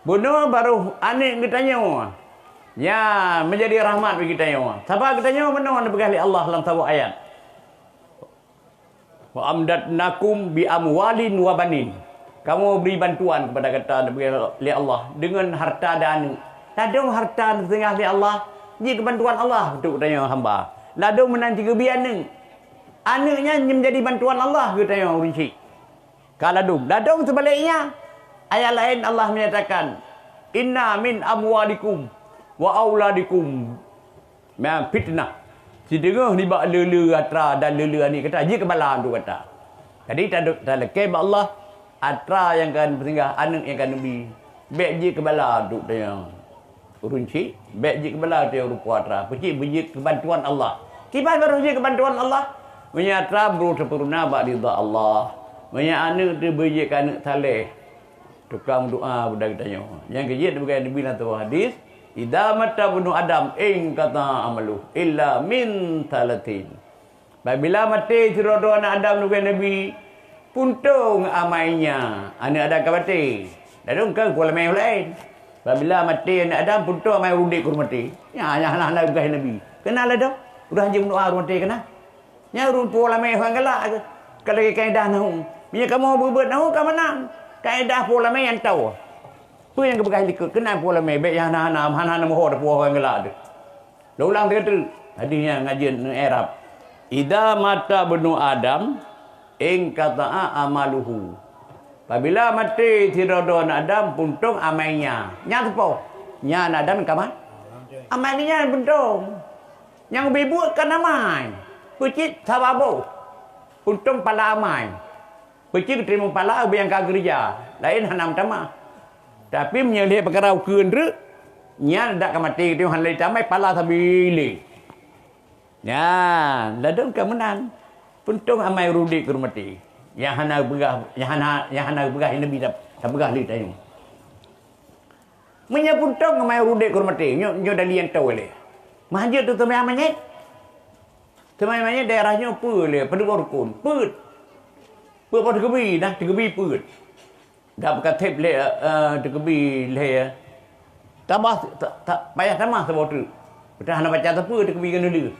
Bunoe barô aneuk geutanyoe. Nya, meujadi rahmat bagi geutanyoe. Sabab geutanyoe meunoe neupeugah lé Allah lam saboh ayat. "Wa amdadnakum bi amwalin wa banin." Kamoe bri bantuan kepada gata, neupeugah lé Allah, deungon harta dan aneuk. Ladôm harta neupeusingah lé Allah, jeuet keu bantuan Allah untuk geutanyoe hamba. Ladôm meunan jigeubi aneuk. Aneuk nyan menjadi bantuan Allah geutanyoe ureuëng chik. Ka ladôm. Ladôm seubaliknya, ayat laén Allah menyatakan, "Inna min amwalikum wa auladikum ma fitnah." Sideungoe nibak le-le atra dan le-le aneuk gata jeuet keu bala untuk gata. Jadi, ta-, talakée bak Allah, atra nyang ka neupeusingah, aneuk nyang ka neubi, bék jeuet keu bala untuk tanyoe. Ureuëng chik, bék jeuet keu bala teuh ureuëng putra. Peucit beujeuet keu bantuan Allah. Kiban barô jeuet keu bantuan Allah? Meunyo atra brôk teupeuruna bak ridha Allah. Meunyo aneuk teuh beujeuet keu aneuk saleh, tukang meudoa bak geutanyoe. Nyang keu jeuet teupeugah Nabi lam saboh hadis, "Idza mata ibnu Adam inqata'a amaluhu illa min tsalatsin." Babila maté sidroe-droe aneuk Adam, neupeugah Nabi, puntông amai nyan, aneuk Adam ka maté. Ladôm ka pulang amai laén. Babila maté aneuk Adam, puntông amai ureuëng udeb keu ureuëng maté. Nyan, nyan hana, hana geupeugah Nabi. Keunan ladôm, ureuëng hanjeuet meudoa ureuëng maté keunan. Nyan ureuëng pulang amai ureuëng galak, ka lagée kaidah nahu. Meunyo kamoe beubeuet nahu ka meunan, kaidah pulang amai nyang toe. Peue nyang geupeugah likot, keunan pulang amai, bék nyang hana-hana, hana-hana meuho tapuwoe ureuëng galak teuh. Lôn ulang teuk-teuk, hadis nyan ngaji ngon i'rab. "Idza mata ibnu Adam, inqata'a amaluhu." Pabila maté sidroe-droe aneuk Adam, puntông amai nyan. Nyan teupeue? Nyan aneuk Adam ka ma-, amai nyan puntông. Nyang ubé buet kan amai. Peucit saboh boh. Puntông pala amai. Peucit teurimong pala ubé nyang ka geureuja. Laén hana meutamah. Tapi meunyoe lheueh peukara ukeue treuk, nyan dak ka maté geutanyoe hana lé tamai pala sabe lé. Nyan, ladôm ka meunan. Puntông amai ureuëng udeb keu ureuëng maté. Nyang hana geupeugah, nyang hana, nyang hana geupeugah Nabi ta-, tapeugah lé tanyoe. Meunyoe puntông amai ureuëng udeb keu ureuëng maté, nyoe, nyoe dalil nyang toe lé. Meuhanjeuet teuh teumé manyét. Teumé manyét daerah nyoe peue lé, padub rukon, peuet. Peuet boh teukeubi, nah teukeubi peuet. Dak beukateb lé, eh, teukeubi lé, eh. Tabah, ta-, ta-, payah tamah saboh teuk. Padahai hana baca sapeue teukeubi keuneulheueh.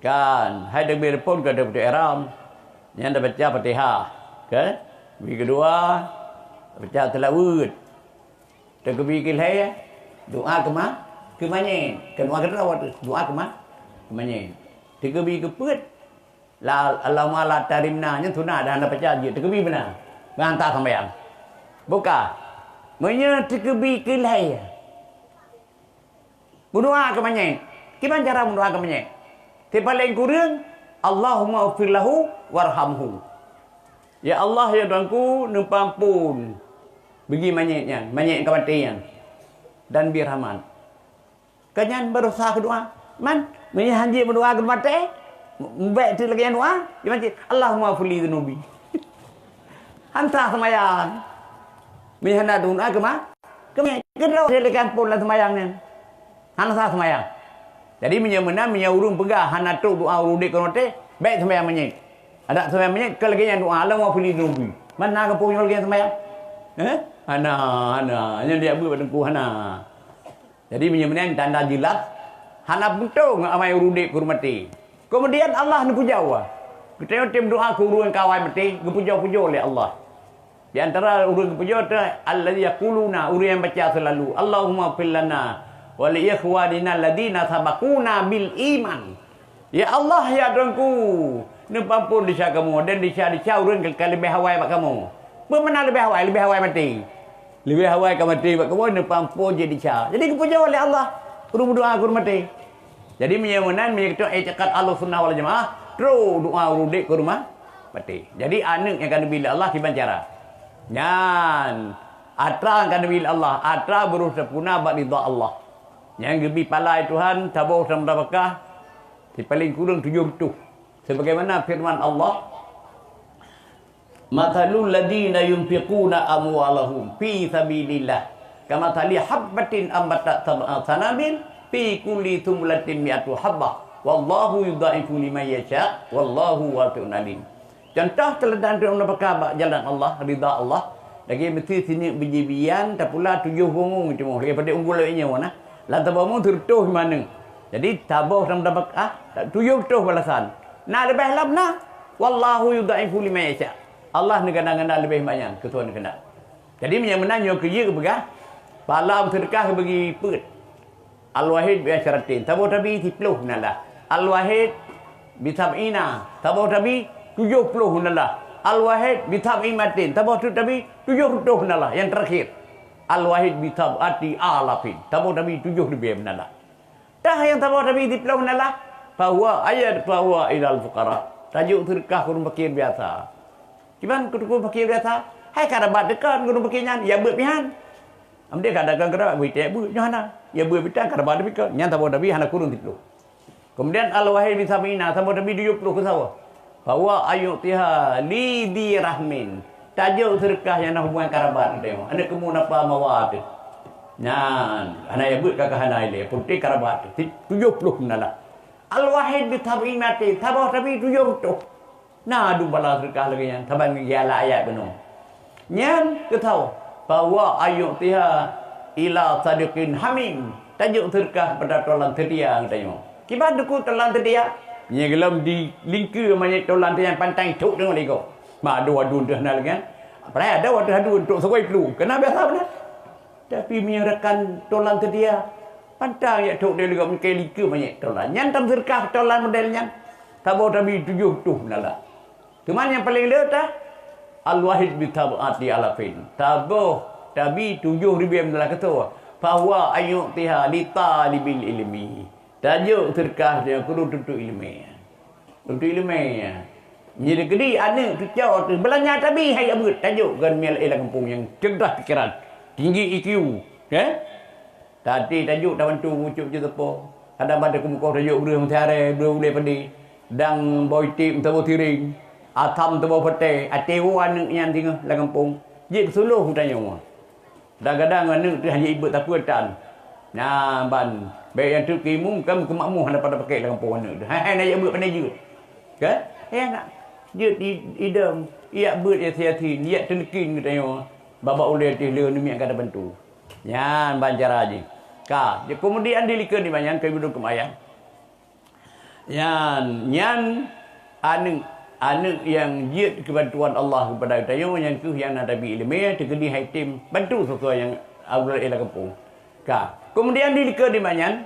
Kan, hai takbir phon ka teupeuteuek ihram. Nyan tabaca Fatihah, kan? Teukeubi keudua, tabaca seulaweuet. Teukeubi keulhèe, doa keuma-, keumanyét. Keu doa keudroe teuh, doa keuma-, keumanyét. Teukeubi keupeuet, La, Allahumma la tahrimna, nyan sunat dah hana pacat jeuet, teukeubi meunan. Ngon ata sambayang. Buka. Meunyoe teukeubi keulhèe, meudoa keu manyét. Kiban cara meudoa keu manyét? Sipaleng kureueng, "Allahumma ighfir lahu warhamhu." Ya Allah, ya Tuhanku, neupeuampôn bagi manyét nyan, manyét nyang ka maté nyan, dan bi rahmat. Ka nyan baru sah doa. Man, meunyo hanjeuet meudoa keu maté, bèk teuk lagèe nyan doa, di masjid, "Allahumma ighfir li dzunubi." Han sah seumayang. Meunyo hana doa keu ma-, keu ma-, keu droe lagèe ampôn lam seumayang nyan. Han sah seumayang. Jadi meunyoe meunan, meunyoe ureuëng peugah hana trok doa ureuëng udeb keu ureuëng maté, bék seumayang manyét. Adak seumayang manyét ka lagée nyan doa, "Allahummaghfirli dzunubi." Mana gampông nyoe lagée seumayang? Eh? Hana, hana. Nyan dia beuet bak teungku hana. Jadi meunyoe meunan tanda jeulaih hana beutôi ngon amai ureuëng udeb keu ureuëng maté. Keumudian Allah neupeujaweueb. Geutanyoe tem doa keu ureuëng kawai maté, geupujoe-pujoe lé Allah. Di antara ureuëng geupujoe teuh, allazi yaquluna, ureuëng nyang baca seulalu, "Allahumma fir lana wa li ikhwanina alladzina sabaquna bil iman." Ya Allah, ya Tuhanku, neupeuampon desya kamoe dan desya-desya ureuëng ka leubeh awai bak kamoe. Peue makna leubeh awai? Leubeh awai maté. Leubeh awai ka maté bak kamoe, neupeuampon jih desya. Jadi geupujoe lé Allah ureuëng meudoa keu ureuëng maté. Jadi meunyoe meunan, meunyoe geutanyoe iktikad Ahlussunnah wal Jamaah, trok doa ureuëng udeb keu ureuëng maté. Jadi aneuëk nyang ka neubi lé Allah kiban cara. Nyan atra nyang ka neubi lé Allah, atra beurôh teupuna bak ridha Allah. Nyang geubi pahala Tuhan, saboh tameutabakah, sipaleng kureueng tujoh reutôh. Sebagaimana firman Allah, "Matsalul ladzina yunfiquna amwalahum fi sabilillah kamatsali habbatin ambatat sab'a sanabil fi kulli sunbulatin mi'atu habbah, wallahu yudha'ifu liman yasha, wallahu wasi'un alim." Contoh teuladan ureuëng nafakah bak jalan Allah, ridha Allah, lagée meusti sineuk biji-bijian tapula tujoh gunggong teuma, lagée padub unggul awaknyoe na. Lam saboh gunggong sireutôh lima neuk. Jadi saboh tameutabakah, tujoh reutôh balasan. Na leubeh lom na. Wallahu yudha'ifu liman yasha. Allah neugadang-gadang leubeh banyak keu soe neukeundak. Jadi meunyoe meunan nyoe keu jeuet geupeugah, pahala meuseudeukah geubagi peuet. Al-wahid bi asyratin, saboh tabi siploh nala. Al-wahid bi sab'ina, saboh tabi tujoh ploh nala. Al-wahid bi sab'i mi'atin, saboh tabi tujoh reutôh nala. Nyang terakhir, al-wahid bi sab'ati alafin, saboh tabi tujoh ribée nala. Tah nyang saboh tabi siploh nala, fahuwa ayat fahuwa ilal fuqara. Tajok seudeukah keu ureuëng fakir biasa. Kiban keu ureuëng fakir biasa, hai karabat teuka keu ureuëng fakir nyan, ya beuet pihan. Amdeh ka dagang karabat, bui teuek beuet nyoe hana. Ya beuet pitan karabat teuka, nyan saboh tabi hana kureueng siploh. Keumudian al-wahid bi sab'ina, saboh tabi tujoh ploh keu saboh. Fahuwa ayu'tiha li dzi rahmin. Tajok seudeukah nyang na hubungan karabat teuh. Aneuk keumu napa mawa teuh. Nyan, hana ya beuet ka hana ilée, peunteng karabat teuh. Tujoh ploh nala. Al-wahid bi sab'i mi'atin, saboh tabi tujoh reutôh. Na dum bala seudeukah lagée nyan, saban ngon geujak ayat bunoe. Nyan keu saboh, fahuwa ayu'tiha ila sadiqin hamim. Tajok seudeukah keupada tolan seutia geutanyoe. Kiban teungku tolan seutia? Nyang geulom di lingkeue manyét tolan seutia pantang tok deungon lego. Ma adu-adu deuh na lagée nyan. Padahai ada adu-adu untuk sugoi pelu. Kena biasa beuna. Tapi meunyoe rakan tolan seutia, pantang jak tok deungon lego mungken lingkeue manyét tolan. Nyan tam seudeukah tolan model nyan. Saboh tabi tujoh reutôh nala. Teuma nyang paleng le tah, al-wahid bi sab'ati alafin. Saboh tabi tujoh ribée nala keu saboh. Fahuwa ayu'tiha li talibil ilmi. Tajok seudeukah nyang keu tuntut ileumé. Tuntut ileumé. Jadi keudi aneuk cucoe teuh beulanja tabi hai abeuet tajok keu miet lam gampông nyang cerdas pikeran, tinggi I Q, eh? Tadi tajok tabantu bucok jeuet teupeu. Kadang bak teukumukoh tajok breueh meusiaré, breueh ulée padé, dang boh iték meusaboh sireng, asam meusaboh peutée, até woe aneuk nyan singoh lam gampông. Jeuet keu suluh geutanyoe. Kadang-kadang aneuk teuh hana ibeuet sapeue tan. Nyan ban, bék nyang teuk keu imum kan keu makmu hana pada pakai lam gampông aneuk teuh. Hai, hai na jak beuet pandai jeuet. Kan? Hai aneuk. Jeuet i-, idong, jak beuet Yasin-Yasin, jak teuneukin geutanyoe. Babah ulée teuh le neumiet ka tabantu. Nyan ban cara jih. Ka, keumudian di likot nibak nyan keu ibu dum keumayang. Nyan, nyan aneuk, aneuk nyang jeuet keu bantuan Allah keupada geutanyoe, nyan kheueh nyang na tabi ileumé, teukeudi hai tem bantu sesuai nyang Allah lam gampông. Ka. Keumudian di likot nibak nyan,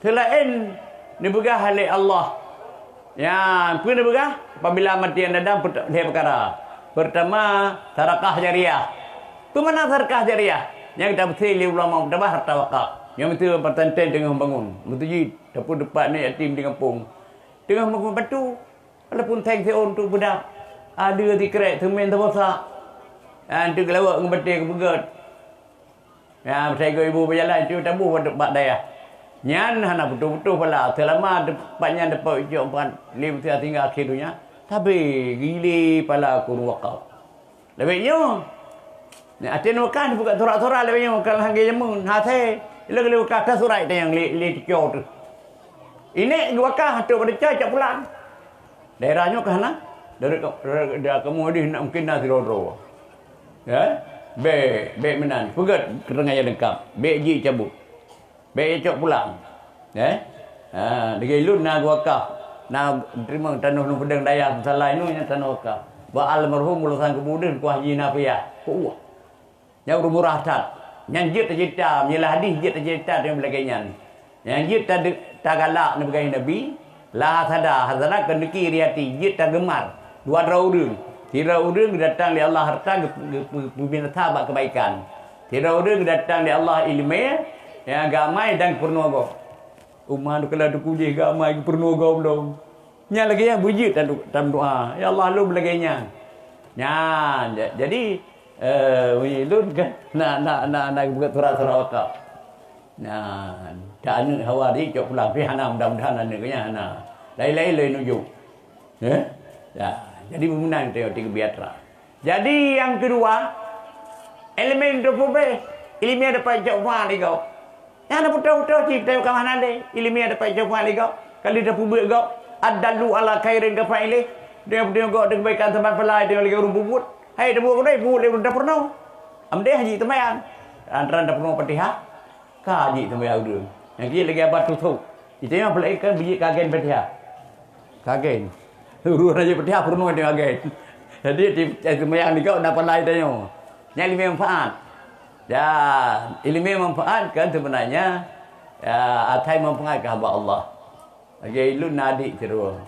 seulaén neupeugah lé Allah. Nyan, peue neupeugah? Apabila maté aneuk Adam, lhée peukara. Peurtama, sadakah jariah. Peue makna sadakah jariah? Nyang geutafsir lé ulama meutabah harta wakaf. Nyang meuteue pesantren teungoh bangun. Meuseujid. Tapeuteumpat aneuk yatim di gampông. Teungoh meubantu, walaupun seng siôn untuk beudap, adeue sikrek, seumen saboh sak, nyan teuk geulawok ngon batée keupeugét. Nyan, meusaboh ibu beujalan, cuba taboh bak, bak dayah. Nyan hana putôh-putôh pala, seulama teumpat nyan teupeu icok pat lé meusia sehingga akhé donya, sabe gile pala keu ureuëng wakaf. Lawét nyoe. Nyan até neubeukah neupeugah surat-surat lawét nyoe, ka lheueh lagée jameun, hase. Ilée ka lheueh beukah ka surat tanyong lé, lé cucoe teuh. Inék geuwakah, trok bak desya cok pulang. Daerah nyoe ka hana. Dari ka-, dari, dari kamoe dih nak mungkin na sidroe-droe. Ya? Bèk, bèk meunan. Peugöt keuteungayan leungkap. Bèk jicabut. Bèk cok pulang. Ya? Ha, lagèe lôn na geuwakah. Na teurimong tanoh Lôn Peudeueng Dayah, Peusalai nyoe nyan tanoh wakah. Bak almarhum Ulusan Keubu deuh Teungku Haji Nafiah. Keu ueh. Nyan ureueng murah that. Nyan jeuet taceurita, meunyoe lam hadih jeuet taceurita deungon lagèe nyan. Nyan jeuet tade-, tagalak neupeugah Nabi, "La hasada, hasada kon neuki iri até, jeuet tageumar." Dua droe ureueng. Sidroe ureueng geudatang lé Allah hareuta geu-, geu-, geu-, geupeuminta bak keubaikan. Sidroe ureueng geudatang lé Allah ileumèe, nyang geuamai dan geupeurunoe gob. Uma dukala teungku jih geuamai geupeurunoe gob lom. Nyan lagèe nyan beujeuet tam-, tameudoa, "Ya Allah, lôn lagèe nyan." Nyan, ja-, jadi, eh, meunyoe lôn kan na, na, na, na geupeugöt surat-surat wakaf. Nyan, ka aneuk hawa jicok pulang, tapi hana, mudah-mudahan aneuk nyan hana. Laén-laén lôn nunjuk. Eh? Ya, jadi beumeunang teuh, teuh geubiatra. Jadi, nyang keudua, ileumèe teupeubeuet, ileumèe dapat cok manfaat lé gob. Nyang na putôh-putôh cit, tapi ka hana lé, ileumèe dapat cok manfaat lé gob. Ka lheueh tapeubeuet gob, ad-dallu ala khairin ka fa'ilih. Dia putôh gob deungon keubaikan saban peulai deungon lagèe ureueng peubuet. Hai tabuet keudeh, buet lé ureueng tapeurunoe. Am deh jih teumayang. Antara tapeurunoe Fatihah, ka jih teumayang ureueng. Nyang keu lagèe abah tusok. Itu nyang peulai kan bijik kagen Fatihah. Kagen. Ureueng raja Fatihah peurunoe deungon kagen. Jadi, di, di seumayang di kau na palai tanyoe. Nyan ileumèe manfaat. Ya, ileumèe manfaat kan sebenarnya, ya, asai manfaat keu hamba Allah. Lagèe lôn na adék sidroe.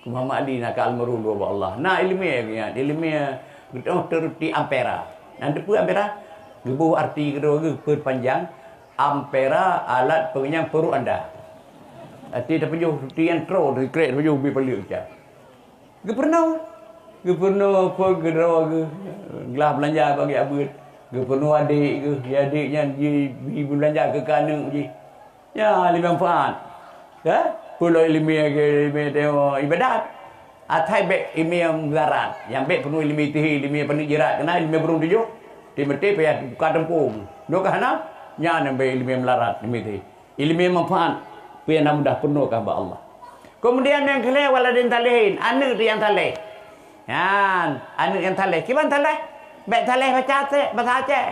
Keu Muhammad Ali na keu almarhum dua bak Allah. Na ileumèe geuh nyan, ileumèe geutanyoe teuruti ampera. Nyan teupeue ampera? Geuboh arti keudroe geuh peupanjang, ampera alat pengenyang perut anda. Arti teupeujôh, arti nyang troe, teukrek teupeujôh bie paleuek ca. Geupeurunoe. Geupeurunoe phon keudroe geuh, glah beulanja bagi abeuet. Geupeurunoe adék geuh, ya adék nyan ji-, ji beulanja keu aneuk jih. Ya, ileumèe manfaat. Ya? Peue lom ileumèe, ileumèe tanyoe ibadat. Asai bèk ileumèe meularat. Nyang bèk peurunoe ileumèe teuh, ileumèe paneuk jirat. Keunan ileumèe burông tujoh. Timeutée payah buka teumpông. Nyoe ka hana? Nyan nyang bèk ileumèe meularat, ileumèe teuh. Ileumèe manfaat. Peue nyang na mudah peurunoe keu hamba Allah. Keumudian nyang keu lhèe, waladin salihin. Aneuk teuh nyang saleh. Nyan, aneuk nyang saleh. Kiban saleh? Bèk saleh baca Aceh, basa Aceh.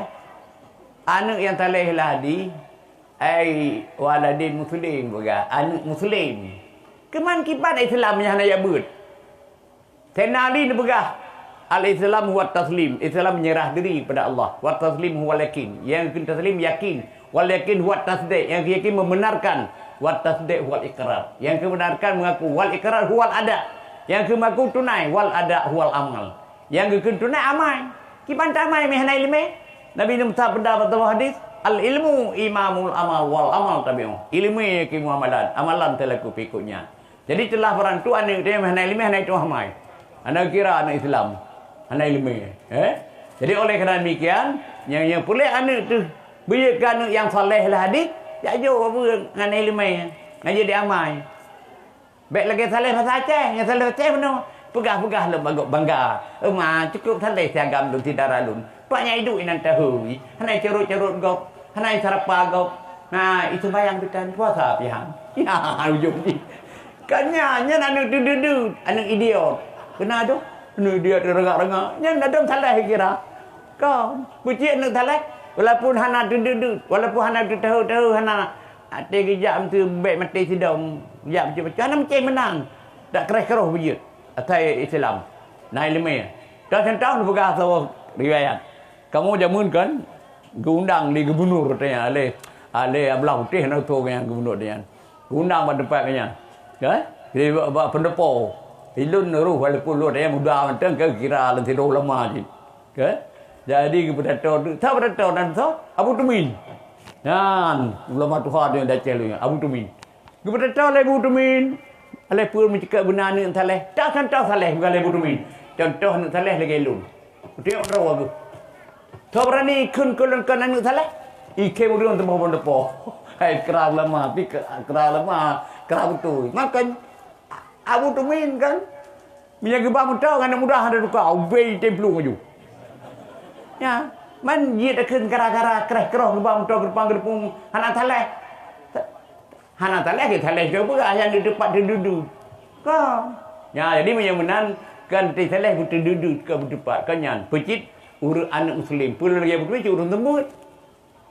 Aneuk nyang saleh lah di Ai waladin muslim, peugah, aneuk muslim. Keuman kiban Islam nyang hana jak beuet? Saidina Ali neupeugah, "Al-Islam huwa taslim." Islam menyerah diri kepada Allah. "Wa taslim huwa yakin." Nyang kheun taslim yakin. "Wal yakin huwa tasdiq." Nyang yakin membenarkan. "Wa tasdiq huwal iqrar." Nyang kheun benarkan mengaku. "Wal iqrar huwal ada." Nyang kheun mengaku tunai. "Wal ada huwal amal." Nyang geukheun tunai amai. Kiban tamai meuhana ileumèe? Nabi Musa peugah bak saboh hadis, "Al-ilmu imamul amal wal amal tabi'uh." Ileumèe keu imeum amalan, amalan teulaku pih ikot nyan. Jadi teulah barang tu aneuk teuh meuhana ileumèe hana itu'oh amai. Hana kira aneuk Islam. Hana ileumèe. Eh? Jadi oleh karena demikian, nyang, nyang puléh aneuk teuh beujeuet keu aneuk nyang saleh lah hadis, jak jok apa ngon ileumèe. Ngon jadi amai. Bèk lagèe saleh basa Aceh, nyang saleh Aceh bunoe. Peugah-peugah lom bagot bangga. Uma, cukup saleh si agam lôn, si dara lôn. Pak nyang iduek inan tahu, hana carot-carot gob, hana sarapa gob. Nah, iseumayang pih tan, puasa pih han. Ya, ujong jih. Kan nyan, nyan aneuk deudeudeuet, aneuk idiot. Keunan tu, aneuk idiot rangah-rangah. Nyan ladôm saleh kira. Kon, peucit aneuk saleh. Walaupun hana deudeudeuet, walaupun hana teutahu-tahu, hana Até geujak meuseu bèk maté sidom, jak bacut-bacut hana meucéh meunan. Dak kreh-kroh beujeuet asai Islam. Na ileumèe. Contoh neupeugah saboh riwayat. Kamoe jameun kan geuundang lé gubunur teuh nyan, lé, lé Abdullah Putéh na utoe nyan gubunur teuh nyan. Geuundang bak teumpat nyan. Kan? Di bak, bak pendopo. Ilôn roh walaupun lôn teuh muda mantong ka kira lam sidroe ulama jih. Kan? Jadi geupeutato, sa peutato nan soe? Abu Tumin. Nyan, ulama tuha di Aceh lôn nyan, Abu Tumin. Geupeutato lé Abu Tumin, lé peue meuceukat beuna aneuk saleh. Dak contoh saleh bukan lé Abu Tumin. Contoh aneuk saleh lagèe lôn. Tengok droe geuh. Soe beurani kheun keu lôn kon aneuk saleh? Ikheun ureueng teuboh bang depo. Hai kra ulama, pi kra ulama, kra beutôi. Makanya Abu Tumin kan, meunyoe geuba moto ngon aneuk muda hana tuka, ubé tem plueng laju. Ya, man jeuet takheun gara-gara kreh-kroh geuba moto geureumpang-geureumpung hana saleh. Hana salah ke salah ke peugah nyang di teumpat teududu. Ka. Ya, jadi meunyoe meunan kan teusalah beuteududu ke beuteumpat. Kan nyan peucit ureuëng aneuëk muslim. Peue lagée beuteubiet ureuëng teumbuet.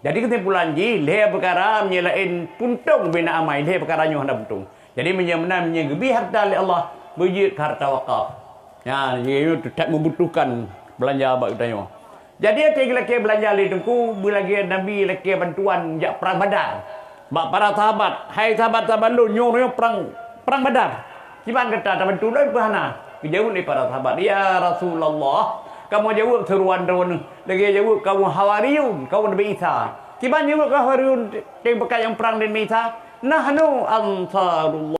Jadi keusimpulan jih, lhée peukara meunyoe laén puntông bina amai, lhée peukara nyoe hana puntông. Jadi meunyoe meunan meunyoe geubri harta lé Allah, beujeuet keu harta wakaf. Ya, jadi nyoe teutap meubutuhkan beulanja bak geutanyoe. Jadi até geulakée beulanja lé Teungku, beulagée Nabi lakée bantuan jak perang Badar. Bak para sahabat, "Hai sahabat-sahabat lôn, nyoe, nyoe perang, perang Badar. Kiban gata tabantu lôn peue hana?" Geujaweueb lé para sahabat, "Ya Rasulullah, kamoe jaweueb seuruan droeneuh, lagée jaweueb kaum Hawariyun, kaum Nabi Isa." Kiban jaweueb kaum Hawariyun teuh peukat nyang perang dengan Nabi Isa, "Nahnu Ansarullah."